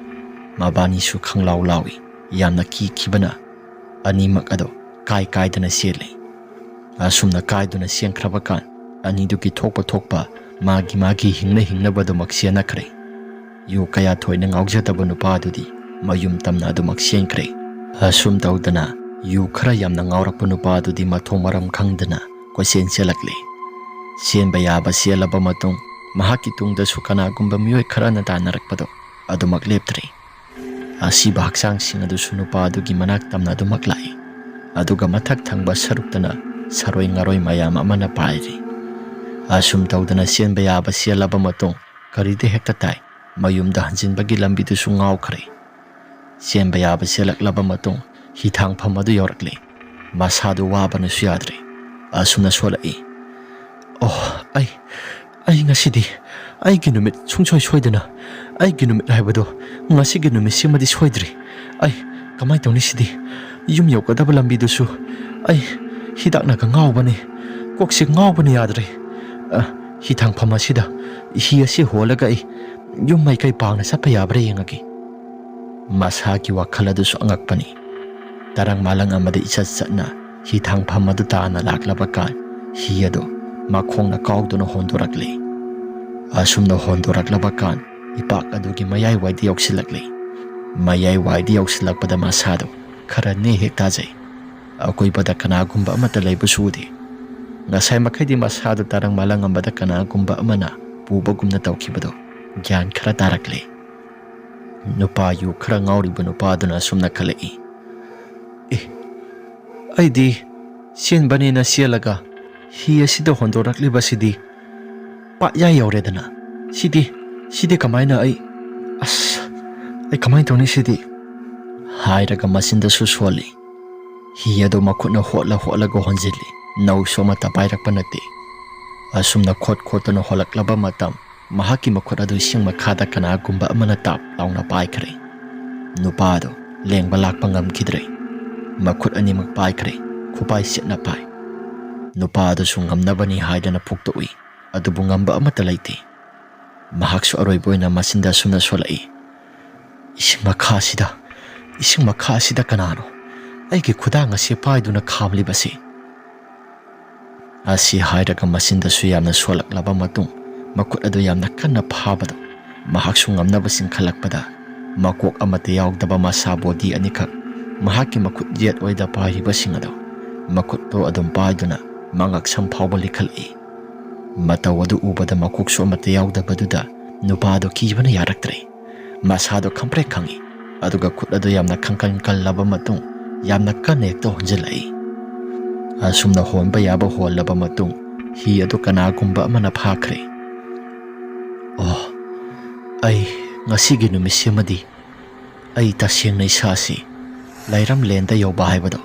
ꯃꯕꯥꯅꯤꯁꯨ ꯈꯪꯂꯥꯎ ꯂꯥꯎꯏ꯫ ꯌꯥꯝꯅ ꯀꯤꯈꯤꯕꯅ ꯑꯅꯤꯃꯛ ꯑꯗꯨ ꯀꯥꯏ ꯀꯥꯏꯗꯅ ꯆꯦꯜꯂꯤ꯫ ꯑꯁꯨꯝꯅ ꯀꯥꯏꯗꯨꯅ ꯆꯦꯟꯈ꯭ꯔꯕ ꯀꯥꯟ, ꯑꯅꯤꯗꯨꯒꯤ ꯊꯣꯛꯄ ꯊꯣꯛꯄ ꯃꯥꯒꯤ ꯃꯥꯒꯤ ꯍꯤꯡꯅ ꯍꯤꯡꯅꯕ ꯑꯗꯨꯃꯛ ꯆꯦꯟꯅꯈ꯭ꯔꯦ꯫ ꯌꯨ ꯀꯌꯥ ꯊꯣꯏꯅ ꯉꯥꯎꯖꯗꯕ ꯅꯨꯄꯥ ꯑꯗꯨꯗꯤ ꯃꯌꯨꯝ ꯇꯝꯅ ꯑꯗꯨꯃꯛ ꯆꯦꯟꯈ꯭ꯔꯦ꯫ ꯑꯁꯨꯝ ꯇꯧꯗꯅ ꯌꯨ ꯈꯔ ꯌꯥꯝꯅ ꯉꯥꯎꯔꯛꯄ ꯅꯨꯄꯥ ꯑꯗꯨꯗꯤ ꯃꯊꯣꯡ ꯃꯔꯝ ꯈꯪꯗꯅ ꯀꯣꯏꯆꯦꯟ ꯆꯦꯜꯂꯛꯂꯦ꯫ ꯆꯦꯟꯕ ꯌꯥꯕ ꯆꯦꯜꯂꯕ ꯃꯇꯨꯡ, ꯃꯍꯥꯛꯀꯤ ꯇꯨꯡꯗꯁꯨ ꯀꯅꯥꯒꯨꯝꯕ ꯃꯤꯑꯣꯏ ꯈꯔꯅ ꯇꯥꯟꯅꯔꯛꯄꯗꯣ ꯑꯗꯨꯃꯛ ꯂꯦꯞꯇ꯭ꯔꯦ꯫ ꯑꯁꯤꯕ ꯍꯛꯆꯥꯡꯁꯤꯡ ꯑꯗꯨꯁꯨ ꯅꯨꯄꯥ ꯑꯗꯨꯒꯤ ꯃꯅꯥꯛ ꯇꯝꯅ ꯑꯗꯨꯃꯛ ꯂꯥꯛꯏ꯫ ꯑꯗꯨꯒ ꯃꯊꯛ ꯊꯪꯕ ꯁꯔꯨꯛꯇꯅ ꯁꯔꯣꯏ ꯉꯥꯔꯣꯏ ꯃꯌꯥꯝ ꯑꯃꯅ ꯄꯥꯏꯔꯤ꯫ ꯑꯁꯨꯝ ꯇꯧꯗꯅ ꯆꯦꯟꯕ ꯌꯥꯕ ꯆꯦꯜꯂꯕ ꯃꯇꯨꯡ, ꯀꯔꯤꯗ ꯍꯦꯛꯇ ꯇꯥꯏ꯫ ꯃꯌꯨꯝꯗ ꯍꯟꯖꯤꯟꯕꯒꯤ ꯂꯝꯕꯤꯗꯨꯁꯨ ꯉꯥꯎꯈ꯭ꯔꯦ꯫ ꯆꯦꯟꯕ ꯌꯥꯕ ꯆꯦꯜꯂꯛꯂꯕ ꯃꯇꯨꯡ, ꯍꯤꯊꯥꯡꯐꯝ ꯑꯗꯨ ꯌꯧꯔꯛꯂꯦ꯫ ꯃꯁꯥꯗꯨ ꯋꯥꯕꯅꯁꯨ ꯌꯥꯗ꯭ꯔꯦ꯫ ꯑꯁꯨꯝꯅ ꯁꯣꯜꯂꯛꯏ, "ꯑꯣ, ꯑꯩ, ꯑꯩ ꯉꯁꯤꯗꯤ ꯑꯩꯒꯤ ꯅꯨꯃꯤꯠ ꯁꯨꯡꯁꯣꯏ ꯁꯣꯏꯗꯅ, ꯑꯩꯒꯤ ꯅꯨꯃꯤꯠ ꯍꯥꯏꯕꯗꯣ ꯉꯁꯤꯒꯤ ꯅꯨꯃꯤꯠꯁꯤꯃꯗꯤ ꯁꯣꯏꯗ꯭ꯔꯤ꯫ ꯑꯩ ꯀꯃꯥꯏꯅ ꯇꯧꯅꯤ ꯁꯤꯗꯤ? ꯌꯨꯝ ꯌꯧꯒꯗꯕ ꯂꯝꯕꯤꯗꯨꯁꯨ ꯑꯩ ꯍꯤꯗꯥꯛꯅꯒ ꯉꯥꯎꯕꯅꯤ꯫ ꯀꯣꯛꯁꯤ ꯉꯥꯎꯕꯅ ꯌꯥꯗ꯭ꯔꯦ꯫ ꯑ, ꯍꯤꯊꯥꯡꯐꯝ ꯑꯁꯤꯗ ꯍꯤ ꯑꯁꯤ ꯍꯣꯜꯂꯒ ꯑꯩ ꯌꯨꯝ ꯃꯥꯏꯀꯩ ꯄꯥꯡꯅ ꯆꯠꯄ ꯌꯥꯕ꯭ꯔꯥ ꯌꯦꯡꯉꯒꯦ꯫" ꯃꯁꯥꯒꯤ ꯋꯥꯈꯜ ꯑꯗꯨꯁꯨ ꯑꯉꯛꯄꯅꯤ꯫ ꯇꯔꯪ ꯃꯥꯂꯪ ꯑꯃꯗ ꯏꯆꯠ ꯆꯠꯅ ꯍꯤꯊꯥꯡꯐꯝ ꯑꯗꯨ ꯇꯥꯅ ꯂꯥꯛꯂꯕ ꯀꯥꯟ, ꯍꯤ ꯑꯗꯨ ꯃꯈꯣꯡꯅ ꯀꯥꯎꯗꯨꯅ ꯍꯣꯟꯗꯣꯔꯛꯂꯦ꯫ ꯑꯁꯨꯝꯅ ꯍꯣꯟꯗꯣꯔꯛꯂꯕ ꯀꯥꯟ, ꯏꯄꯥꯛ ꯑꯗꯨꯒꯤ ꯃꯌꯥꯏ ꯋꯥꯏꯗ ꯌꯧꯁꯤꯜꯂꯛꯂꯦ꯫ ꯃꯌꯥꯏ ꯋꯥꯏꯗ ꯌꯧꯁꯤꯜꯂꯛꯄꯗ ꯃꯁꯥꯗꯨ ꯈꯔ ꯅꯦ ꯍꯦꯛ ꯇꯥꯖꯩ꯫ ꯑꯀꯣꯏꯕꯗ ꯀꯅꯥꯒꯨꯝꯕ ꯑꯃꯠꯇ ꯂꯩꯕꯁꯨ ꯎꯗꯦ꯫ ꯉꯁꯥꯏ ꯃꯈꯩꯗꯤ ꯃꯁꯥꯗꯨ ꯇꯔꯪ ꯃꯥꯂꯪ ꯑꯃꯗ ꯀꯅꯥꯒꯨꯝꯕ ꯑꯃꯅ ꯄꯨꯕꯒꯨꯝꯅ ꯇꯧꯈꯤꯕꯗꯨ ꯒ꯭ꯌꯥꯟ ꯈꯔ ꯇꯥꯔꯛꯂꯦ꯫ ꯅꯨꯄꯥ ꯌꯨ ꯈꯔ ꯉꯥꯎꯔꯤꯕ ꯅꯨꯄꯥ ꯑꯗꯨꯅ ꯑꯁꯨꯝꯅ ꯈꯜꯂꯛꯏ, "ꯑꯦ, ꯑꯩꯗꯤ ꯆꯦꯟꯕꯅꯦꯅ ꯆꯦꯜꯂꯒ ꯍꯤ ꯑꯁꯤꯗ ꯍꯣꯟꯗꯣꯔꯛꯂꯤꯕꯁꯤꯗꯤ ꯄꯥꯠꯌꯥꯏ ꯌꯧꯔꯦꯗꯅ꯫ ꯁꯤꯗꯤ, ꯁꯤꯗꯤ ꯀꯃꯥꯏꯅ ꯑꯩ, ꯑꯁ, ꯑꯩ ꯀꯃꯥꯏꯅ ꯇꯧꯅꯤ ꯁꯤꯗꯤ?" ꯍꯥꯏꯔꯒ ꯃꯆꯤꯟꯗꯁꯨ ꯁꯣꯜꯂꯤ꯫ ꯍꯤ ꯑꯗꯨ ꯃꯈꯨꯠꯅ ꯍꯣꯠꯂ ꯍꯣꯠꯂꯒ ꯍꯣꯟꯖꯤꯜꯂꯤ꯫ ꯅꯧꯁꯨ ꯑꯃꯠꯇ ꯄꯥꯏꯔꯛꯄ ꯅꯠꯇꯦ꯫ ꯑꯁꯨꯝꯅ ꯈꯣꯠ ꯈꯣꯠꯇꯨꯅ ꯍꯣꯜꯂꯛꯂꯕ ꯃꯇꯝ, ꯃꯍꯥꯛꯀꯤ ꯃꯈꯨꯠ ꯑꯗꯨ ꯏꯁꯤꯡ ꯃꯈꯥꯗ ꯀꯅꯥꯒꯨꯝꯕ ꯑꯃꯅ ꯇꯥꯞ ꯂꯥꯎꯅ ꯄꯥꯏꯈ꯭ꯔꯦ꯫ ꯅꯨꯄꯥ ꯑꯗꯨ ꯂꯦꯡꯕ ꯂꯥꯛꯄ ꯉꯝꯈꯤꯗ꯭ꯔꯦ꯫ ꯃꯈꯨꯠ ꯑꯅꯤꯃꯛ ꯄꯥꯏꯈ꯭ꯔꯦ, ꯈꯨꯄꯥꯏ ꯁꯦꯠꯅ ꯄꯥꯏ꯫ ꯅꯨꯄꯥ ꯑꯗꯨꯁꯨ ꯉꯝꯅꯕꯅꯤ ꯍꯥꯏꯗꯅ ꯐꯨꯛꯇꯣꯛꯏ, ꯑꯗꯨꯕꯨ ꯉꯝꯕ ꯑꯃꯠꯇ ꯂꯩꯇꯦ꯫ ꯃꯍꯥꯛꯁꯨ ꯑꯔꯣꯏꯕ ꯑꯣꯏꯅ ꯃꯆꯤꯟꯗ ꯑꯁꯨꯝꯅ ꯁꯣꯜꯂꯛꯏ, "ꯏꯁꯤꯡ ꯃꯈꯥꯁꯤꯗ, ꯏꯁꯤꯡ ꯃꯈꯥꯁꯤꯗ ꯀꯅꯥꯅꯣ ꯑꯩꯒꯤ ꯈꯨꯗꯥꯡ ꯑꯁꯤ ꯄꯥꯏꯗꯨꯅ ꯈꯥꯝꯂꯤꯕꯁꯤ?" ꯑꯁꯤ ꯍꯥꯏꯔꯒ ꯃꯆꯤꯟꯗꯁꯨ ꯌꯥꯝꯅ ꯁꯣꯜꯂꯛꯂꯕ ꯃꯇꯨꯡ, ꯃꯈꯨꯠ ꯑꯗꯨ ꯌꯥꯝꯅ ꯀꯟꯅ ꯐꯥꯕꯗꯣ ꯃꯍꯥꯛꯁꯨ ꯉꯝꯅꯕ ꯆꯤꯡꯈꯠꯂꯛꯄꯗ, ꯃꯀꯣꯛ ꯑꯃꯠꯇ ꯌꯥꯎꯗꯕ ꯃꯁꯥ ꯕꯣꯗꯤ ꯑꯅꯤꯈꯛ ꯃꯍꯥꯛꯀꯤ ꯃꯈꯨꯠ ꯌꯦꯠ ꯑꯣꯏꯗ ꯄꯥꯏꯔꯤꯕꯁꯤꯡ ꯑꯗꯣ ꯃꯈꯨꯠꯇꯣ ꯑꯗꯨꯝ ꯄꯥꯏꯗꯨꯅ ꯃꯉꯛꯁꯝ ꯐꯥꯎꯕ ꯂꯤꯈꯠꯂꯛꯏ꯫ ꯃꯇꯧ ꯑꯗꯨ ꯎꯕꯗ ꯃꯀꯣꯛꯁꯨ ꯑꯃꯠꯇ ꯌꯥꯎꯗꯕꯗꯨꯗ ꯅꯨꯄꯥ ꯑꯗꯨ ꯀꯤꯕꯅ ꯌꯥꯔꯛꯇ꯭ꯔꯦ꯫ ꯃꯁꯥꯗꯣ ꯈꯪꯄ꯭ꯔꯦꯛ ꯈꯪꯉꯤ, ꯑꯗꯨꯒ ꯈꯨꯠ ꯑꯗꯨ ꯌꯥꯝꯅ ꯈꯪꯀꯟ ꯀꯜꯂꯕ ꯃꯇꯨꯡ ꯌꯥꯝꯅ ꯀꯟꯅ ꯍꯦꯛꯇ ꯍꯣꯟꯖꯤꯜꯂꯛꯏ꯫ ꯑꯁꯨꯝꯅ ꯍꯣꯟꯕ ꯌꯥꯕ ꯍꯣꯜꯂꯕ ꯃꯇꯨꯡ ꯍꯤ ꯑꯗꯨ ꯀꯅꯥꯒꯨꯝꯕ ꯑꯃꯅ ꯐꯥꯈ꯭ꯔꯦ꯫ ꯑꯣ, ꯑꯩ ꯉꯁꯤꯒꯤ ꯅꯨꯃꯤꯠꯁꯤꯃꯗꯤ ꯑꯩ ꯇꯁꯦꯡꯅ ꯏꯁꯥꯁꯤ ꯂꯩꯔꯝꯂꯦꯟꯗ ꯌꯧꯕ ꯍꯥꯏꯕꯗꯣ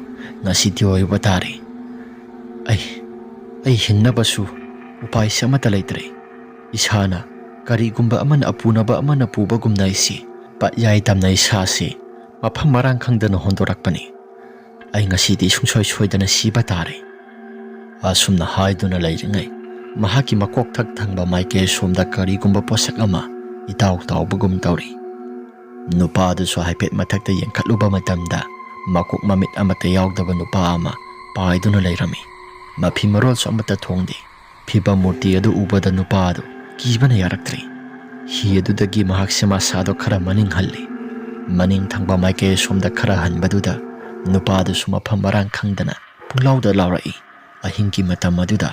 ꯉꯁꯤꯗꯤ ꯑꯣꯏꯕ ꯇꯥꯔꯦ꯫ ꯑꯩ, ꯑꯩ ꯍꯤꯡꯅꯕꯁꯨ ꯎꯄꯥꯏꯁꯦ ꯑꯃꯠꯇ ꯂꯩꯇ꯭ꯔꯦ꯫ ꯏꯁꯥꯅ ꯀꯔꯤꯒꯨꯝꯕ ꯑꯃꯅ ꯑꯄꯨꯅꯕ ꯑꯃꯅ ꯄꯨꯕꯒꯨꯝꯅ ꯑꯩꯁꯤ ꯄꯠꯌꯥꯏ ꯇꯝꯅ ꯏꯁꯥꯁꯤ ꯃꯐꯝ ꯃꯔꯥꯡ ꯈꯪꯗꯅ ꯍꯣꯟꯗꯣꯔꯛꯄꯅꯤ꯫ ꯑꯩ ꯉꯁꯤꯗꯤ ꯁꯨꯡꯁꯣꯏ ꯁꯣꯏꯗꯅ ꯁꯤꯕ ꯇꯥꯔꯦ꯫ ꯑꯁꯨꯝꯅ ꯍꯥꯏꯗꯨꯅ ꯂꯩꯔꯤꯉꯩ, ꯃꯍꯥꯛꯀꯤ ꯃꯀꯣꯛ ꯊꯛ ꯊꯪꯕ ꯃꯥꯏꯀꯩ ꯁꯣꯝꯗ ꯀꯔꯤꯒꯨꯝꯕ ꯄꯣꯠꯁꯛ ꯑꯃ ꯏꯇꯥꯎ ꯇꯥꯎꯕꯒꯨꯝ ꯇꯧꯔꯤ꯫ ꯅꯨꯄꯥ ꯑꯗꯨꯁꯨ ꯍꯥꯏꯐꯦꯠ ꯃꯊꯛꯇ ꯌꯦꯡꯈꯠꯂꯨꯕ ꯃꯇꯝꯗ, ꯃꯀꯣꯛ ꯃꯃꯤꯠ ꯑꯃꯠꯇ ꯌꯥꯎꯗꯕ ꯅꯨꯄꯥ ꯑꯃ ꯄꯥꯏꯗꯨꯅ ꯂꯩꯔꯝꯃꯤ꯫ ꯃꯐꯤ ꯃꯔꯣꯜꯁꯨ ꯑꯃꯠꯇ ꯊꯣꯡꯗꯦ꯫ ꯐꯤꯕꯝ ꯃꯨꯔꯇꯤ ꯑꯗꯨ ꯎꯕꯗ ꯅꯨꯄꯥ ꯑꯗꯨ ꯀꯤꯕꯅ ꯌꯥꯔꯛꯇ꯭ꯔꯦ꯫ ꯍꯤ ꯑꯗꯨꯗꯒꯤ ꯃꯍꯥꯛꯁꯦ ꯃꯁꯥꯗꯣ ꯈꯔ ꯃꯅꯤꯡ ꯍꯜꯂꯤ꯫ ꯃꯅꯤꯡ ꯊꯪꯕ ꯃꯥꯏꯀꯩ ꯑꯁꯣꯝꯗ ꯈꯔ ꯍꯟꯕꯗꯨꯗ ꯅꯨꯄꯥ ꯑꯗꯨꯁꯨ ꯃꯐꯝ ꯃꯔꯥꯡ ꯈꯪꯗꯅ ꯄꯨꯡꯂꯥꯎꯗ ꯂꯥꯎꯔꯛꯏ꯫ ꯑꯍꯤꯡꯒꯤ ꯃꯇꯝ ꯑꯗꯨꯗ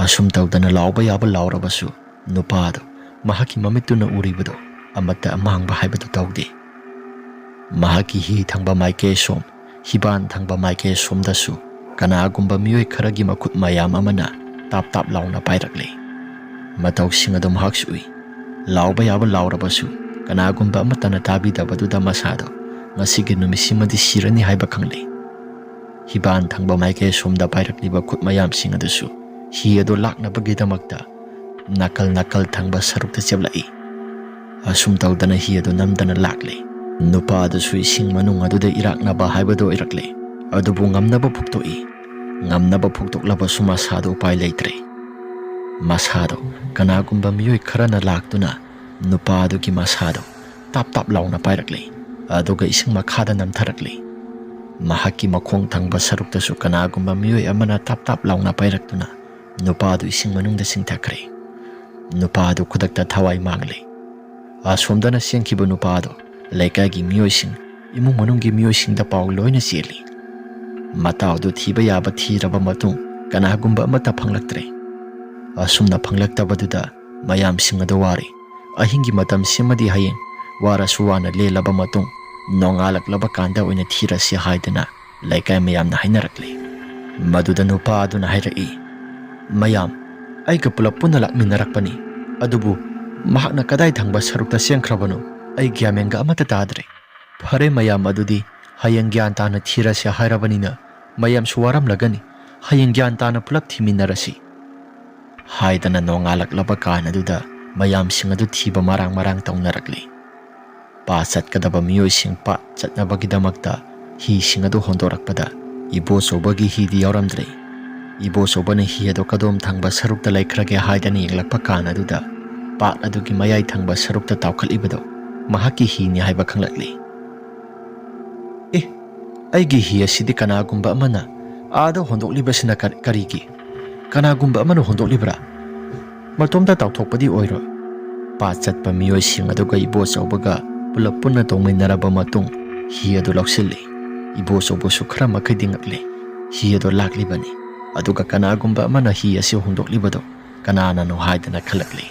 ꯑꯁꯨꯝ ꯇꯧꯗꯅ ꯂꯥꯎꯕ ꯌꯥꯕ ꯂꯥꯎꯔꯕꯁꯨ, ꯅꯨꯄꯥ ꯑꯗꯨ ꯃꯍꯥꯛꯀꯤ ꯃꯃꯤꯠꯇꯨꯅ ꯎꯔꯤꯕꯗꯨ ꯑꯃꯠꯇ ꯑꯃꯥꯡꯕ ꯍꯥꯏꯕꯗꯨ ꯇꯧꯗꯦ꯫ ꯃꯍꯥꯛꯀꯤ ꯍꯤ ꯊꯪꯕ ꯃꯥꯏꯀꯩ ꯑꯁꯣꯝ ꯍꯤꯕꯥꯟ ꯊꯪꯕ ꯃꯥꯏꯀꯩ ꯑꯁꯣꯝꯗꯁꯨ ꯀꯅꯥꯒꯨꯝꯕ ꯃꯤꯑꯣꯏ ꯈꯔꯒꯤ ꯃꯈꯨꯠ ꯃꯌꯥꯝ ꯑꯃꯅ ꯇꯥꯞ ꯇꯥꯞ ꯂꯥꯎꯅ ꯄꯥꯏꯔꯛꯂꯦ꯫ ꯃꯇꯧꯁꯤꯡ ꯑꯗꯨ ꯃꯍꯥꯛꯁꯨ ꯎꯏ꯫ ꯂꯥꯎꯕ ꯌꯥꯕ ꯂꯥꯎꯔꯕꯁꯨ, ꯀꯅꯥꯒꯨꯝꯕ ꯑꯃꯠꯇꯅ ꯇꯥꯕꯤꯗꯕꯗꯨꯗ ꯃꯁꯥꯗꯣ ꯉꯁꯤꯒꯤ ꯅꯨꯃꯤꯠꯁꯤꯃꯗꯤ ꯁꯤꯔꯅꯤ ꯍꯥꯏꯕ ꯈꯪꯂꯦ꯫ ꯍꯤꯕꯥꯟ ꯊꯪꯕ ꯃꯥꯏꯀꯩ ꯑꯁꯣꯝꯗ ꯄꯥꯏꯔꯛꯂꯤꯕ ꯈꯨꯠ ꯃꯌꯥꯝꯁꯤꯡ ꯑꯗꯨꯁꯨ ꯍꯤ ꯑꯗꯨ ꯂꯥꯛꯅꯕꯒꯤꯗꯃꯛꯇ ꯅꯥꯀꯜ ꯅꯥꯀꯜ ꯊꯪꯕ ꯁꯔꯨꯛꯇ ꯆꯦꯞꯂꯛꯏ꯫ ꯑꯁꯨꯝ ꯇꯧꯗꯅ ꯍꯤ ꯑꯗꯨ ꯅꯝꯗꯅ ꯂꯥꯛꯂꯦ꯫ ꯅꯨꯄꯥ ꯑꯗꯨꯁꯨ ꯏꯁꯤꯡ ꯃꯅꯨꯡ ꯑꯗꯨꯗ ꯏꯔꯥꯛꯅꯕ ꯍꯥꯏꯕꯗꯨ ꯑꯣꯏꯔꯛꯂꯦ꯫ ꯑꯗꯨꯕꯨ ꯉꯝꯅꯕ ꯐꯨꯛꯇꯣꯛꯏ꯫ ꯉꯝꯅꯕ ꯐꯨꯛꯇꯣꯛꯂꯕꯁꯨ ꯃꯁꯥꯗꯨ ꯎꯄꯥꯏ ꯂꯩꯇ꯭ꯔꯦ꯫ ꯃꯁꯥꯗꯣ ꯀꯅꯥꯒꯨꯝꯕ ꯃꯤꯑꯣꯏ ꯈꯔꯅ ꯂꯥꯛꯇꯨꯅ ꯅꯨꯄꯥ ꯑꯗꯨꯒꯤ ꯃꯁꯥꯗꯣ ꯇꯥꯞ ꯇꯥꯞ ꯂꯥꯎꯅ ꯄꯥꯏꯔꯛꯂꯦ꯫ ꯑꯗꯨꯒ ꯏꯁꯤꯡ ꯃꯈꯥꯗ ꯅꯝꯊꯔꯛꯂꯦ꯫ ꯃꯍꯥꯛꯀꯤ ꯃꯈꯣꯡ ꯊꯪꯕ ꯁꯔꯨꯛꯇꯁꯨ ꯀꯅꯥꯒꯨꯝꯕ ꯃꯤꯑꯣꯏ ꯑꯃꯅ ꯇꯥꯞ ꯇꯥꯞ ꯂꯥꯎꯅ ꯄꯥꯏꯔꯛꯇꯨꯅ ꯅꯨꯄꯥ ꯑꯗꯨ ꯏꯁꯤꯡ ꯃꯅꯨꯡꯗ ꯆꯤꯡꯊꯈ꯭ꯔꯦ꯫ ꯅꯨꯄꯥ ꯑꯗꯨ ꯈꯨꯗꯛꯇ ꯊꯋꯥꯏ ꯃꯥꯡꯂꯦ꯫ ꯑꯁꯣꯝꯗꯅ ꯆꯦꯟꯈꯤꯕ ꯅꯨꯄꯥ ꯑꯗꯨ ꯂꯩꯀꯥꯏꯒꯤ ꯃꯤꯑꯣꯏꯁꯤꯡ, ꯏꯃꯨꯡ ꯃꯅꯨꯡꯒꯤ ꯃꯤꯑꯣꯏꯁꯤꯡꯗ ꯄꯥꯎ ꯂꯣꯏꯅ ꯆꯦꯜꯂꯤ꯫ ꯃꯇꯥꯎꯗꯨ ꯊꯤꯕ ꯌꯥꯕ ꯊꯤꯔꯕ ꯃꯇꯨꯡ ꯀꯅꯥꯒꯨꯝꯕ ꯑꯃꯠꯇ ꯐꯪꯂꯛꯇ꯭ꯔꯦ꯫ ꯑꯁꯨꯝꯅ ꯐꯪꯂꯛꯇꯕꯗꯨꯗ ꯃꯌꯥꯝꯁꯤꯡ ꯑꯗꯨ ꯋꯥꯔꯦ꯫ ꯑꯍꯤꯡꯒꯤ ꯃꯇꯝꯁꯤꯃꯗꯤ ꯍꯌꯦꯡ ꯋꯥꯔꯁꯨ ꯋꯥꯅ ꯂꯦꯜꯂꯕ ꯃꯇꯨꯡ ꯅꯣꯡꯉꯥꯜꯂꯛꯂꯕ ꯀꯥꯟꯗ ꯑꯣꯏꯅ ꯊꯤꯔꯁꯤ ꯍꯥꯏꯗꯅ ꯂꯩꯀꯥꯏ ꯃꯌꯥꯝꯅ ꯍꯥꯏꯅꯔꯛꯂꯦ꯫ ꯃꯗꯨꯗ ꯅꯨꯄꯥ ꯑꯗꯨꯅ ꯍꯥꯏꯔꯛꯏ, "ꯃꯌꯥꯝ, ꯑꯩꯒ ꯄꯨꯂꯞ ꯄꯨꯟꯅ ꯂꯥꯛꯃꯤꯟꯅꯔꯛꯄꯅꯤ꯫ ꯑꯗꯨꯕꯨ ꯃꯍꯥꯛꯅ ꯀꯗꯥꯏ ꯊꯪꯕ ꯁꯔꯨꯛꯇ ꯆꯦꯟꯈ꯭ꯔꯕꯅꯣ ꯑꯩ ꯒ꯭ꯌꯥꯟ ꯃꯦꯟꯒ ꯑꯃꯠꯇ ꯇꯥꯗ꯭ꯔꯦ꯫ ꯐꯔꯦ ꯃꯌꯥꯝ, ꯑꯗꯨꯗꯤ ꯍꯌꯦꯡ ꯒ꯭ꯌꯥꯟ ꯇꯥꯅ ꯊꯤꯔꯁꯤ ꯍꯥꯏꯔꯕꯅꯤꯅ ꯃꯌꯥꯝꯁꯨ ꯋꯥꯔꯝꯂꯒꯅꯤ꯫ ꯍꯌꯦꯡ ꯒ꯭ꯌꯥꯟ ꯇꯥꯅ ꯄꯨꯂꯞ ꯊꯤꯃꯤꯟꯅꯔꯁꯤ" ꯍꯥꯏꯗꯅ ꯅꯣꯡꯉꯥꯜꯂꯛꯂꯕ ꯀꯥꯟ ꯑꯗꯨꯗ ꯃꯌꯥꯝꯁꯤꯡ ꯑꯗꯨ ꯊꯤꯕ ꯃꯔꯥꯡ ꯃꯔꯥꯡ ꯇꯧꯅꯔꯛꯂꯤ꯫ ꯄꯥꯠ ꯆꯠꯀꯗꯕ ꯃꯤꯑꯣꯏꯁꯤꯡ ꯄꯥꯠ ꯆꯠꯅꯕꯒꯤꯗꯃꯛꯇ ꯍꯤꯁꯤꯡ ꯑꯗꯨ ꯍꯣꯟꯗꯣꯔꯛꯄꯗ ꯏꯕꯣꯆꯧꯕꯒꯤ ꯍꯤꯗꯤ ꯌꯥꯎꯔꯝꯗ꯭ꯔꯦ꯫ ꯏꯕꯣꯆꯧꯕꯅ ꯍꯤ ꯑꯗꯨ ꯀꯗꯣꯝ ꯊꯪꯕ ꯁꯔꯨꯛꯇ ꯂꯩꯈ꯭ꯔꯒꯦ ꯍꯥꯏꯗꯅ ꯌꯦꯡꯂꯛꯄ ꯀꯥꯟ ꯑꯗꯨꯗ ꯄꯥꯠ ꯑꯗꯨꯒꯤ ꯃꯌꯥꯏ ꯊꯪꯕ ꯁꯔꯨꯛꯇ ꯇꯥꯎꯈꯠꯂꯤꯕꯗꯨ ꯃꯍꯥꯛꯀꯤ ꯍꯤꯅꯤ ꯍꯥꯏꯕ ꯈꯪꯂꯛꯂꯤ꯫ "ꯑꯦ, ꯑꯩꯒꯤ ꯍꯤ ꯑꯁꯤꯗꯤ ꯀꯅꯥꯒꯨꯝꯕ ꯑꯃꯅ ꯑꯥꯗ ꯍꯣꯟꯗꯣꯛꯂꯤꯕꯁꯤꯅ ꯀꯔ-, ꯀꯔꯤꯒꯤ? ꯀꯅꯥꯒꯨꯝꯕ ꯑꯃꯅ ꯍꯣꯟꯗꯣꯛꯂꯤꯕ꯭ꯔꯥ? ꯃꯇꯣꯝꯇ ꯇꯥꯎꯊꯣꯛꯄꯗꯤ ꯑꯣꯏꯔꯣꯏ꯫" ꯄꯥꯠ ꯆꯠꯄ ꯃꯤꯑꯣꯏꯁꯤꯡ ꯑꯗꯨꯒ ꯏꯕꯣꯆꯧꯕꯒ ꯄꯨꯂꯞ ꯄꯨꯟꯅ ꯇꯣꯡꯃꯤꯟꯅꯔꯕ ꯃꯇꯨꯡ ꯍꯤ ꯑꯗꯨ ꯂꯧꯁꯤꯜꯂꯤ꯫ ꯏꯕꯣꯆꯧꯕꯁꯨ ꯈꯔ ꯃꯈꯩꯗꯤ ꯉꯛꯂꯤ꯫ ꯍꯤ ꯑꯗꯨ ꯂꯥꯛꯂꯤꯕꯅꯤ꯫ ꯑꯗꯨꯒ ꯀꯅꯥꯒꯨꯝꯕ ꯑꯃꯅ ꯍꯤ ꯑꯁꯤ ꯍꯣꯟꯗꯣꯛꯂꯤꯕꯗꯨ ꯀꯅꯥꯅꯅꯣ ꯍꯥꯏꯗꯅ ꯈꯜꯂꯛꯂꯤ꯫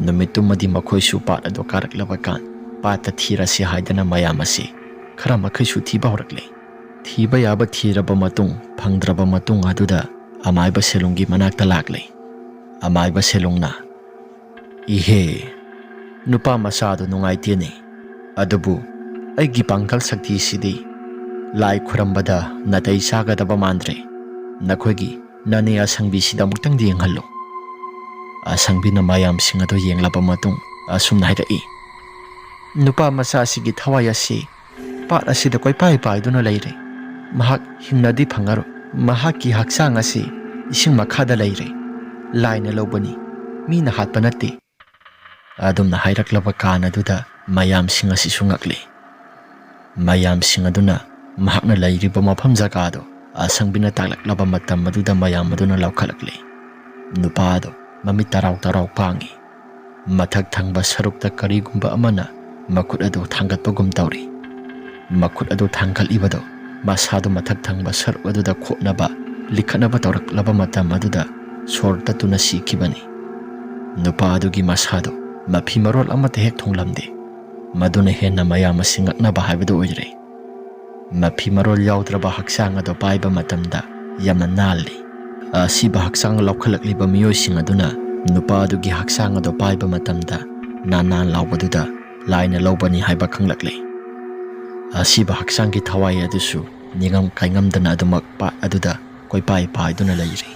ꯅꯨꯃꯤꯠꯇꯨꯃꯗꯤ ꯃꯈꯣꯏꯁꯨ ꯄꯥꯠ ꯑꯗꯨ ꯀꯥꯔꯛꯂꯕ ꯀꯥꯟ ꯄꯥꯠꯇ ꯊꯤꯔꯁꯤ ꯍꯥꯏꯗꯅ ꯃꯌꯥꯝ ꯑꯁꯤ ꯈꯔ ꯃꯈꯩꯁꯨ ꯊꯤꯕ ꯍꯧꯔꯛꯂꯦ꯫ ꯊꯤꯕ ꯌꯥꯕ ꯊꯤꯔꯕ ꯃꯇꯨꯡ, ꯐꯪꯗ꯭ꯔꯕ ꯃꯇꯨꯡ ꯑꯗꯨꯗ ꯑꯃꯥꯏꯕ ꯁꯦꯂꯨꯡꯒꯤ ꯃꯅꯥꯛꯇ ꯂꯥꯛꯂꯦ꯫ ꯑꯃꯥꯏꯕ ꯁꯦꯂꯨꯡꯅ, "ꯏꯍꯦ, ꯅꯨꯄꯥ ꯃꯆꯥꯗꯨ ꯅꯨꯡꯉꯥꯏꯇꯦꯅꯦ꯫ ꯑꯗꯨꯕꯨ ꯑꯩꯒꯤ ꯄꯥꯡꯒꯜ ꯁꯛꯇꯤꯁꯤꯗꯤ ꯂꯥꯏ ꯈꯨꯔꯝꯕꯗ ꯅꯥꯇꯩ ꯆꯥꯒꯗꯕ ꯃꯥꯟꯗ꯭ꯔꯦ꯫ ꯅꯈꯣꯏꯒꯤ ꯅꯅꯦ ꯑꯁꯪꯕꯤꯁꯤꯗ ꯑꯃꯨꯛꯇꯪꯗꯤ ꯌꯦꯡꯍꯜꯂꯨ꯫" ꯑꯁꯪꯕꯤꯅ ꯃꯌꯥꯝꯁꯤꯡ ꯑꯗꯨ ꯌꯦꯡꯂꯕ ꯃꯇꯨꯡ ꯑꯁꯨꯝꯅ ꯍꯥꯏꯔꯛꯏ, "ꯅꯨꯄꯥ ꯃꯆꯥꯁꯤꯒꯤ ꯊꯋꯥꯏ ꯑꯁꯤ ꯄꯥꯠ ꯑꯁꯤꯗ ꯀꯣꯏꯄꯥꯏ ꯄꯥꯏꯗꯨꯅ ꯂꯩꯔꯦ꯫ ꯃꯍꯥꯛ ꯍꯤꯡꯅꯗꯤ ꯐꯪꯉꯔꯣꯏ꯫ ꯃꯍꯥꯛꯀꯤ ꯍꯛꯆꯥꯡ ꯑꯁꯤ ꯏꯁꯤꯡ ꯃꯈꯥꯗ ꯂꯩꯔꯦ꯫ ꯂꯥꯏꯅ ꯂꯧꯕꯅꯤ, ꯃꯤꯅ ꯍꯥꯠꯄ ꯅꯠꯇꯦ꯫" ꯑꯗꯨꯝꯅ ꯍꯥꯏꯔꯛꯂꯕ ꯀꯥꯟ ꯑꯗꯨꯗ ꯃꯌꯥꯝꯁꯤꯡ ꯑꯁꯤꯁꯨ ꯉꯛꯂꯤ꯫ ꯃꯌꯥꯝꯁꯤꯡ ꯑꯗꯨꯅ ꯃꯍꯥꯛꯅ ꯂꯩꯔꯤꯕ ꯃꯐꯝ ꯖꯒꯥꯗꯨ ꯑꯁꯪꯕꯤꯅ ꯇꯥꯛꯂꯛꯂꯕ ꯃꯇꯝ ꯑꯗꯨꯗ ꯃꯌꯥꯝ ꯑꯗꯨꯅ ꯂꯥꯎꯈꯠꯂꯛꯂꯤ꯫ ꯅꯨꯄꯥ ꯑꯗꯨ ꯃꯃꯤꯠ ꯇꯔꯥꯎ ꯇꯔꯥꯎ ꯄꯥꯡꯉꯤ꯫ ꯃꯊꯛ ꯊꯪꯕ ꯁꯔꯨꯛꯇ ꯀꯔꯤꯒꯨꯝꯕ ꯑꯃꯅ ꯃꯈꯨꯠ ꯑꯗꯨ ꯊꯥꯡꯒꯠꯄꯒꯨꯝ ꯇꯧꯔꯤ꯫ ꯃꯈꯨꯠ ꯑꯗꯨ ꯊꯥꯡꯒꯠꯂꯤꯕꯗꯨ ꯃꯁꯥꯗꯨ ꯃꯊꯛ ꯊꯪꯕ ꯁꯔꯨꯛ ꯑꯗꯨꯗ ꯈꯣꯠꯅꯕ, ꯂꯤꯈꯠꯅꯕ ꯇꯧꯔꯛꯂꯕ ꯃꯇꯝ ꯑꯗꯨꯗ ꯁꯣꯔ ꯇꯠꯇꯨꯅ ꯁꯤꯈꯤꯕꯅꯤ꯫ ꯅꯨꯄꯥ ꯑꯗꯨꯒꯤ ꯃꯁꯥꯗꯨ ꯃꯐꯤ ꯃꯔꯣꯜ ꯑꯃꯠꯇ ꯍꯦꯛ ꯊꯨꯡꯂꯝꯗꯦ꯫ ꯃꯗꯨꯅ ꯍꯦꯟꯅ ꯃꯌꯥꯝ ꯑꯁꯤ ꯉꯛꯅꯕ ꯍꯥꯏꯕꯗꯨ ꯑꯣꯏꯔꯦ꯫ ꯃꯐꯤ ꯃꯔꯣꯜ ꯌꯥꯎꯗ꯭ꯔꯕ ꯍꯛꯆꯥꯡ ꯑꯗꯨ ꯄꯥꯏꯕ ꯃꯇꯝꯗ ꯌꯥꯝꯅ ꯅꯥꯜꯂꯤ꯫ ꯑꯁꯤꯕ ꯍꯛꯆꯥꯡ ꯂꯧꯈꯠꯂꯛꯂꯤꯕ ꯃꯤꯑꯣꯏꯁꯤꯡ ꯑꯗꯨꯅ ꯅꯨꯄꯥ ꯑꯗꯨꯒꯤ ꯍꯛꯆꯥꯡ ꯑꯗꯨ ꯄꯥꯏꯕ ꯃꯇꯝꯗ ꯅꯥꯟ ꯅꯥꯟ ꯂꯥꯎꯕꯗꯨꯗ ꯂꯥꯏꯅ ꯂꯧꯕꯅꯤ ꯍꯥꯏꯕ ꯈꯪꯂꯛꯂꯦ꯫ ꯑꯁꯤꯕ ꯍꯛꯆꯥꯡꯒꯤ ꯊꯋꯥꯏ ꯑꯗꯨꯁꯨ ꯅꯤꯡꯉꯝ ꯀꯥꯏꯉꯝꯗꯅ ꯑꯗꯨꯃꯛ ꯄꯥꯠ ꯑꯗꯨꯗ ꯀꯣꯏꯄꯥꯏ ꯄꯥꯏꯗꯨꯅ ꯂꯩꯔꯤ꯫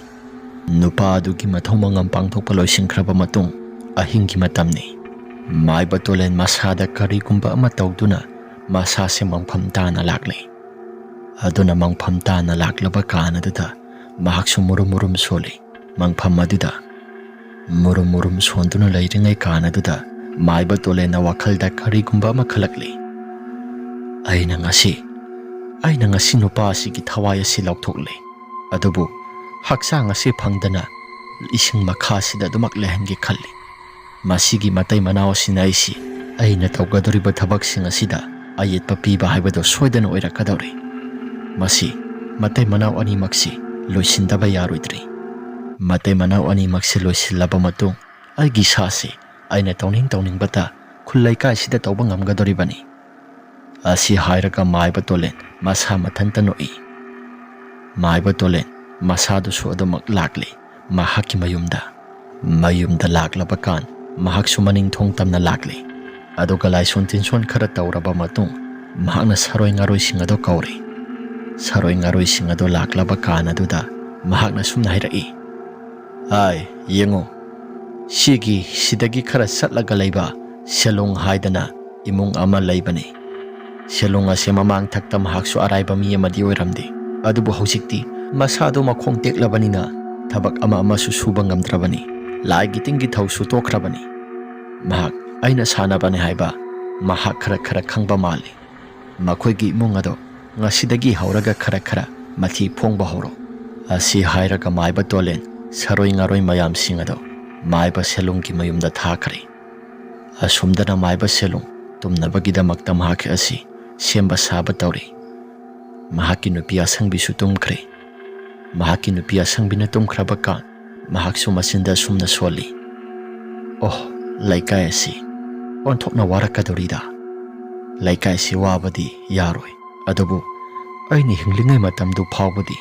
ꯅꯨꯄꯥ ꯑꯗꯨꯒꯤ ꯃꯊꯧ ꯃꯉꯝ ꯄꯥꯡꯊꯣꯛꯄ ꯂꯣꯏꯁꯤꯟꯈ꯭ꯔꯕ ꯃꯇꯨꯡ ꯑꯍꯤꯡꯒꯤ ꯃꯇꯝꯅꯤ꯫ ꯃꯥꯏꯕ ꯇꯣꯂꯦꯟ ꯃꯁꯥꯗ ꯀꯔꯤꯒꯨꯝꯕ ꯑꯃ ꯇꯧꯗꯨꯅ ꯃꯁꯥꯁꯦ ꯃꯪꯐꯝ ꯇꯥꯅ ꯂꯥꯛꯂꯦ꯫ ꯑꯗꯨꯅ ꯃꯪꯐꯝ ꯇꯥꯅ ꯂꯥꯛꯂꯕ ꯀꯥꯟ ꯑꯗꯨꯗ ꯃꯍꯥꯛꯁꯨ ꯃꯨꯔꯨꯝ ꯃꯨꯔꯨꯝ ꯁꯣꯜꯂꯤ꯫ ꯃꯪꯐꯝ ꯑꯗꯨꯗ ꯃꯨꯔꯨꯝ ꯃꯨꯔꯨꯝ ꯁꯣꯟꯗꯨꯅ ꯂꯩꯔꯤꯉꯩ ꯀꯥꯟ ꯑꯗꯨꯗ ꯃꯥꯏꯕ ꯇꯣꯂꯦꯟꯅ ꯋꯥꯈꯜꯗ ꯀꯔꯤꯒꯨꯝꯕ ꯑꯃ ꯈꯜꯂꯛꯂꯤ꯫ "ꯑꯩꯅ ꯉꯁꯤ, ꯑꯩꯅ ꯉꯁꯤ ꯅꯨꯄꯥ ꯑꯁꯤꯒꯤ ꯊꯋꯥꯏ ꯑꯁꯤ ꯂꯧꯊꯣꯛꯂꯦ꯫ ꯑꯗꯨꯕꯨ ꯍꯛꯆꯥꯡ ꯑꯁꯤ ꯐꯪꯗꯅ ꯏꯁꯤꯡ ꯃꯈꯥꯁꯤꯗ ꯑꯗꯨꯃꯛ ꯂꯩꯍꯟꯒꯦ ꯈꯜꯂꯤ꯫ ꯃꯁꯤꯒꯤ ꯃꯇꯩ ꯃꯅꯥꯎ ꯑꯁꯤꯅ ꯑꯩꯁꯤ ꯑꯩꯅ ꯇꯧꯒꯗꯧꯔꯤꯕ ꯊꯕꯛꯁꯤꯡ ꯑꯁꯤꯗ ꯑꯌꯦꯠꯄ ꯄꯤꯕ ꯍꯥꯏꯕꯗꯨ ꯁꯣꯏꯗꯅ ꯑꯣꯏꯔꯛꯀꯗꯧꯔꯤ꯫ ꯃꯁꯤ ꯃꯇꯩ ꯃꯅꯥꯎ ꯑꯅꯤꯃꯛꯁꯤ ꯂꯣꯏꯁꯤꯟꯗꯕ ꯌꯥꯔꯣꯏꯗ꯭ꯔꯤ꯫ ꯃꯇꯩ ꯃꯅꯥꯎ ꯑꯅꯤꯃꯛꯁꯤ ꯂꯣꯏꯁꯤꯜꯂꯕ ꯃꯇꯨꯡ ꯑꯩꯒꯤ ꯏꯁꯥꯁꯤ ꯑꯩꯅ ꯇꯧꯅꯤꯡ ꯇꯧꯅꯤꯡꯕꯇ ꯈꯨꯜ ꯂꯩꯀꯥꯏꯁꯤꯗ ꯇꯧꯕ ꯉꯝꯒꯗꯧꯔꯤꯕꯅꯤ꯫ ꯑꯁꯤ ꯍꯥꯏꯔꯒ ꯃꯥꯏꯕ ꯇꯣꯂꯦꯟ ꯃꯁꯥ ꯃꯊꯟꯇ ꯅꯣꯛꯏ꯫ ꯃꯥꯏꯕ ꯇꯣꯂꯦꯟ ꯃꯁꯥꯗꯨꯁꯨ ꯑꯗꯨꯃꯛ ꯂꯥꯛꯂꯤ ꯃꯍꯥꯛꯀꯤ ꯃꯌꯨꯝꯗ꯫ ꯃꯌꯨꯝꯗ ꯂꯥꯛꯂꯕ ꯀꯥꯟ ꯃꯍꯥꯛꯁꯨ ꯃꯅꯤꯡ ꯊꯣꯡ ꯇꯝꯅ ꯂꯥꯛꯂꯤ꯫ ꯑꯗꯨꯒ ꯂꯥꯏꯁꯣꯟ ꯇꯤꯟꯁꯣꯟ ꯈꯔ ꯇꯧꯔꯕ ꯃꯇꯨꯡ ꯃꯍꯥꯛꯅ ꯁꯥꯔꯣꯏ ꯉꯥꯔꯣꯏꯁꯤꯡ ꯑꯗꯨ ꯀꯧꯔꯤ꯫ ꯁꯥꯔꯣꯏ ꯉꯥꯔꯣꯏꯁꯤꯡ ꯑꯗꯨ ꯂꯥꯛꯂꯕ ꯀꯥꯟ ꯑꯗꯨꯗ ꯃꯍꯥꯛꯅ ꯁꯨꯝꯅ ꯍꯥꯏꯔꯛꯏ, "ꯑꯥꯏ, ꯌꯦꯡꯉꯨ, ꯁꯤꯒꯤ ꯁꯤꯗꯒꯤ ꯈꯔ ꯆꯠꯂꯒ ꯂꯩꯕ ꯁꯦꯂꯨꯡ ꯍꯥꯏꯗꯅ ꯏꯃꯨꯡ ꯑꯃ ꯂꯩꯕꯅꯤ꯫ ꯁꯦꯂꯨꯡ ꯑꯁꯦ ꯃꯃꯥꯡ ꯊꯛꯇ ꯃꯍꯥꯛꯁꯨ ꯑꯔꯥꯏꯕ ꯃꯤ ꯑꯃꯗꯤ ꯑꯣꯏꯔꯝꯗꯦ, ꯑꯗꯨꯕꯨ ꯍꯧꯖꯤꯛꯇꯤ ꯃꯁꯥꯗꯣ ꯃꯈꯣꯡ ꯇꯦꯛꯂꯕꯅꯤꯅ ꯊꯕꯛ ꯑꯃ ꯑꯃꯁꯨ ꯁꯨꯕ ꯉꯝꯗ꯭ꯔꯕꯅꯤ꯫ ꯂꯥꯏꯒꯤ ꯇꯤꯟꯒꯤ ꯊꯧꯁꯨ ꯇꯣꯛꯈ꯭ꯔꯕꯅꯤ꯫ ꯃꯍꯥꯛ ꯑꯩꯅ ꯁꯥꯟꯅꯕꯅꯤ ꯍꯥꯏꯕ ꯃꯍꯥꯛ ꯈꯔ ꯈꯔ ꯈꯪꯕ ꯃꯥꯜꯂꯤ꯫ ꯃꯈꯣꯏꯒꯤ ꯏꯃꯨꯡ ꯑꯗꯣ ꯉꯁꯤꯗꯒꯤ ꯍꯧꯔꯒ ꯈꯔ ꯈꯔ ꯃꯊꯤ ꯐꯣꯡꯕ ꯍꯧꯔꯣ"꯫ ꯑꯁꯤ ꯍꯥꯏꯔꯒ ꯃꯥꯏꯕ ꯇꯣꯂꯦꯟ ꯁꯔꯣꯏ ꯉꯥꯔꯣꯏ ꯃꯌꯥꯝꯁꯤꯡ ꯑꯗꯣ ꯃꯥꯏꯕ ꯁꯦꯂꯨꯡꯒꯤ ꯃꯌꯨꯝꯗ ꯊꯥꯈ꯭ꯔꯦ꯫ ꯑꯁꯣꯝꯗꯅ ꯃꯥꯏꯕ ꯁꯦꯂꯨꯡ ꯇꯨꯝꯅꯕꯒꯤꯗꯃꯛꯇ ꯃꯍꯥꯛ ꯑꯁꯤ ꯁꯦꯝꯕ ꯁꯥꯕ ꯇꯧꯔꯤ꯫ ꯃꯍꯥꯛꯀꯤ ꯅꯨꯄꯤ ꯑꯁꯪꯕꯤꯁꯨ ꯇꯨꯝꯈ꯭ꯔꯦ꯫ ꯃꯍꯥꯛꯀꯤ ꯅꯨꯄꯤ ꯑꯁꯪꯕꯤꯅ ꯇꯨꯝꯈ꯭ꯔꯕ ꯀꯥꯟ ꯃꯍꯥꯛꯁꯨ ꯃꯆꯤꯟꯗ ꯑꯁꯨꯝꯅ ꯁꯣꯜꯂꯤ, "ꯑꯣꯍ, ꯂꯩꯀꯥꯏ ꯑꯁꯤ ꯑꯣꯟꯊꯣꯛꯅ ꯋꯥꯔꯛꯀꯗꯧꯔꯤꯗ꯫ ꯂꯩꯀꯥꯏ ꯑꯁꯤ ꯋꯥꯕꯗꯤ ꯌꯥꯔꯣꯏ, ꯑꯗꯨꯕꯨ ꯑꯩꯅ ꯍꯤꯡꯂꯤꯉꯩ ꯃꯇꯝꯗꯨ ꯐꯥꯎꯕꯗꯤ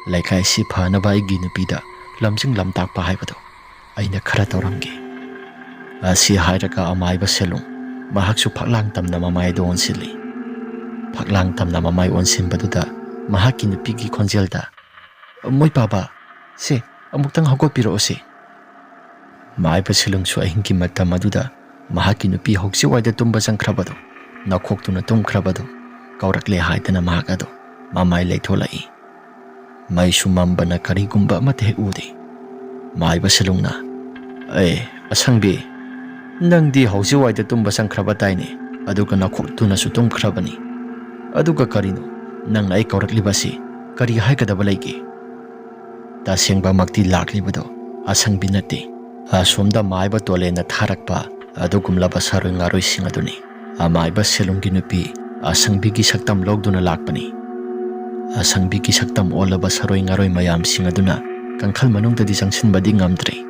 ꯂꯩꯀꯥꯏ ꯑꯁꯤ ꯐꯅꯕ ꯑꯩꯒꯤ ꯅꯨꯄꯤꯗ ꯂꯝꯖꯤꯡ ꯂꯝꯇꯥꯛꯄ ꯍꯥꯏꯕꯗꯨ ꯑꯩꯅ ꯈꯔ ꯇꯧꯔꯝꯒꯦ"꯫ ꯑꯁꯤ ꯍꯥꯏꯔꯒ ꯑꯃꯥꯏꯕ ꯁꯦꯂꯨꯡ ꯃꯍꯥꯛꯁꯨ ꯐꯛꯂꯥꯡ ꯇꯝꯅ ꯃꯃꯥꯏꯗ ꯑꯣꯟꯁꯤꯜꯂꯤ꯫ ꯐꯛꯂꯥꯡ ꯇꯝꯅ ꯃꯃꯥꯏ ꯑꯣꯟꯁꯤꯟꯕꯗꯨꯗ ꯃꯍꯥꯛꯀꯤ ꯅꯨꯄꯤꯒꯤ ꯈꯣꯟꯖꯦꯜꯗ, "ꯃꯣꯏ ꯄꯥꯕ, ꯁꯦ, ꯑꯃꯨꯛꯇꯪ ꯍꯧꯒꯠꯄꯤꯔꯛꯑꯣꯁꯦ"꯫ ꯃꯥꯏꯕ ꯁꯦꯂꯨꯡꯁꯨ ꯑꯍꯤꯡꯒꯤ ꯃꯇꯝ ꯑꯗꯨꯗ ꯃꯍꯥꯛꯀꯤ ꯅꯨꯄꯤ ꯍꯧꯖꯤꯛꯋꯥꯏꯗ ꯇꯨꯝꯕ ꯆꯪꯈ꯭ꯔꯕꯗꯨ, ꯅꯥꯈꯣꯛꯇꯨꯅ ꯇꯨꯝꯈ꯭ꯔꯕꯗꯨ ꯀꯧꯔꯛꯂꯦ ꯍꯥꯏꯗꯅ ꯃꯍꯥꯛ ꯑꯗꯨ ꯃꯃꯥꯏ ꯂꯩꯊꯣꯂꯛꯏ꯫ ꯃꯩꯁꯨ ꯃꯝꯕꯅ ꯀꯔꯤꯒꯨꯝꯕ ꯑꯃꯠꯇ ꯍꯦꯛ ꯎꯗꯦ꯫ ꯃꯥꯏꯕ ꯁꯦꯂꯨꯡꯅ, "ꯑꯦ, ꯑꯁꯪꯕꯤ, ꯅꯪꯗꯤ ꯍꯧꯖꯤꯛꯋꯥꯏꯗ ꯇꯨꯝꯕ ꯆꯪꯈ꯭ꯔꯕ ꯇꯥꯏꯅꯦ, ꯑꯗꯨꯒ ꯅꯥꯈꯣꯛꯇꯨꯅꯁꯨ ꯇꯨꯝꯈ꯭ꯔꯕꯅꯤ꯫ ꯑꯗꯨꯒ ꯀꯔꯤꯅꯣ ꯅꯪꯅ ꯑꯩ ꯀꯧꯔꯛꯂꯤꯕꯁꯤ? ꯀꯔꯤ ꯍꯥꯏꯒꯗꯕ ꯂꯩꯒꯦ?" ꯇꯁꯦꯡꯕꯃꯛꯇꯤ ꯂꯥꯛꯂꯤꯕꯗꯣ ꯑꯁꯪꯕꯤ ꯅꯠꯇꯦ꯫ ꯑꯁꯣꯝꯗ ꯃꯥꯏꯕ ꯇꯣꯂꯦꯟꯅ ꯊꯥꯔꯛꯄ ꯑꯗꯨꯒꯨꯝꯂꯕ ꯁꯥꯔꯣꯏ ꯉꯥꯔꯣꯏꯁꯤꯡ ꯑꯗꯨꯅꯤ꯫ ꯑꯃꯥꯏꯕ ꯁꯦꯂꯨꯡꯒꯤ ꯅꯨꯄꯤ ꯑꯁꯪꯕꯤꯒꯤ ꯁꯛꯇꯝ ꯂꯧꯗꯨꯅ ꯂꯥꯛꯄꯅꯤ꯫ ꯑꯁꯪꯕꯤꯒꯤ ꯁꯛꯇꯝ ꯑꯣꯜꯂꯕ ꯁꯥꯔꯣꯏ ꯉꯥꯔꯣꯏ ꯃꯌꯥꯝꯁꯤꯡ ꯑꯗꯨꯅ ꯀꯥꯡꯈꯜ ꯃꯅꯨꯡꯗꯗꯤ ꯆꯪꯁꯤꯟꯕꯗꯤ ꯉꯝꯗ꯭ꯔꯤ꯫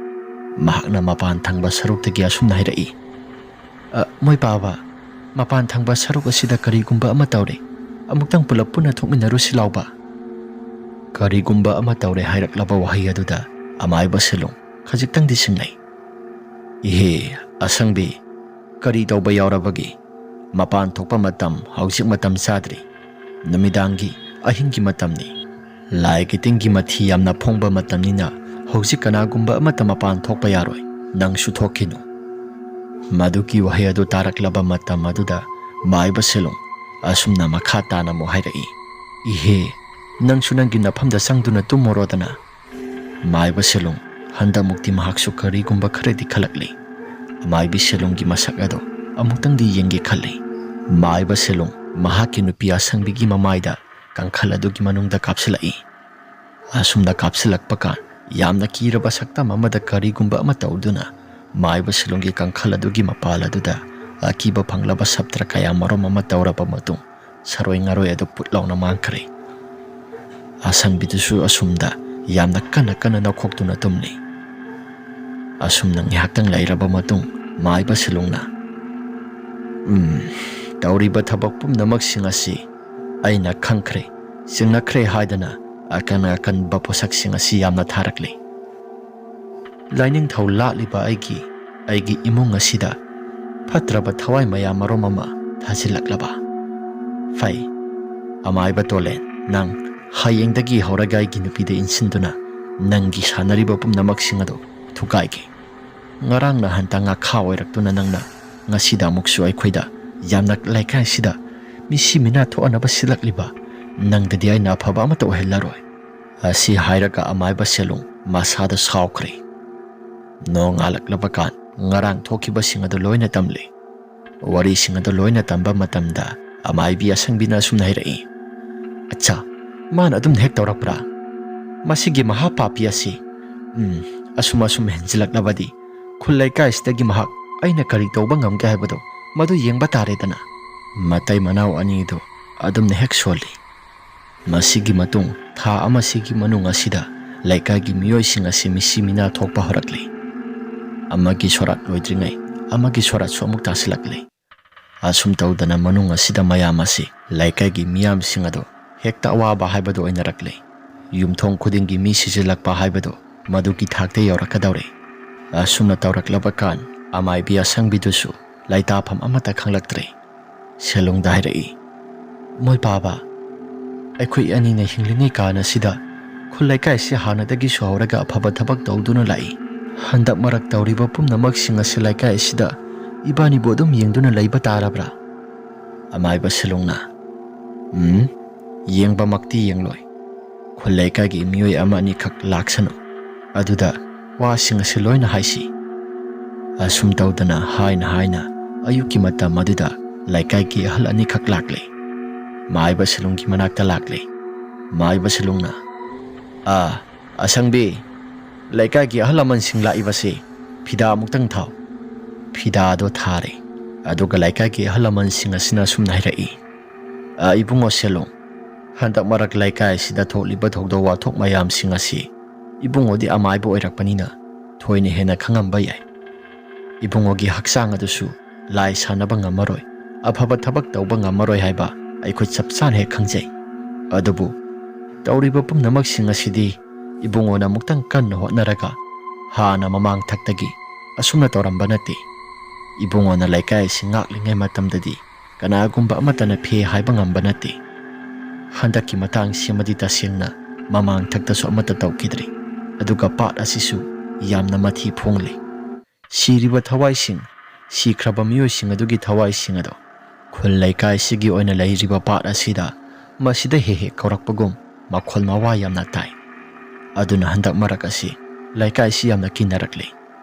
ꯃꯍꯥꯛꯅ ꯃꯄꯥꯟ ꯊꯪꯕ ꯁꯔꯨꯛꯇꯒꯤ ꯑꯁꯨꯝꯅ ꯍꯥꯏꯔꯛꯏ, "ꯑ, ꯃꯣꯏ ꯄꯥꯕ, ꯃꯄꯥꯟ ꯊꯪꯕ ꯁꯔꯨꯛ ꯑꯁꯤꯗ ꯀꯔꯤꯒꯨꯝꯕ ꯑꯃ ꯇꯧꯔꯦ꯫ ꯑꯃꯨꯛꯇꯪ ꯄꯨꯂꯞ ꯄꯨꯟꯅ ꯊꯣꯛꯃꯤꯟꯅꯔꯨꯁꯤ ꯂꯥꯎꯕ꯫ "ꯀꯔꯤꯒꯨꯝꯕ ꯑꯃ ꯇꯧꯔꯦ" ꯍꯥꯏꯔꯛꯂꯕ ꯋꯥꯍꯩ ꯑꯗꯨꯗ ꯑꯃꯥꯏꯕ ꯁꯦꯂꯨꯡ ꯈꯖꯤꯛꯇꯪꯗꯤ ꯁꯤꯡꯅꯩ꯫ "ꯏꯍꯦ, ꯑꯁꯪꯕꯤ, ꯀꯔꯤ ꯇꯧꯕ ꯌꯥꯎꯔꯕꯒꯦ? ꯃꯄꯥꯟ ꯊꯣꯛꯄ ꯃꯇꯝ ꯍꯧꯖꯤꯛ ꯃꯇꯝ ꯆꯥꯗ꯭ꯔꯤ꯫ ꯅꯨꯃꯤꯗꯥꯡꯒꯤ, ꯑꯍꯤꯡꯒꯤ ꯃꯇꯝꯅꯤ꯫ ꯂꯥꯏ ꯀꯤꯇꯤꯡꯒꯤ ꯃꯊꯤ ꯌꯥꯝꯅ ꯐꯣꯡꯕ ꯃꯇꯝꯅꯤꯅ ꯍꯧꯖꯤꯛ ꯀꯅꯥꯒꯨꯝꯕ ꯑꯃꯠꯇ ꯃꯄꯥꯟ ꯊꯣꯛꯄ ꯌꯥꯔꯣꯏ꯫ ꯅꯪꯁꯨ ꯊꯣꯛꯈꯤꯅꯨ"꯫ ꯃꯗꯨꯒꯤ ꯋꯥꯍꯩ ꯑꯗꯨ ꯇꯥꯔꯛꯂꯕ ꯃꯇꯝ ꯑꯗꯨꯗ ꯃꯥꯏꯕ ꯁꯦꯂꯨꯡ ꯑꯁꯨꯝꯅ ꯃꯈꯥ ꯇꯥꯅ ꯑꯃꯨꯛ ꯍꯥꯏꯔꯛꯏ, "ꯏꯍꯦ, ꯅꯪꯁꯨ ꯅꯪꯒꯤ ꯅꯐꯝꯗ ꯆꯪꯗꯨꯅ ꯇꯨꯝꯃꯨꯔꯣꯗꯅ"꯫ ꯃꯥꯏꯕ ꯁꯦꯂꯨꯡ ꯍꯟꯗꯛꯃꯨꯛꯇꯤ ꯃꯍꯥꯛꯁꯨ ꯀꯔꯤꯒꯨꯝꯕ ꯈꯔꯗꯤ ꯈꯜꯂꯛꯂꯤ꯫ ꯃꯥꯏꯕꯤ ꯁꯦꯂꯨꯡꯒꯤ ꯃꯁꯛ ꯑꯗꯨ ꯑꯃꯨꯛꯇꯪꯗꯤ ꯌꯦꯡꯒꯦ ꯈꯜꯂꯤ꯫ ꯃꯥꯏꯕ ꯁꯦꯂꯨꯡ ꯃꯍꯥꯛꯀꯤ ꯅꯨꯄꯤ ꯑꯁꯪꯕꯤꯒꯤ ꯃꯃꯥꯏꯗ ꯀꯥꯡꯈꯜ ꯑꯗꯨꯒꯤ ꯃꯅꯨꯡꯗ ꯀꯥꯞꯁꯤꯜꯂꯛꯏ꯫ ꯑꯁꯨꯝꯅ ꯀꯥꯞꯁꯤꯜꯂꯛꯄ ꯀꯥꯟ, ꯌꯥꯝꯅ ꯀꯤꯔꯕ ꯁꯛꯇꯝ ꯑꯃꯗ ꯀꯔꯤꯒꯨꯝꯕ ꯑꯃ ꯇꯧꯗꯨꯅ ꯃꯥꯏꯕ ꯁꯦꯂꯨꯡꯒꯤ ꯀꯥꯡꯈꯜ ꯑꯗꯨꯒꯤ ꯃꯄꯥꯜ ꯑꯗꯨꯗ ꯑꯀꯤꯕ ꯐꯪꯂꯕ ꯁꯞꯇ꯭ꯔ ꯀꯌꯥ ꯃꯔꯨꯝ ꯑꯃ ꯇꯧꯔꯕ ꯃꯇꯨꯡ, ꯁꯔꯣꯏ ꯉꯥꯔꯣꯏ ꯑꯗꯨ ꯄꯨꯠ ꯂꯥꯎꯅ ꯃꯥꯡꯈ꯭ꯔꯦ꯫ ꯑꯁꯪꯕꯤꯗꯨꯁꯨ ꯑꯁꯨꯝꯗ ꯌꯥꯝꯅ ꯀꯟꯅ ꯀꯟꯅ ꯅꯣꯛꯈꯣꯛꯇꯨꯅ ꯇꯨꯝꯂꯤ꯫ ꯑꯁꯨꯝꯅ ꯉꯥꯏꯍꯥꯛꯇꯪ ꯂꯩꯔꯕ ꯃꯇꯨꯡ, ꯃꯥꯏꯕ ꯁꯦꯂꯨꯡꯅ, "ꯎꯝ, ꯇꯧꯔꯤꯕ ꯊꯕꯛ ꯄꯨꯝꯅꯃꯛꯁꯤꯡ ꯑꯁꯤ ꯑꯩꯅ ꯈꯪꯈ꯭ꯔꯦ, ꯆꯤꯡꯅꯈ꯭ꯔꯦ" ꯍꯥꯏꯗꯅ ꯑꯀꯟ ꯑꯀꯟꯕ ꯄꯣꯠꯁꯛꯁꯤꯡ ꯑꯁꯤ ꯌꯥꯝꯅ ꯊꯥꯔꯛꯂꯤ꯫ ꯂꯥꯏꯅꯤꯡꯊꯧ ꯂꯥꯠꯂꯤꯕ ꯑꯩꯒꯤ, ꯑꯩꯒꯤ ꯏꯃꯨꯡ ꯑꯁꯤꯗ ꯐꯠꯇ꯭ꯔꯕ ꯊꯋꯥꯏ ꯃꯌꯥꯝ ꯃꯔꯨꯝ ꯑꯃ ꯊꯥꯖꯤꯜꯂꯛꯂꯕ꯫ ꯐꯩ, ꯑꯃꯥꯏꯕ ꯇꯣꯂꯦꯟ, ꯅꯪ ꯍꯌꯦꯡꯗꯒꯤ ꯍꯧꯔꯒ ꯑꯩꯒꯤ ꯅꯨꯄꯤꯗ ꯏꯟꯁꯤꯟꯗꯨꯅ ꯅꯪꯒꯤ ꯁꯥꯟꯅꯔꯤꯕ ꯄꯨꯝꯅꯃꯛꯁꯤꯡ ꯑꯗꯨ ꯊꯨꯒꯥꯏꯒꯦ꯫ ꯉꯔꯥꯡ ꯅꯍꯥꯟꯇ ꯉꯥꯈꯥ ꯑꯣꯏꯔꯛꯇꯨꯅ ꯅꯪꯅ ꯉꯁꯤꯗ ꯑꯃꯨꯛꯁꯨ ꯑꯩꯈꯣꯏꯗ ꯌꯥꯝꯅ ꯂꯩꯀꯥꯏꯁꯤꯗ ꯃꯤꯁꯤ ꯃꯤꯅꯥ ꯊꯣꯛꯍꯟꯅꯕ ꯁꯤꯜꯂꯛꯂꯤꯕ ꯅꯪꯗꯗꯤ ꯑꯩꯅ ꯑꯐꯕ ꯑꯃꯠꯇ ꯑꯣꯏꯍꯜꯂꯔꯣꯏ꯫ ꯑꯁꯤ ꯍꯥꯏꯔꯒ ꯑꯃꯥꯏꯕ ꯁꯦꯂꯨꯡ ꯃꯁꯥꯗ ꯁꯥꯎꯈ꯭ꯔꯦ꯫ ꯅꯣꯡꯉꯥꯜꯂꯛꯂꯕ ꯀꯥꯟ ꯉꯔꯥꯡ ꯊꯣꯛꯈꯤꯕꯁꯤꯡ ꯑꯗꯨ ꯂꯣꯏꯅ ꯇꯝꯂꯦ꯫ ꯋꯥꯔꯤꯁꯤꯡ ꯑꯗꯨ ꯂꯣꯏꯅ ꯇꯝꯕ ꯃꯇꯝꯗ ꯑꯃꯥꯏꯕꯤ ꯑꯁꯪꯕꯤꯅ ꯑꯁꯨꯝꯅ ꯍꯥꯏꯔꯛꯏ, "ꯑꯠꯆꯥ, ꯃꯥꯅ ꯑꯗꯨꯝ ꯍꯦꯛ ꯇꯧꯔꯛꯄ꯭ꯔꯥ? ꯃꯁꯤꯒꯤ ꯃꯍꯥ ꯄꯥꯄꯤ ꯑꯁꯤ, ꯎꯝ, ꯑꯁꯨꯝ ꯑꯁꯨꯝ ꯍꯦꯟꯖꯤꯜꯂꯛꯂꯕꯗꯤ ꯈꯨꯜ ꯂꯩꯀꯥꯏꯁꯤꯗꯒꯤ ꯃꯍꯥꯛ ꯑꯩꯅ ꯀꯔꯤ ꯇꯧꯕ ꯉꯝꯒꯦ ꯍꯥꯏꯕꯗꯨ ꯃꯗꯨ ꯌꯦꯡꯕ ꯇꯥꯔꯦꯗꯅ"꯫ ꯃꯇꯩ ꯃꯅꯥꯎ ꯑꯅꯤꯗꯨ ꯑꯗꯨꯝꯅ ꯍꯦꯛ ꯁꯣꯜꯂꯤ꯫ ꯃꯁꯤꯒꯤ ꯃꯇꯨꯡ ꯊꯥ ꯑꯃꯁꯤꯒꯤ ꯃꯅꯨꯡ ꯑꯁꯤꯗ ꯂꯩꯀꯥꯏꯒꯤ ꯃꯤꯑꯣꯏꯁꯤꯡ ꯑꯁꯤ ꯃꯤꯁꯤ ꯃꯤꯅꯥ ꯊꯣꯛꯄ ꯍꯧꯔꯛꯂꯤ꯫ ꯑꯃꯒꯤ ꯁꯣꯔꯥꯠ ꯂꯣꯏꯗ꯭ꯔꯤꯉꯩ ꯑꯃꯒꯤ ꯁꯣꯔꯥꯠꯁꯨ ꯑꯃꯨꯛ ꯇꯥꯁꯤꯜꯂꯛꯂꯤ꯫ ꯑꯁꯨꯝ ꯇꯧꯗꯅ ꯃꯅꯨꯡ ꯑꯁꯤꯗ ꯃꯌꯥꯝ ꯑꯁꯤ ꯂꯩꯀꯥꯏꯒꯤ ꯃꯤꯌꯥꯝꯁꯤꯡ ꯑꯗꯨ ꯍꯦꯛꯇ ꯑꯋꯥꯕ ꯍꯥꯏꯕꯗꯨ ꯑꯣꯏꯅꯔꯛꯂꯦ꯫ ꯌꯨꯝꯊꯣꯡ ꯈꯨꯗꯤꯡꯒꯤ ꯃꯤ ꯁꯤꯖꯤꯜꯂꯛꯄ ꯍꯥꯏꯕꯗꯨ ꯃꯗꯨꯒꯤ ꯊꯥꯛꯇ ꯌꯧꯔꯛꯀꯗꯧꯔꯦ꯫ ꯑꯁꯨꯝꯅ ꯇꯧꯔꯛꯂꯕ ꯀꯥꯟ ꯑꯃꯥꯏꯕꯤ ꯑꯁꯪꯕꯤꯗꯨꯁꯨ ꯂꯩꯇꯥꯐꯝ ꯑꯃꯠꯇ ꯈꯪꯂꯛꯇ꯭ꯔꯦ꯫ ꯁꯦꯂꯨꯡꯗ ꯍꯥꯏꯔꯛꯏ, "ꯃꯣꯏ ꯄꯥꯕ, ꯑꯩꯈꯣꯏ ꯑꯅꯤꯅ ꯍꯤꯡꯂꯤꯉꯩ ꯀꯥꯟ ꯑꯁꯤꯗ ꯈꯨꯜ ꯂꯩꯀꯥꯏꯁꯤ ꯍꯥꯟꯅꯗꯒꯤꯁꯨ ꯍꯧꯔꯒ ꯑꯐꯕ ꯊꯕꯛ ꯇꯧꯗꯨꯅ ꯂꯥꯛꯏ꯫ ꯍꯟꯗꯛ ꯃꯔꯛ ꯇꯧꯔꯤꯕ ꯄꯨꯝꯅꯃꯛꯁꯤꯡ ꯑꯁꯤ ꯂꯩꯀꯥꯏ ꯑꯁꯤꯗ ꯏꯕꯥꯅꯤꯕꯨ ꯑꯗꯨꯝ ꯌꯦꯡꯗꯨꯅ ꯂꯩꯕ ꯇꯥꯔꯕ꯭ꯔꯥ?" ꯑꯃꯥꯏꯕ ꯁꯦꯂꯨꯡꯅ, "ꯎꯝ, ꯌꯦꯡꯕꯃꯛꯇꯤ ꯌꯦꯡꯂꯣꯏ꯫ ꯈꯨꯜ ꯂꯩꯀꯥꯏꯒꯤ ꯃꯤꯑꯣꯏ ꯑꯃ ꯑꯅꯤꯈꯛ ꯂꯥꯛꯁꯅꯨ꯫ ꯑꯗꯨꯗ ꯋꯥꯁꯤꯡ ꯑꯁꯤ ꯂꯣꯏꯅ ꯍꯥꯏꯁꯤ꯫" ꯑꯁꯨꯝ ꯇꯧꯗꯅ ꯍꯥꯏꯅ ꯍꯥꯏꯅ ꯑꯌꯨꯛꯀꯤ ꯃꯇꯝ ꯑꯗꯨꯗ ꯂꯩꯀꯥꯏꯒꯤ ꯑꯍꯜ ꯑꯅꯤꯈꯛ ꯂꯥꯛꯂꯦ꯫ ꯃꯥꯏꯕ ꯁꯦꯂꯨꯡꯒꯤ ꯃꯅꯥꯛꯇ ꯂꯥꯛꯂꯦ꯫ ꯃꯥꯏꯕ ꯁꯦꯂꯨꯡꯅ, "ꯑꯥ, ꯑꯁꯪꯕꯤ, ꯂꯩꯀꯥꯏꯒꯤ ꯑꯍꯜ ꯂꯃꯟꯁꯤꯡ ꯂꯥꯛꯏꯕꯁꯤ ꯐꯤꯗꯥ ꯑꯃꯨꯛꯇꯪ ꯊꯥꯎ꯫" ꯐꯤꯗꯥꯗꯣ ꯊꯥꯔꯦ꯫ ꯑꯗꯨꯒ ꯂꯩꯀꯥꯏꯒꯤ ꯑꯍꯜ ꯂꯃꯟꯁꯤꯡ ꯑꯁꯤꯅ ꯑꯁꯨꯝꯅ ꯍꯥꯏꯔꯛꯏ, "ꯑ, ꯏꯕꯨꯡꯉꯣ ꯁꯦꯂꯣꯡ, ꯍꯟꯗꯛ ꯃꯔꯛ ꯂꯩꯀꯥꯏ ꯑꯁꯤꯗ ꯊꯣꯛꯂꯤꯕ ꯊꯧꯗꯣꯛ ꯋꯥꯊꯣꯛ ꯃꯌꯥꯝꯁꯤꯡ ꯑꯁꯤ ꯏꯕꯨꯡꯉꯣꯗꯤ ꯑꯃꯥꯏꯕ ꯑꯣꯏꯔꯛꯄꯅꯤꯅ ꯊꯣꯏꯅ ꯍꯦꯟꯅ ꯈꯪꯉꯝꯕ ꯌꯥꯏ꯫ ꯏꯕꯨꯡꯉꯣꯒꯤ ꯍꯛꯆꯥꯡ ꯑꯗꯨꯁꯨ ꯂꯥꯏ ꯁꯥꯟꯅꯕ ꯉꯝꯃꯔꯣꯏ, ꯑꯐꯕ ꯊꯕꯛ ꯇꯧꯕ ꯉꯝꯃꯔꯣꯏ ꯍꯥꯏꯕ ꯑꯩꯈꯣꯏ ꯆꯞ ꯆꯥꯅ ꯍꯦꯛ ꯈꯪꯖꯩ꯫ ꯑꯗꯨꯕꯨ ꯇꯧꯔꯤꯕ ꯄꯨꯝꯅꯃꯛꯁꯤꯡ ꯑꯁꯤꯗꯤ ꯏꯕꯨꯡꯉꯣꯅ ꯑꯃꯨꯛꯇꯪ ꯀꯟꯅ ꯍꯣꯠꯅꯔꯒ ꯍꯥꯟꯅ ꯃꯃꯥꯡ ꯊꯛꯇꯒꯤ ꯑꯁꯨꯝꯅ ꯇꯧꯔꯝꯕ ꯅꯠꯇꯦ꯫ ꯏꯕꯨꯡꯉꯣꯅ ꯂꯩꯀꯥꯏ ꯑꯁꯤ ꯉꯥꯛꯂꯤꯉꯩ ꯃꯇꯝꯗꯗꯤ ꯀꯅꯥꯒꯨꯝꯕ ꯑꯃꯠꯇꯅ ꯐꯦ ꯍꯥꯏꯕ ꯉꯝꯕ ꯅꯠꯇꯦ꯫ ꯍꯟꯗꯛꯀꯤ ꯃꯇꯥꯡꯁꯤꯃꯗꯤ ꯇꯁꯦꯡꯅ ꯃꯃꯥꯡ ꯊꯛꯇꯁꯨ ꯑꯃꯠꯇ ꯇꯧꯈꯤꯗ꯭ꯔꯤ꯫ ꯑꯗꯨꯒ ꯄꯥꯠ ꯑꯁꯤꯁꯨ ꯌꯥꯝꯅ ꯃꯊꯤ ꯐꯣꯡꯂꯤ꯫ ꯁꯤꯔꯤꯕ ꯊꯋꯥꯏꯁꯤꯡ, ꯁꯤꯈ꯭ꯔꯕ ꯃꯤꯑꯣꯏꯁꯤꯡ ꯑꯗꯨꯒꯤ ꯊꯋꯥꯏꯁꯤꯡ ꯑꯗꯨ ꯈꯨꯜ ꯂꯩꯀꯥꯏꯁꯤꯒꯤ ꯑꯣꯏꯅ ꯂꯩꯔꯤꯕ ꯄꯥꯠ ꯑꯁꯤꯗ ꯃꯁꯤꯗ ꯍꯦꯛ ꯍꯦꯛ ꯀꯧꯔꯛꯄꯒꯨꯝ ꯃꯈꯣꯜ ꯃꯋꯥ ꯌꯥꯝꯅ ꯇꯥꯏ꯫ ꯑꯗꯨꯅ ꯍꯟꯗꯛ ꯃꯔꯛ ꯑꯁꯤ ꯂꯩꯀꯥꯏꯁꯤ ꯌꯥꯝꯅ ꯀꯤꯅꯔꯛꯂꯤ꯫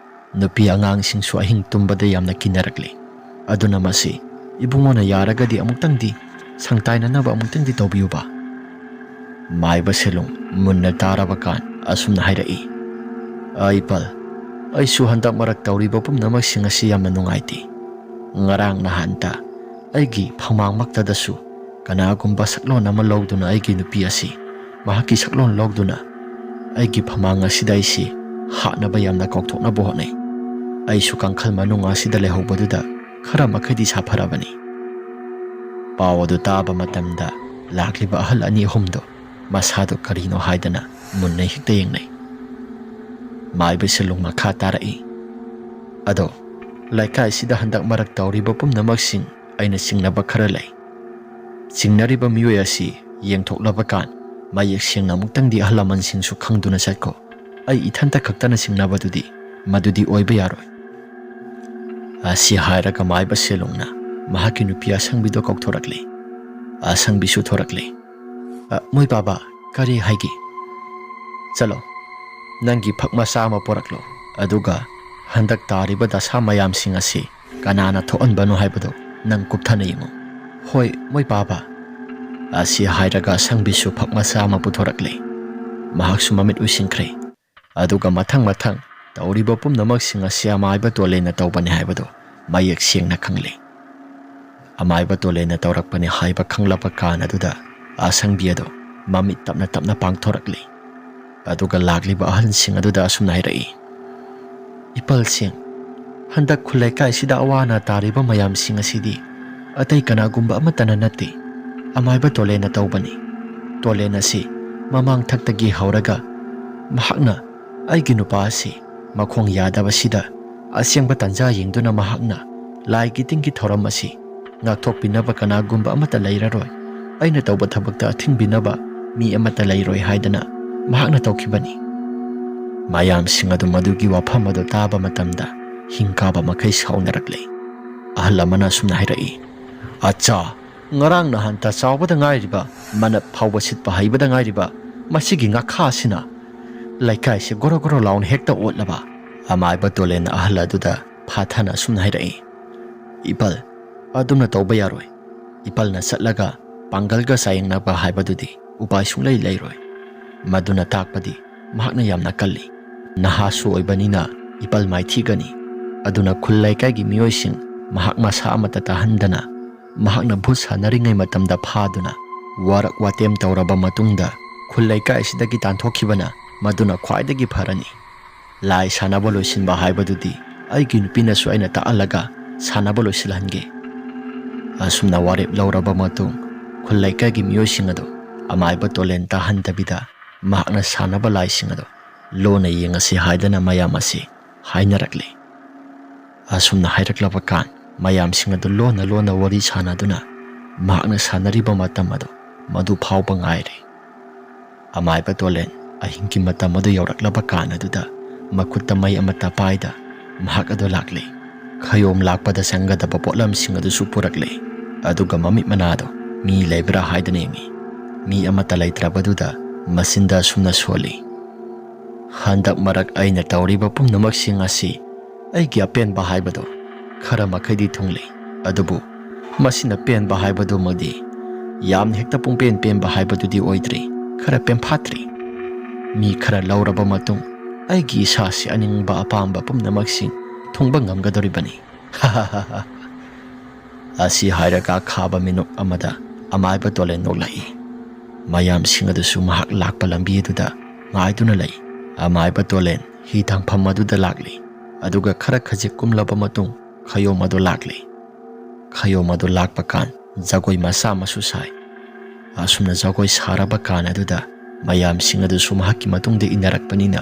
ꯅꯨꯄꯤ ꯑꯉꯥꯡꯁꯤꯡꯁꯨ ꯑꯍꯤꯡ ꯇꯨꯝꯕꯗ ꯌꯥꯝꯅ ꯀꯤꯅꯔꯛꯂꯤ꯫ ꯑꯗꯨꯅ ꯃꯁꯤ ꯏꯕꯨꯡꯉꯣꯅ ꯌꯥꯔꯒꯗꯤ ꯑꯃꯨꯛꯇꯪꯗꯤ ꯁꯪꯇꯥꯏꯅꯅꯕ ꯑꯃꯨꯛꯇꯪꯗꯤ ꯇꯧꯕꯤꯌꯨꯕ꯫" ꯃꯥꯏꯕ ꯁꯦꯂꯨꯡ ꯃꯨꯟꯅ ꯇꯥꯔꯕ ꯀꯥꯟ ꯑꯁꯨꯝꯅ ꯍꯥꯏꯔꯛꯏ, "ꯑꯩ ꯄꯜ, ꯑꯩꯁꯨ ꯍꯟꯗꯛ ꯃꯔꯛ ꯇꯧꯔꯤꯕ ꯄꯨꯝꯅꯃꯛꯁꯤꯡ ꯑꯁꯤ ꯌꯥꯝꯅ ꯅꯨꯡꯉꯥꯏꯇꯦ꯫ ꯉꯔꯥꯡ ꯅꯍꯥꯟꯇ ꯑꯩꯒꯤ ꯐꯃꯥꯡꯃꯛꯇꯗꯁꯨ ꯀꯅꯥꯒꯨꯝꯕ ꯁꯛꯂꯣꯟ ꯑꯃ ꯂꯧꯗꯨꯅ ꯑꯩꯒꯤ ꯅꯨꯄꯤ ꯑꯁꯤ ꯃꯍꯥꯛꯀꯤ ꯁꯛꯂꯣꯟ ꯂꯧꯗꯨꯅ ꯑꯩꯒꯤ ꯐꯃꯥꯡ ꯑꯁꯤꯗ ꯑꯩꯁꯤ ꯍꯥꯠꯅꯕ ꯌꯥꯝꯅ ꯀꯥꯎꯊꯣꯛꯅꯕ ꯍꯣꯠꯅꯩ꯫ ꯑꯩꯁꯨ ꯀꯥꯡꯈꯜ ꯃꯅꯨꯡ ꯑꯁꯤꯗ ꯂꯩꯍꯧꯕꯗꯨꯗ ꯈꯔ ꯃꯈꯩꯗꯤ ꯁꯥꯐꯔꯕꯅꯤ꯫ ꯄꯥꯎ ꯑꯗꯨ ꯇꯥꯕ ꯃꯇꯝꯗ ꯂꯥꯛꯂꯤꯕ ꯑꯍꯜ ꯑꯅꯤ ꯑꯍꯨꯝꯗꯨ ꯃꯁꯥꯗꯨ ꯀꯔꯤꯅꯣ ꯍꯥꯏꯗꯅ ꯃꯨꯟꯅ ꯍꯦꯛꯇ ꯌꯦꯡꯅꯩ꯫ ꯃꯥꯏꯕ ꯁꯦꯂꯨꯡ ꯃꯈꯥ ꯇꯥꯔꯛꯏ, "ꯑꯗꯣ, ꯂꯩꯀꯥꯏꯁꯤꯗ ꯍꯟꯗꯛ ꯃꯔꯛ ꯇꯧꯔꯤꯕ ꯄꯨꯝꯅꯃꯛꯁꯤꯡ ꯑꯩꯅ ꯆꯤꯡꯅꯕ ꯈꯔ ꯂꯩ꯫ ꯆꯤꯡꯅꯔꯤꯕ ꯃꯤꯑꯣꯏ ꯑꯁꯤ ꯌꯦꯡꯊꯣꯛꯂꯕ ꯀꯥꯟ ꯃꯌꯦꯛ ꯁꯦꯡꯅ ꯑꯃꯨꯛꯇꯪꯗꯤ ꯑꯍꯜ ꯂꯃꯟꯁꯤꯡꯁꯨ ꯈꯪꯗꯨꯅ ꯆꯠꯈꯣ꯫ ꯑꯩ ꯏꯊꯟꯇ ꯈꯛꯇꯅ ꯆꯤꯡꯅꯕꯗꯨꯗꯤ ꯃꯗꯨꯗꯤ ꯑꯣꯏꯕ ꯌꯥꯔꯣꯏ"꯫ ꯑꯁꯤ ꯍꯥꯏꯔꯒ ꯃꯥꯏꯕ ꯁꯦꯂꯨꯡꯅ ꯃꯍꯥꯛꯀꯤ ꯅꯨꯄꯤ ꯑꯁꯪꯕꯤꯗꯣ ꯀꯧꯊꯣꯔꯛꯂꯤ꯫ ꯑꯁꯪꯕꯤꯁꯨ ꯊꯣꯔꯛꯂꯤ꯫ "ꯑ, ꯃꯣꯏ ꯄꯥꯕ, ꯀꯔꯤ ꯍꯥꯏꯒꯦ? ꯆꯠꯂꯣ, ꯅꯪꯒꯤ ꯐꯛ ꯃꯆꯥ ꯑꯃ ꯄꯣꯔꯛꯂꯣ, ꯑꯗꯨꯒ ꯍꯟꯗꯛ ꯇꯥꯔꯤꯕ ꯗꯁꯥ ꯃꯌꯥꯝꯁꯤꯡ ꯑꯁꯤ ꯀꯅꯥꯅ ꯊꯣꯛꯍꯟꯕꯅꯣ ꯍꯥꯏꯕꯗꯨ ꯅꯪ ꯀꯨꯞꯊꯅ ꯌꯦꯡꯉꯨ"꯫ "ꯍꯣꯏ, ꯃꯣꯏ ꯄꯥꯕ"꯫ ꯑꯁꯤ ꯍꯥꯏꯔꯒ ꯑꯁꯪꯕꯤꯁꯨ ꯐꯛ ꯃꯆꯥ ꯑꯃ ꯄꯨꯊꯣꯔꯛꯂꯦ꯫ ꯃꯍꯥꯛꯁꯨ ꯃꯃꯤꯠ ꯎꯏꯁꯤꯟꯈ꯭ꯔꯦ꯫ ꯑꯗꯨꯒ ꯃꯊꯪ ꯃꯊꯪ ꯇꯧꯔꯤꯕ ꯄꯨꯝꯅꯃꯛꯁꯤꯡ ꯑꯁꯤ ꯑꯃꯥꯏꯕ ꯇꯣꯂꯦꯅ ꯇꯧꯕꯅꯤ ꯍꯥꯏꯕꯗꯨ ꯃꯌꯦꯛ ꯁꯦꯡꯅ ꯈꯪꯂꯦ꯫ ꯑꯃꯥꯏꯕ ꯇꯣꯂꯦꯅ ꯇꯧꯔꯛꯄꯅꯤ ꯍꯥꯏꯕ ꯈꯪꯂꯛꯄ ꯀꯥꯟ ꯑꯗꯨꯗ ꯑꯁꯪꯕꯤ ꯑꯗꯨ ꯃꯃꯤꯠ ꯇꯞꯅ ꯇꯞꯅ ꯄꯥꯡꯊꯣꯔꯛꯂꯤ꯫ ꯑꯗꯨꯒ ꯂꯥꯛꯂꯤꯕ ꯑꯍꯜꯁꯤꯡ ꯑꯗꯨꯗ ꯑꯁꯨꯝꯅ ꯍꯥꯏꯔꯛꯏ, "ꯏꯄꯜꯁꯤꯡ, ꯍꯟꯗꯛ ꯈꯨꯜ ꯂꯩꯀꯥꯏꯁꯤꯗ ꯑꯋꯥ ꯑꯅꯥ ꯇꯥꯔꯤꯕ ꯃꯌꯥꯝꯁꯤꯡ ꯑꯁꯤꯗꯤ ꯑꯇꯩ ꯀꯅꯥꯒꯨꯝꯕ ꯑꯃꯠꯇꯅ ꯅꯠꯇꯦ, ꯑꯃꯥꯏꯕ ꯇꯣꯂꯦꯅ ꯇꯧꯕꯅꯤ꯫ ꯇꯣꯂꯦꯟ ꯑꯁꯤ ꯃꯃꯥꯡ ꯊꯛꯇꯒꯤ ꯍꯧꯔꯒ ꯃꯍꯥꯛꯅ ꯑꯩꯒꯤ ꯅꯨꯄꯥ ꯑꯁꯤ ꯃꯈꯣꯡ ꯌꯥꯗꯕꯁꯤꯗ ꯑꯁꯦꯡꯕ ꯇꯥꯟꯖꯥ ꯌꯦꯡꯗꯨꯅ ꯃꯍꯥꯛꯅ ꯂꯥꯏꯒꯤ ꯇꯤꯟꯒꯤ ꯊꯧꯔꯝ ꯑꯁꯤ ꯉꯥꯛꯊꯣꯛꯄꯤꯅꯕ ꯀꯅꯥꯒꯨꯝꯕ ꯑꯃꯠꯇ ꯂꯩꯔꯔꯣꯏ, ꯑꯩꯅ ꯇꯧꯕ ꯊꯕꯛꯇ ꯑꯊꯤꯡꯕꯤꯅꯕ ꯃꯤ ꯑꯃꯠꯇ ꯂꯩꯔꯣꯏ ꯍꯥꯏꯗꯅ ꯃꯍꯥꯛꯅ ꯇꯧꯈꯤꯕꯅꯤ"꯫ ꯃꯌꯥꯝꯁꯤꯡ ꯑꯗꯨ ꯃꯗꯨꯒꯤ ꯋꯥꯐꯝ ꯑꯗꯨ ꯇꯥꯕ ꯃꯇꯝꯗ ꯍꯤꯡ ꯀꯥꯕ ꯃꯈꯩ ꯁꯥꯎꯅꯔꯛꯂꯦ꯫ ꯑꯍꯜ ꯑꯃꯅ ꯑꯁꯨꯝꯅ ꯍꯥꯏꯔꯛꯏ, "ꯑꯠꯆꯥ, ꯉꯔꯥꯡ ꯅꯍꯥꯟꯇ ꯆꯥꯎꯕꯗ ꯉꯥꯏꯔꯤꯕ ꯃꯅꯞ ꯐꯥꯎꯕ ꯁꯤꯠꯄ ꯍꯩꯕꯗ ꯉꯥꯏꯔꯤꯕ ꯃꯁꯤꯒꯤ ꯉꯥꯈꯥ ꯑꯁꯤꯅ ꯂꯩꯀꯥꯏꯁꯤ ꯒꯣꯔꯣ ꯒꯣꯔꯣ ꯂꯥꯎꯅ ꯍꯦꯛꯇ ꯑꯣꯠꯂꯕ"꯫ ꯑꯃꯥꯏꯕ ꯇꯣꯂꯦꯟ ꯑꯍꯜ ꯑꯗꯨꯗ ꯐꯥꯊꯅ ꯑꯁꯨꯝꯅ ꯍꯥꯏꯔꯛꯏ, "ꯏꯄꯜ, ꯑꯗꯨꯝꯅ ꯇꯧꯕ ꯌꯥꯔꯣꯏ꯫ ꯏꯄꯜꯅ ꯆꯠꯂꯒ ꯄꯥꯡꯒꯜꯒ ꯆꯥꯌꯦꯡꯅꯕ ꯍꯥꯏꯕꯗꯨꯗꯤ ꯎꯄꯥꯏ ꯁꯨꯡꯂꯩ ꯂꯩꯔꯣꯏ꯫ ꯃꯗꯨꯅ ꯇꯥꯛꯄꯗꯤ ꯃꯍꯥꯛꯅ ꯌꯥꯝꯅ ꯀꯜꯂꯤ꯫ ꯅꯍꯥꯁꯨ ꯑꯣꯏꯕꯅꯤꯅ ꯏꯄꯜ ꯃꯥꯏꯊꯤꯒꯅꯤ꯫ ꯑꯗꯨꯅ ꯈꯨꯜ ꯂꯩꯀꯥꯏꯒꯤ ꯃꯤꯑꯣꯏꯁꯤꯡ ꯃꯍꯥꯛ ꯃꯁꯥ ꯑꯃꯠꯇ ꯇꯥꯍꯟꯗꯅ ꯃꯍꯥꯛꯅ ꯚꯨꯠ ꯁꯥꯟꯅꯔꯤꯉꯩ ꯃꯇꯝꯗ ꯐꯥꯗꯨꯅ ꯋꯥꯔꯛ ꯋꯥꯇꯦꯝ ꯇꯧꯔꯕ ꯃꯇꯨꯡꯗ ꯈꯨꯜ ꯂꯩꯀꯥꯏꯁꯤꯗꯒꯤ ꯇꯥꯟꯊꯣꯛꯈꯤꯕꯅ ꯃꯗꯨꯅ ꯈ꯭ꯋꯥꯏꯗꯒꯤ ꯐꯔꯅꯤ꯫ ꯂꯥꯏ ꯁꯥꯟꯅꯕ ꯂꯣꯏꯁꯤꯟꯕ ꯍꯥꯏꯕꯗꯨꯗꯤ ꯑꯩꯒꯤ ꯅꯨꯄꯤꯅꯁꯨ ꯑꯩꯅ ꯇꯥꯛꯍꯜꯂꯒ ꯁꯥꯟꯅꯕ ꯂꯣꯏꯁꯤꯜꯍꯟꯒꯦ꯫ ꯑꯁꯨꯝꯅ ꯋꯥꯔꯦꯞ ꯂꯧꯔꯕ ꯃꯇꯨꯡ, ꯈꯨꯜ ꯂꯩꯀꯥꯏꯒꯤ ꯃꯤꯑꯣꯏꯁꯤꯡ ꯑꯗꯨ ꯑꯃꯥꯏꯕ ꯇꯣꯂꯦꯟ ꯇꯥꯍꯟꯗꯕꯤꯗ ꯃꯍꯥꯛꯅ ꯁꯥꯟꯅꯕ ꯂꯥꯏꯁꯤꯡ ꯑꯗꯨ ꯂꯣꯟꯅ ꯌꯦꯡꯉꯁꯤ ꯍꯥꯏꯗꯅ ꯃꯌꯥꯝ ꯑꯁꯤ ꯍꯥꯏꯅꯔꯛꯂꯤ꯫ ꯑꯁꯨꯝꯅ ꯍꯥꯏꯔꯛꯂꯕ ꯀꯥꯟ, ꯃꯌꯥꯝꯁꯤꯡ ꯑꯗꯨ ꯂꯣꯟꯅ ꯂꯣꯟꯅ ꯋꯥꯔꯤ ꯁꯥꯟꯅꯗꯨꯅ ꯃꯍꯥꯛꯅ ꯁꯥꯟꯅꯔꯤꯕ ꯃꯇꯝ ꯑꯗꯨ ꯃꯗꯨ ꯐꯥꯎꯕ ꯉꯥꯏꯔꯤ꯫ ꯑꯃꯥꯏꯕ ꯇꯣꯂꯦꯟ ꯑꯍꯤꯡꯒꯤ ꯃꯇꯝ ꯑꯗꯨ ꯌꯧꯔꯛꯂꯕ ꯀꯥꯟ ꯑꯗꯨꯗ ꯃꯈꯨꯠꯇ ꯃꯩ ꯑꯃꯠꯇ ꯄꯥꯏꯗ ꯃꯍꯥꯛ ꯑꯗꯨ ꯂꯥꯛꯂꯤ꯫ ꯈꯌꯣꯝ ꯂꯥꯛꯄꯗ ꯆꯪꯒꯗꯕ ꯄꯣꯠꯂꯝꯁꯤꯡ ꯑꯗꯨꯁꯨ ꯄꯨꯔꯛꯂꯤ꯫ ꯑꯗꯨꯒ ꯃꯃꯤꯠ ꯃꯅꯥꯗꯣ ꯃꯤ ꯂꯩꯕ꯭ꯔꯥ ꯍꯥꯏꯗꯨꯅ ꯌꯦꯡꯉꯤ꯫ ꯃꯤ ꯑꯃꯠꯇ ꯂꯩꯇ꯭ꯔꯕꯗꯨꯗ ꯃꯆꯤꯟꯗ ꯑꯁꯨꯝꯅ ꯁꯣꯜꯂꯤ, "ꯍꯟꯗꯛ ꯃꯔꯛ ꯑꯩꯅ ꯇꯧꯔꯤꯕ ꯄꯨꯝꯅꯃꯛꯁꯤꯡ ꯑꯁꯤ ꯑꯩꯒꯤ ꯑꯄꯦꯟꯕ ꯍꯥꯏꯕꯗꯣ ꯈꯔ ꯃꯈꯩꯗꯤ ꯊꯨꯡꯂꯦ, ꯑꯗꯨꯕꯨ ꯃꯁꯤꯅ ꯄꯦꯟꯕ ꯍꯥꯏꯕꯗꯨꯃꯗꯤ ꯌꯥꯝꯅ ꯍꯦꯛꯇ ꯄꯨꯡꯄꯦꯟ ꯄꯦꯟꯕ ꯍꯥꯏꯕꯗꯨꯗꯤ ꯑꯣꯏꯗ꯭ꯔꯤ, ꯈꯔ ꯄꯦꯟꯐꯥꯠꯇ꯭ꯔꯤ꯫ ꯃꯤ ꯈꯔ ꯂꯧꯔꯕ ꯃꯇꯨꯡ ꯑꯩꯒꯤ ꯏꯁꯥꯁꯤ ꯑꯅꯤꯡꯕ ꯑꯄꯥꯝꯕ ꯄꯨꯝꯅꯃꯛꯁꯤꯡ ꯊꯨꯡꯕ ꯉꯝꯒꯗꯧꯔꯤꯕꯅꯤ꯫" ꯑꯁꯤ ꯍꯥꯏꯔꯒ ꯑꯈꯥꯕ ꯃꯤꯅꯣꯛ ꯑꯃꯗ ꯑꯃꯥꯏꯕ ꯇꯣꯂꯦꯟ ꯅꯣꯛꯂꯛꯏ꯫ ꯃꯌꯥꯝꯁꯤꯡ ꯑꯗꯨꯁꯨ ꯃꯍꯥꯛ ꯂꯥꯛꯄ ꯂꯝꯕꯤ ꯑꯗꯨꯗ ꯉꯥꯏꯗꯨꯅ ꯂꯩ꯫ ꯑꯃꯥꯏꯕ ꯇꯣꯂꯦꯟ ꯍꯤ ꯊꯥꯡꯐꯝ ꯑꯗꯨꯗ ꯂꯥꯛꯂꯤ꯫ ꯑꯗꯨꯒ ꯈꯔ ꯈꯖꯤꯛ ꯀꯨꯝꯂꯕ ꯃꯇꯨꯡ ꯈꯌꯣꯝ ꯑꯗꯨ ꯂꯥꯛꯂꯤ꯫ ꯈꯌꯣꯝ ꯑꯗꯨ ꯂꯥꯛꯄ ꯀꯥꯟ ꯖꯒꯣꯏ ꯃꯆꯥ ꯑꯃꯁꯨ ꯁꯥꯏ꯫ ꯑꯁꯨꯝꯅ ꯖꯒꯣꯏ ꯁꯥꯔꯕ ꯀꯥꯟ ꯑꯗꯨꯗ ꯃꯌꯥꯝꯁꯤꯡ ꯑꯗꯨꯁꯨ ꯃꯍꯥꯛꯀꯤ ꯃꯇꯨꯡꯗ ꯏꯟꯅꯔꯛꯄꯅꯤꯅ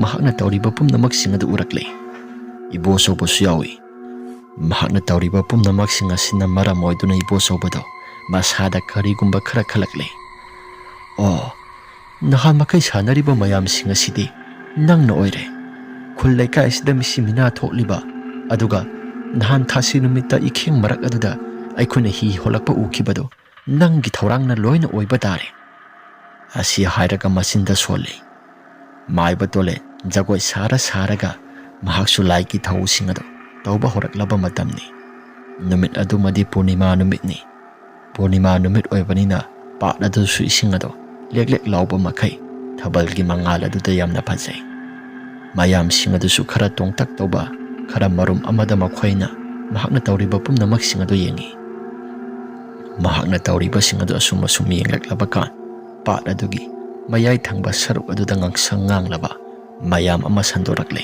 ꯃꯍꯥꯛꯅ ꯇꯧꯔꯤꯕ ꯄꯨꯝꯅꯃꯛꯁꯤꯡ ꯑꯗꯨ ꯎꯔꯛꯂꯦ꯫ ꯏꯕꯣꯆꯧꯕꯁꯨ ꯌꯥꯎꯏ꯫ ꯃꯍꯥꯛꯅ ꯇꯧꯔꯤꯕ ꯄꯨꯝꯅꯃꯛꯁꯤꯡ ꯑꯁꯤꯅ ꯃꯔꯝ ꯑꯣꯏꯗꯨꯅ ꯏꯕꯣꯆꯧꯕꯗꯣ ꯃꯁꯥꯗ ꯀꯔꯤꯒꯨꯝꯕ ꯈꯔ ꯈꯜꯂꯛꯂꯦ꯫ "ꯑꯣ, ꯅꯍꯥꯟ ꯃꯈꯩ ꯁꯥꯟꯅꯔꯤꯕ ꯃꯌꯥꯝꯁꯤꯡ ꯑꯁꯤꯗꯤ ꯅꯪꯅ ꯑꯣꯏꯔꯦ꯫ ꯈꯨꯜ ꯂꯩꯀꯥꯏ ꯑꯁꯤꯗ ꯃꯤꯁꯤ ꯃꯤꯅꯥ ꯊꯣꯛꯂꯤꯕ, ꯑꯗꯨꯒ ꯅꯍꯥꯟ ꯊꯥꯁꯤ ꯅꯨꯃꯤꯠꯇ ꯏꯈꯦꯡ ꯃꯔꯛ ꯑꯗꯨꯗ ꯑꯩꯈꯣꯏꯅ ꯍꯤ ꯍꯣꯜꯂꯛꯄ ꯎꯈꯤꯕꯗꯣ ꯅꯪꯒꯤ ꯊꯧꯔꯥꯡꯅ ꯂꯣꯏꯅ ꯑꯣꯏꯕ ꯇꯥꯔꯦ꯫" ꯑꯁꯤ ꯍꯥꯏꯔꯒ ꯃꯆꯤꯟꯗ ꯁꯣꯜꯂꯤ꯫ ꯃꯥꯏꯕ ꯇꯣꯂꯦ ꯖꯒꯣꯏ ꯁꯥꯔ ꯁꯥꯔꯒ ꯃꯍꯥꯛꯁꯨ ꯂꯥꯏꯒꯤ ꯊꯧꯁꯤꯡ ꯑꯗꯨ ꯇꯧꯕ ꯍꯧꯔꯛꯂꯕ ꯃꯇꯝꯅꯤ꯫ ꯅꯨꯃꯤꯠ ꯑꯗꯨꯃꯗꯤ ꯄꯨꯔꯅꯤꯃꯥ ꯅꯨꯃꯤꯠꯅꯤ꯫ ꯄꯨꯔꯅꯤꯃꯥ ꯅꯨꯃꯤꯠ ꯑꯣꯏꯕꯅꯤꯅ ꯄꯥꯠ ꯑꯗꯨꯁꯨ ꯏꯁꯤꯡ ꯑꯗꯨ ꯂꯦꯛ ꯂꯦꯛ ꯂꯥꯎꯕ ꯃꯈꯩ ꯊꯥꯕꯜꯒꯤ ꯃꯉꯥꯜ ꯑꯗꯨꯗ ꯌꯥꯝꯅ ꯐꯖꯩ꯫ ꯃꯌꯥꯝꯁꯤꯡ ꯑꯗꯨꯁꯨ ꯈꯔ ꯇꯣꯡꯇꯛ ꯇꯧꯕ, ꯈꯔ ꯃꯔꯨꯝ ꯑꯃꯗ ꯃꯈꯣꯏꯅ ꯃꯍꯥꯛꯅ ꯇꯧꯔꯤꯕ ꯄꯨꯝꯅꯃꯛꯁꯤꯡ ꯑꯗꯨ ꯌꯦꯡꯏ꯫ ꯃꯍꯥꯛꯅ ꯇꯧꯔꯤꯕꯁꯤꯡ ꯑꯗꯨ ꯑꯁꯨꯝ ꯑꯁꯨꯝ ꯌꯦꯡꯂꯛꯂꯕ ꯀꯥꯟ, ꯄꯥꯠ ꯑꯗꯨꯒꯤ ꯃꯌꯥꯏ ꯊꯪꯕ ꯁꯔꯨꯛ ꯑꯗꯨꯗ ꯉꯥꯡꯁꯪ ꯉꯥꯡꯂꯕ ꯃꯌꯥꯝ ꯑꯃ ꯁꯟꯗꯣꯔꯛꯂꯦ꯫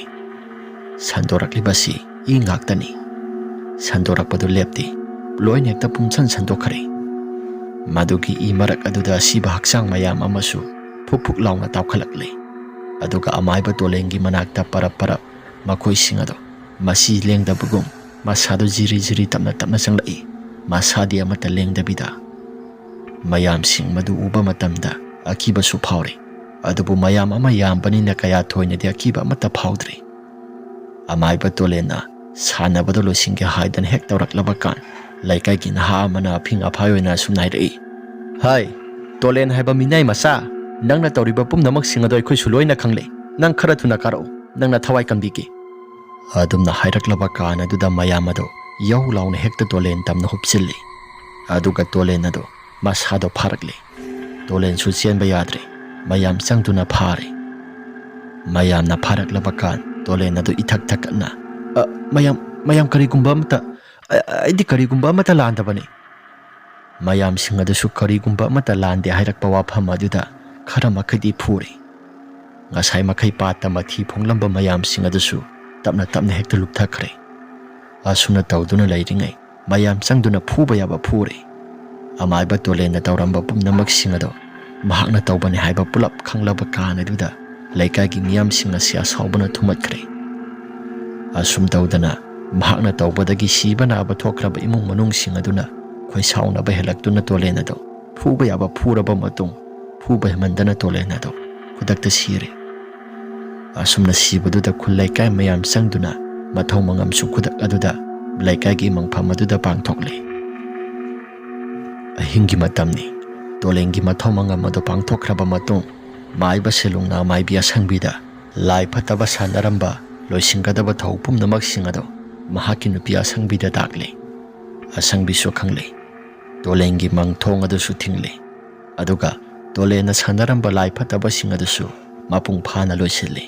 ꯁꯟꯗꯣꯔꯛꯂꯤꯕꯁꯤ ꯏ ꯉꯥꯛꯇꯅꯤ꯫ ꯁꯟꯗꯣꯔꯛꯄꯗꯨ ꯂꯦꯞꯇꯦ꯫ ꯂꯣꯏꯅ ꯍꯦꯛꯇ ꯄꯨꯝꯁꯟ ꯁꯟꯗꯣꯛꯈ꯭ꯔꯦ꯫ ꯃꯗꯨꯒꯤ ꯏ ꯃꯔꯛ ꯑꯗꯨꯗ ꯑꯁꯤꯕ ꯍꯛꯆꯥꯡ ꯃꯌꯥꯝ ꯑꯃꯁꯨ ꯐꯨꯛ ꯐꯨꯛ ꯂꯥꯎꯅ ꯇꯥꯎꯈꯠꯂꯛꯂꯦ꯫ ꯑꯗꯨꯒ ꯑꯃꯥꯏꯕ ꯇꯣꯂꯦꯟꯒꯤ ꯃꯅꯥꯛꯇ ꯄꯔꯞ ꯄꯔꯞ ꯃꯈꯣꯏꯁꯤꯡ ꯑꯗꯣ ꯃꯁꯤ ꯂꯦꯡꯗꯕꯒꯨꯝ ꯃꯁꯥꯗꯨ ꯖꯤꯔꯤ ꯖꯤꯔꯤ ꯇꯞꯅ ꯇꯞꯅ ꯆꯪꯂꯛꯏ꯫ ꯃꯁꯥꯗꯤ ꯑꯃꯠꯇ ꯂꯦꯡꯗꯕꯤꯗ꯫ ꯃꯌꯥꯝꯁꯤꯡ ꯃꯗꯨ ꯎꯕ ꯃꯇꯝꯗ ꯑꯀꯤꯕꯁꯨ ꯐꯥꯎꯔꯦ꯫ ꯑꯗꯨꯕꯨ ꯃꯌꯥꯝ ꯑꯃ ꯌꯥꯝꯕꯅꯤꯅ ꯀꯌꯥ ꯊꯣꯏꯅꯗꯤ ꯑꯀꯤꯕ ꯑꯃꯠꯇ ꯐꯥꯎꯗ꯭ꯔꯦ꯫ ꯑꯃꯥꯏꯕ ꯇꯣꯂꯦꯟꯅ ꯁꯥꯟꯅꯕꯗꯨ ꯂꯣꯏꯁꯤꯟꯒꯦ ꯍꯥꯏꯗꯅ ꯍꯦꯛ ꯇꯧꯔꯛꯂꯕ ꯀꯥꯟ, ꯂꯩꯀꯥꯏꯒꯤ ꯅꯍꯥ ꯑꯃꯅ ꯑꯐꯤꯡ ꯑꯐꯥꯏ ꯑꯣꯏꯅ ꯑꯁꯨꯝꯅ ꯍꯥꯏꯔꯛꯏ, "ꯍꯥꯏ, ꯇꯣꯂꯦꯟ ꯍꯥꯏꯕ ꯃꯤꯅꯥꯏ ꯃꯆꯥ, ꯅꯪꯅ ꯇꯧꯔꯤꯕ ꯄꯨꯝꯅꯃꯛꯁꯤꯡ ꯑꯗꯣ ꯑꯩꯈꯣꯏꯁꯨ ꯂꯣꯏꯅ ꯈꯪꯂꯦ꯫ ꯅꯪ ꯈꯔ ꯊꯨꯅ ꯀꯥꯔꯛꯎ, ꯅꯪꯅ ꯊꯋꯥꯏ ꯀꯟꯕꯤꯒꯦ꯫" ꯑꯗꯨꯝꯅ ꯍꯥꯏꯔꯛꯂꯕ ꯀꯥꯟ ꯑꯗꯨꯗ ꯃꯌꯥꯝ ꯑꯗꯣ ꯌꯧ ꯂꯥꯎꯅ ꯍꯦꯛꯇ ꯇꯣꯂꯦꯟ ꯇꯝꯅ ꯍꯨꯞꯆꯤꯜꯂꯤ꯫ ꯑꯗꯨꯒ ꯇꯣꯂꯦꯟ ꯑꯗꯣ ꯃꯁꯥꯗꯣ ꯐꯥꯔꯛꯂꯦ꯫ ꯇꯣꯂꯦꯟꯁꯨ ꯆꯦꯟꯕ ꯌꯥꯗ꯭ꯔꯦ꯫ ꯃꯌꯥꯝ ꯆꯪꯗꯨꯅ ꯐꯥꯔꯦ꯫ ꯃꯌꯥꯝꯅ ꯐꯥꯔꯛꯂꯕ ꯀꯥꯟ ꯇꯣꯂꯦꯟ ꯑꯗꯨ ꯏꯊꯛ ꯊꯛꯀꯠꯅ, "ꯑ, ꯃꯌꯥꯝ, ꯃꯌꯥꯝ ꯀꯔꯤꯒꯨꯝꯕ ꯑꯃꯠꯇ, ꯑ, ꯑꯩꯗꯤ ꯀꯔꯤꯒꯨꯝꯕ ꯑꯃꯠꯇ ꯂꯥꯟꯗꯕꯅꯤ꯫" ꯃꯌꯥꯝꯁꯤꯡ ꯑꯗꯨꯁꯨ ꯀꯔꯤꯒꯨꯝꯕ ꯑꯃꯠꯇ ꯂꯥꯟꯗꯦ ꯍꯥꯏꯔꯛꯄ ꯋꯥꯐꯝ ꯑꯗꯨꯗ ꯈꯔ ꯃꯈꯩꯗꯤ ꯐꯨꯔꯦ꯫ ꯉꯁꯥꯏ ꯃꯈꯩ ꯄꯥꯠꯇ ꯃꯊꯤ ꯐꯣꯡꯂꯝꯕ ꯃꯌꯥꯝꯁꯤꯡ ꯑꯗꯨꯁꯨ ꯇꯞꯅ ꯇꯞꯅ ꯍꯦꯛꯇ ꯂꯨꯞꯊꯈ꯭ꯔꯦ꯫ ꯑꯁꯨꯝꯅ ꯇꯧꯗꯨꯅ ꯂꯩꯔꯤꯉꯩ ꯃꯌꯥꯝ ꯆꯪꯗꯨꯅ ꯐꯨꯕ ꯌꯥꯕ ꯐꯨꯔꯦ꯫ ꯑꯃꯥꯏꯕ ꯇꯣꯂꯦꯟꯅ ꯇꯧꯔꯝꯕ ꯄꯨꯝꯅꯃꯛꯁꯤꯡ ꯑꯗꯣ ꯃꯍꯥꯛꯅ ꯇꯧꯕꯅꯤ ꯍꯥꯏꯕ ꯄꯨꯂꯞ ꯈꯪꯂꯕ ꯀꯥꯟ ꯑꯗꯨꯗ ꯂꯩꯀꯥꯏꯒꯤ ꯃꯤꯌꯥꯝꯁꯤꯡ ꯑꯁꯤ ꯑꯁꯥꯎꯕꯅ ꯊꯨꯝꯍꯠꯈ꯭ꯔꯦ꯫ ꯑꯁꯨꯝ ꯇꯧꯗꯅ ꯃꯍꯥꯛꯅ ꯇꯧꯕꯗꯒꯤ ꯁꯤꯕ ꯅꯥꯕ ꯊꯣꯛꯈ꯭ꯔꯕ ꯏꯃꯨꯡ ꯃꯅꯨꯡꯁꯤꯡ ꯑꯗꯨꯅ ꯈꯣꯏꯁꯥꯎꯅꯕ ꯍꯦꯜꯂꯛꯇꯨꯅ ꯇꯣꯂꯦꯟ ꯑꯗꯣ ꯐꯨꯕ ꯌꯥꯕ ꯐꯨꯔꯕ ꯃꯇꯨꯡ, ꯐꯨꯕ ꯍꯦꯟꯃꯟꯗꯅ ꯇꯣꯂꯦꯟ ꯑꯗꯣ ꯈꯨꯗꯛꯇ ꯁꯤꯔꯦ꯫ ꯑꯁꯨꯝꯅ ꯁꯤꯕꯗꯨꯗ ꯈꯨꯜ ꯂꯩꯀꯥꯏ ꯃꯌꯥꯝ ꯆꯪꯗꯨꯅ ꯃꯊꯧ ꯃꯉꯝꯁꯨ ꯈꯨꯗꯛ ꯑꯗꯨꯗ ꯂꯩꯀꯥꯏꯒꯤ ꯃꯪꯐꯝ ꯑꯗꯨꯗ ꯄꯥꯡꯊꯣꯛꯂꯦ꯫ ꯑꯍꯤꯡꯒꯤ ꯃꯇꯝꯅꯤ꯫ ꯇꯣꯂꯦꯟꯒꯤ ꯃꯊꯧ ꯃꯉꯝ ꯑꯗꯨ ꯄꯥꯡꯊꯣꯛꯈ꯭ꯔꯕ ꯃꯇꯨꯡ, ꯃꯥꯏꯕ ꯁꯦꯂꯨꯡꯅ ꯃꯥꯏꯕꯤ ꯑꯁꯪꯕꯤꯗ ꯂꯥꯏ ꯐꯠꯇꯕ ꯁꯥꯟꯅꯔꯝꯕ ꯂꯣꯏꯁꯤꯟꯒꯗꯕ ꯊꯧ ꯄꯨꯝꯅꯃꯛꯁꯤꯡ ꯑꯗꯨ ꯃꯍꯥꯛꯀꯤ ꯅꯨꯄꯤ ꯑꯁꯪꯕꯤꯗ ꯇꯥꯛꯂꯦ꯫ ꯑꯁꯪꯕꯤꯁꯨ ꯈꯪꯂꯦ꯫ ꯇꯣꯂꯦꯟꯒꯤ ꯃꯪ ꯊꯣꯡ ꯑꯗꯨꯁꯨ ꯊꯤꯡꯂꯦ꯫ ꯑꯗꯨꯒ ꯇꯣꯂꯦꯟꯅ ꯁꯥꯟꯅꯔꯝꯕ ꯂꯥꯏ ꯐꯠꯇꯕꯁꯤꯡ ꯑꯗꯨꯁꯨ ꯃꯄꯨꯡ ꯐꯥꯅ ꯂꯣꯏꯁꯤꯜꯂꯤ꯫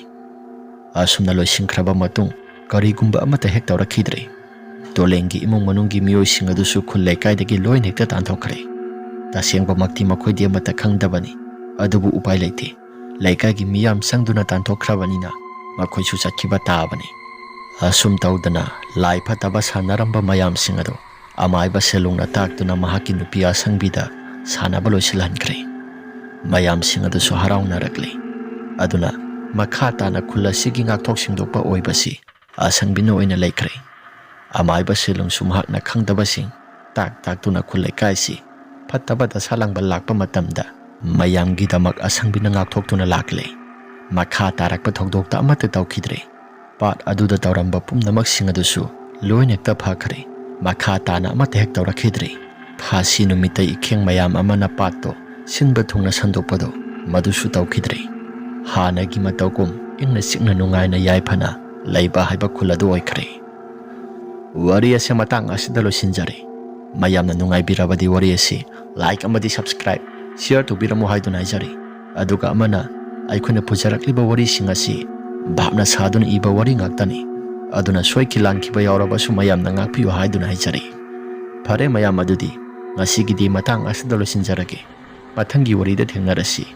ꯑꯁꯨꯝꯅ ꯂꯣꯏꯁꯤꯟꯈ꯭ꯔꯕ ꯃꯇꯨꯡ ꯀꯔꯤꯒꯨꯝꯕ ꯑꯃꯠꯇ ꯍꯦꯛ ꯇꯧꯔꯛꯈꯤꯗ꯭ꯔꯦ꯫ ꯇꯣꯂꯦꯟꯒꯤ ꯏꯃꯨꯡ ꯃꯅꯨꯡꯒꯤ ꯃꯤꯑꯣꯏꯁꯤꯡ ꯑꯗꯨꯁꯨ ꯈꯨꯜ ꯂꯩꯀꯥꯏꯗꯒꯤ ꯂꯣꯏꯅ ꯍꯦꯛꯇ ꯇꯥꯟꯊꯣꯛꯈ꯭ꯔꯦ꯫ ꯇꯁꯦꯡꯕꯃꯛꯇꯤ ꯃꯈꯣꯏꯗꯤ ꯑꯃꯠꯇ ꯈꯪꯗꯕꯅꯤ꯫ ꯑꯗꯨꯕꯨ ꯎꯄꯥꯏ ꯂꯩꯇꯦ꯫ ꯂꯩꯀꯥꯏꯒꯤ ꯃꯤꯌꯥꯝ ꯆꯪꯗꯨꯅ ꯇꯥꯟꯊꯣꯛꯈ꯭ꯔꯕꯅꯤꯅ ꯃꯈꯣꯏꯁꯨ ꯆꯠꯈꯤꯕ ꯇꯥꯕꯅꯤ꯫ ꯑꯁꯨꯝ ꯇꯧꯗꯅ ꯂꯥꯏ ꯐꯠꯇꯕ ꯁꯥꯟꯅꯔꯝꯕ ꯃꯌꯥꯝꯁꯤꯡ ꯑꯗꯨ ꯑꯃꯥꯏꯕ ꯁꯦꯂꯨꯡꯅ ꯇꯥꯛꯇꯨꯅ ꯃꯍꯥꯛꯀꯤ ꯅꯨꯄꯤ ꯑꯁꯪꯕꯤꯗ ꯁꯥꯟꯅꯕ ꯂꯣꯏꯁꯤꯜꯍꯟꯈ꯭ꯔꯦ꯫ ꯃꯌꯥꯝꯁꯤꯡ ꯑꯗꯨꯁꯨ ꯍꯔꯥꯎꯅꯔꯛꯂꯤ꯫ ꯑꯗꯨꯅ ꯃꯈꯥ ꯇꯥꯅ ꯈꯨꯜ ꯑꯁꯤꯒꯤ ꯉꯥꯛꯊꯣꯛ ꯁꯦꯡꯗꯣꯛꯄ ꯑꯣꯏꯕꯁꯤ ꯑꯁꯪꯕꯤꯅ ꯑꯣꯏꯅ ꯂꯩꯈ꯭ꯔꯦ꯫ ꯑꯃꯥꯏꯕ ꯁꯦꯂꯨꯡꯁꯨ ꯃꯍꯥꯛꯅ ꯈꯪꯗꯕꯁꯤꯡ ꯇꯥꯛ ꯇꯥꯛꯇꯨꯅ ꯈꯨꯜ ꯂꯩꯀꯥꯏꯁꯤ ꯐꯠꯇꯕ ꯗꯁꯥ ꯂꯥꯡꯕ ꯂꯥꯛꯄ ꯃꯇꯝꯗ ꯃꯌꯥꯝꯒꯤꯗꯃꯛ ꯑꯁꯪꯕꯤꯅ ꯉꯥꯛꯊꯣꯛꯇꯨꯅ ꯂꯥꯛꯂꯦ꯫ ꯃꯈꯥ ꯇꯥꯔꯛꯄ ꯊꯧꯗꯣꯛꯇ ꯑꯃꯠꯇ ꯇꯧꯈꯤꯗ꯭ꯔꯦ꯫ ꯄꯥꯠ ꯑꯗꯨꯗ ꯇꯧꯔꯝꯕ ꯄꯨꯝꯅꯃꯛꯁꯤꯡ ꯑꯗꯨꯁꯨ ꯂꯣꯏꯅ ꯍꯦꯛꯇ ꯐꯈ꯭ꯔꯦ꯫ ꯃꯈꯥ ꯇꯥꯅ ꯑꯃꯠꯇ ꯍꯦꯛ ꯇꯧꯔꯛꯈꯤꯗ꯭ꯔꯦ꯫ ꯐꯥꯁꯤ ꯅꯨꯃꯤꯠꯇ ꯏꯈꯦꯡ ꯃꯌꯥꯝ ꯑꯃꯅ ꯄꯥꯠꯇꯣ ꯁꯤꯟꯕ ꯊꯨꯡꯅ ꯁꯟꯗꯣꯛꯄꯗꯣ ꯃꯗꯨꯁꯨ ꯇꯧꯈꯤꯗ꯭ꯔꯦ꯫ ꯍꯥꯟꯅꯒꯤ ꯃꯇꯧꯒꯨꯝ ꯏꯪꯅ ꯆꯤꯛꯅ ꯅꯨꯡꯉꯥꯏꯅ ꯌꯥꯏꯐꯅ ꯂꯩꯕ ꯍꯥꯏꯕ ꯈꯨꯜ ꯑꯗꯨ ꯑꯣꯏꯈ꯭ꯔꯦ꯫ ꯋꯥꯔꯤ ꯑꯁꯦ ꯃꯇꯥꯡ ꯑꯁꯤꯗ ꯂꯣꯏꯁꯤꯟꯖꯔꯦ꯫ ꯃꯌꯥꯝꯅ ꯅꯨꯡꯉꯥꯏꯕꯤꯔꯕꯗꯤ ꯋꯥꯔꯤ ꯑꯁꯤ like ꯑꯃꯗꯤ subscribe, share ꯇꯧꯕꯤꯔꯝꯃꯨ ꯍꯥꯏꯗꯨꯅ ꯍꯥꯏꯖꯔꯤ꯫ ꯑꯗꯨꯒ ꯑꯃꯅ, ꯑꯩꯈꯣꯏꯅ ꯄꯨꯖꯔꯛꯂꯤꯕ ꯋꯥꯔꯤꯁꯤꯡ ꯑꯁꯤ ꯚꯥꯞꯅ ꯁꯥꯗꯨꯅ ꯏꯕ ꯋꯥꯔꯤ ꯉꯥꯛꯇꯅꯤ꯫ ꯑꯗꯨꯅ ꯁꯣꯏꯈꯤ ꯂꯥꯟꯈꯤꯕ ꯌꯥꯎꯔꯕꯁꯨ ꯃꯌꯥꯝꯅ ꯉꯥꯛꯄꯤꯌꯨ ꯍꯥꯏꯗꯨꯅ ꯍꯥꯏꯖꯔꯤ꯫ ꯐꯔꯦ ꯃꯌꯥꯝ, ꯑꯗꯨꯗꯤ ꯉꯁꯤꯒꯤꯗꯤ ꯃꯇꯥꯡ ꯑꯁꯤꯗ ꯂꯣꯏꯁꯤꯟꯖꯔꯒꯦ꯫ ꯃꯊꯪꯒꯤ ꯋꯥꯔꯤꯗ ꯊꯦꯡꯅꯔꯁꯤ꯫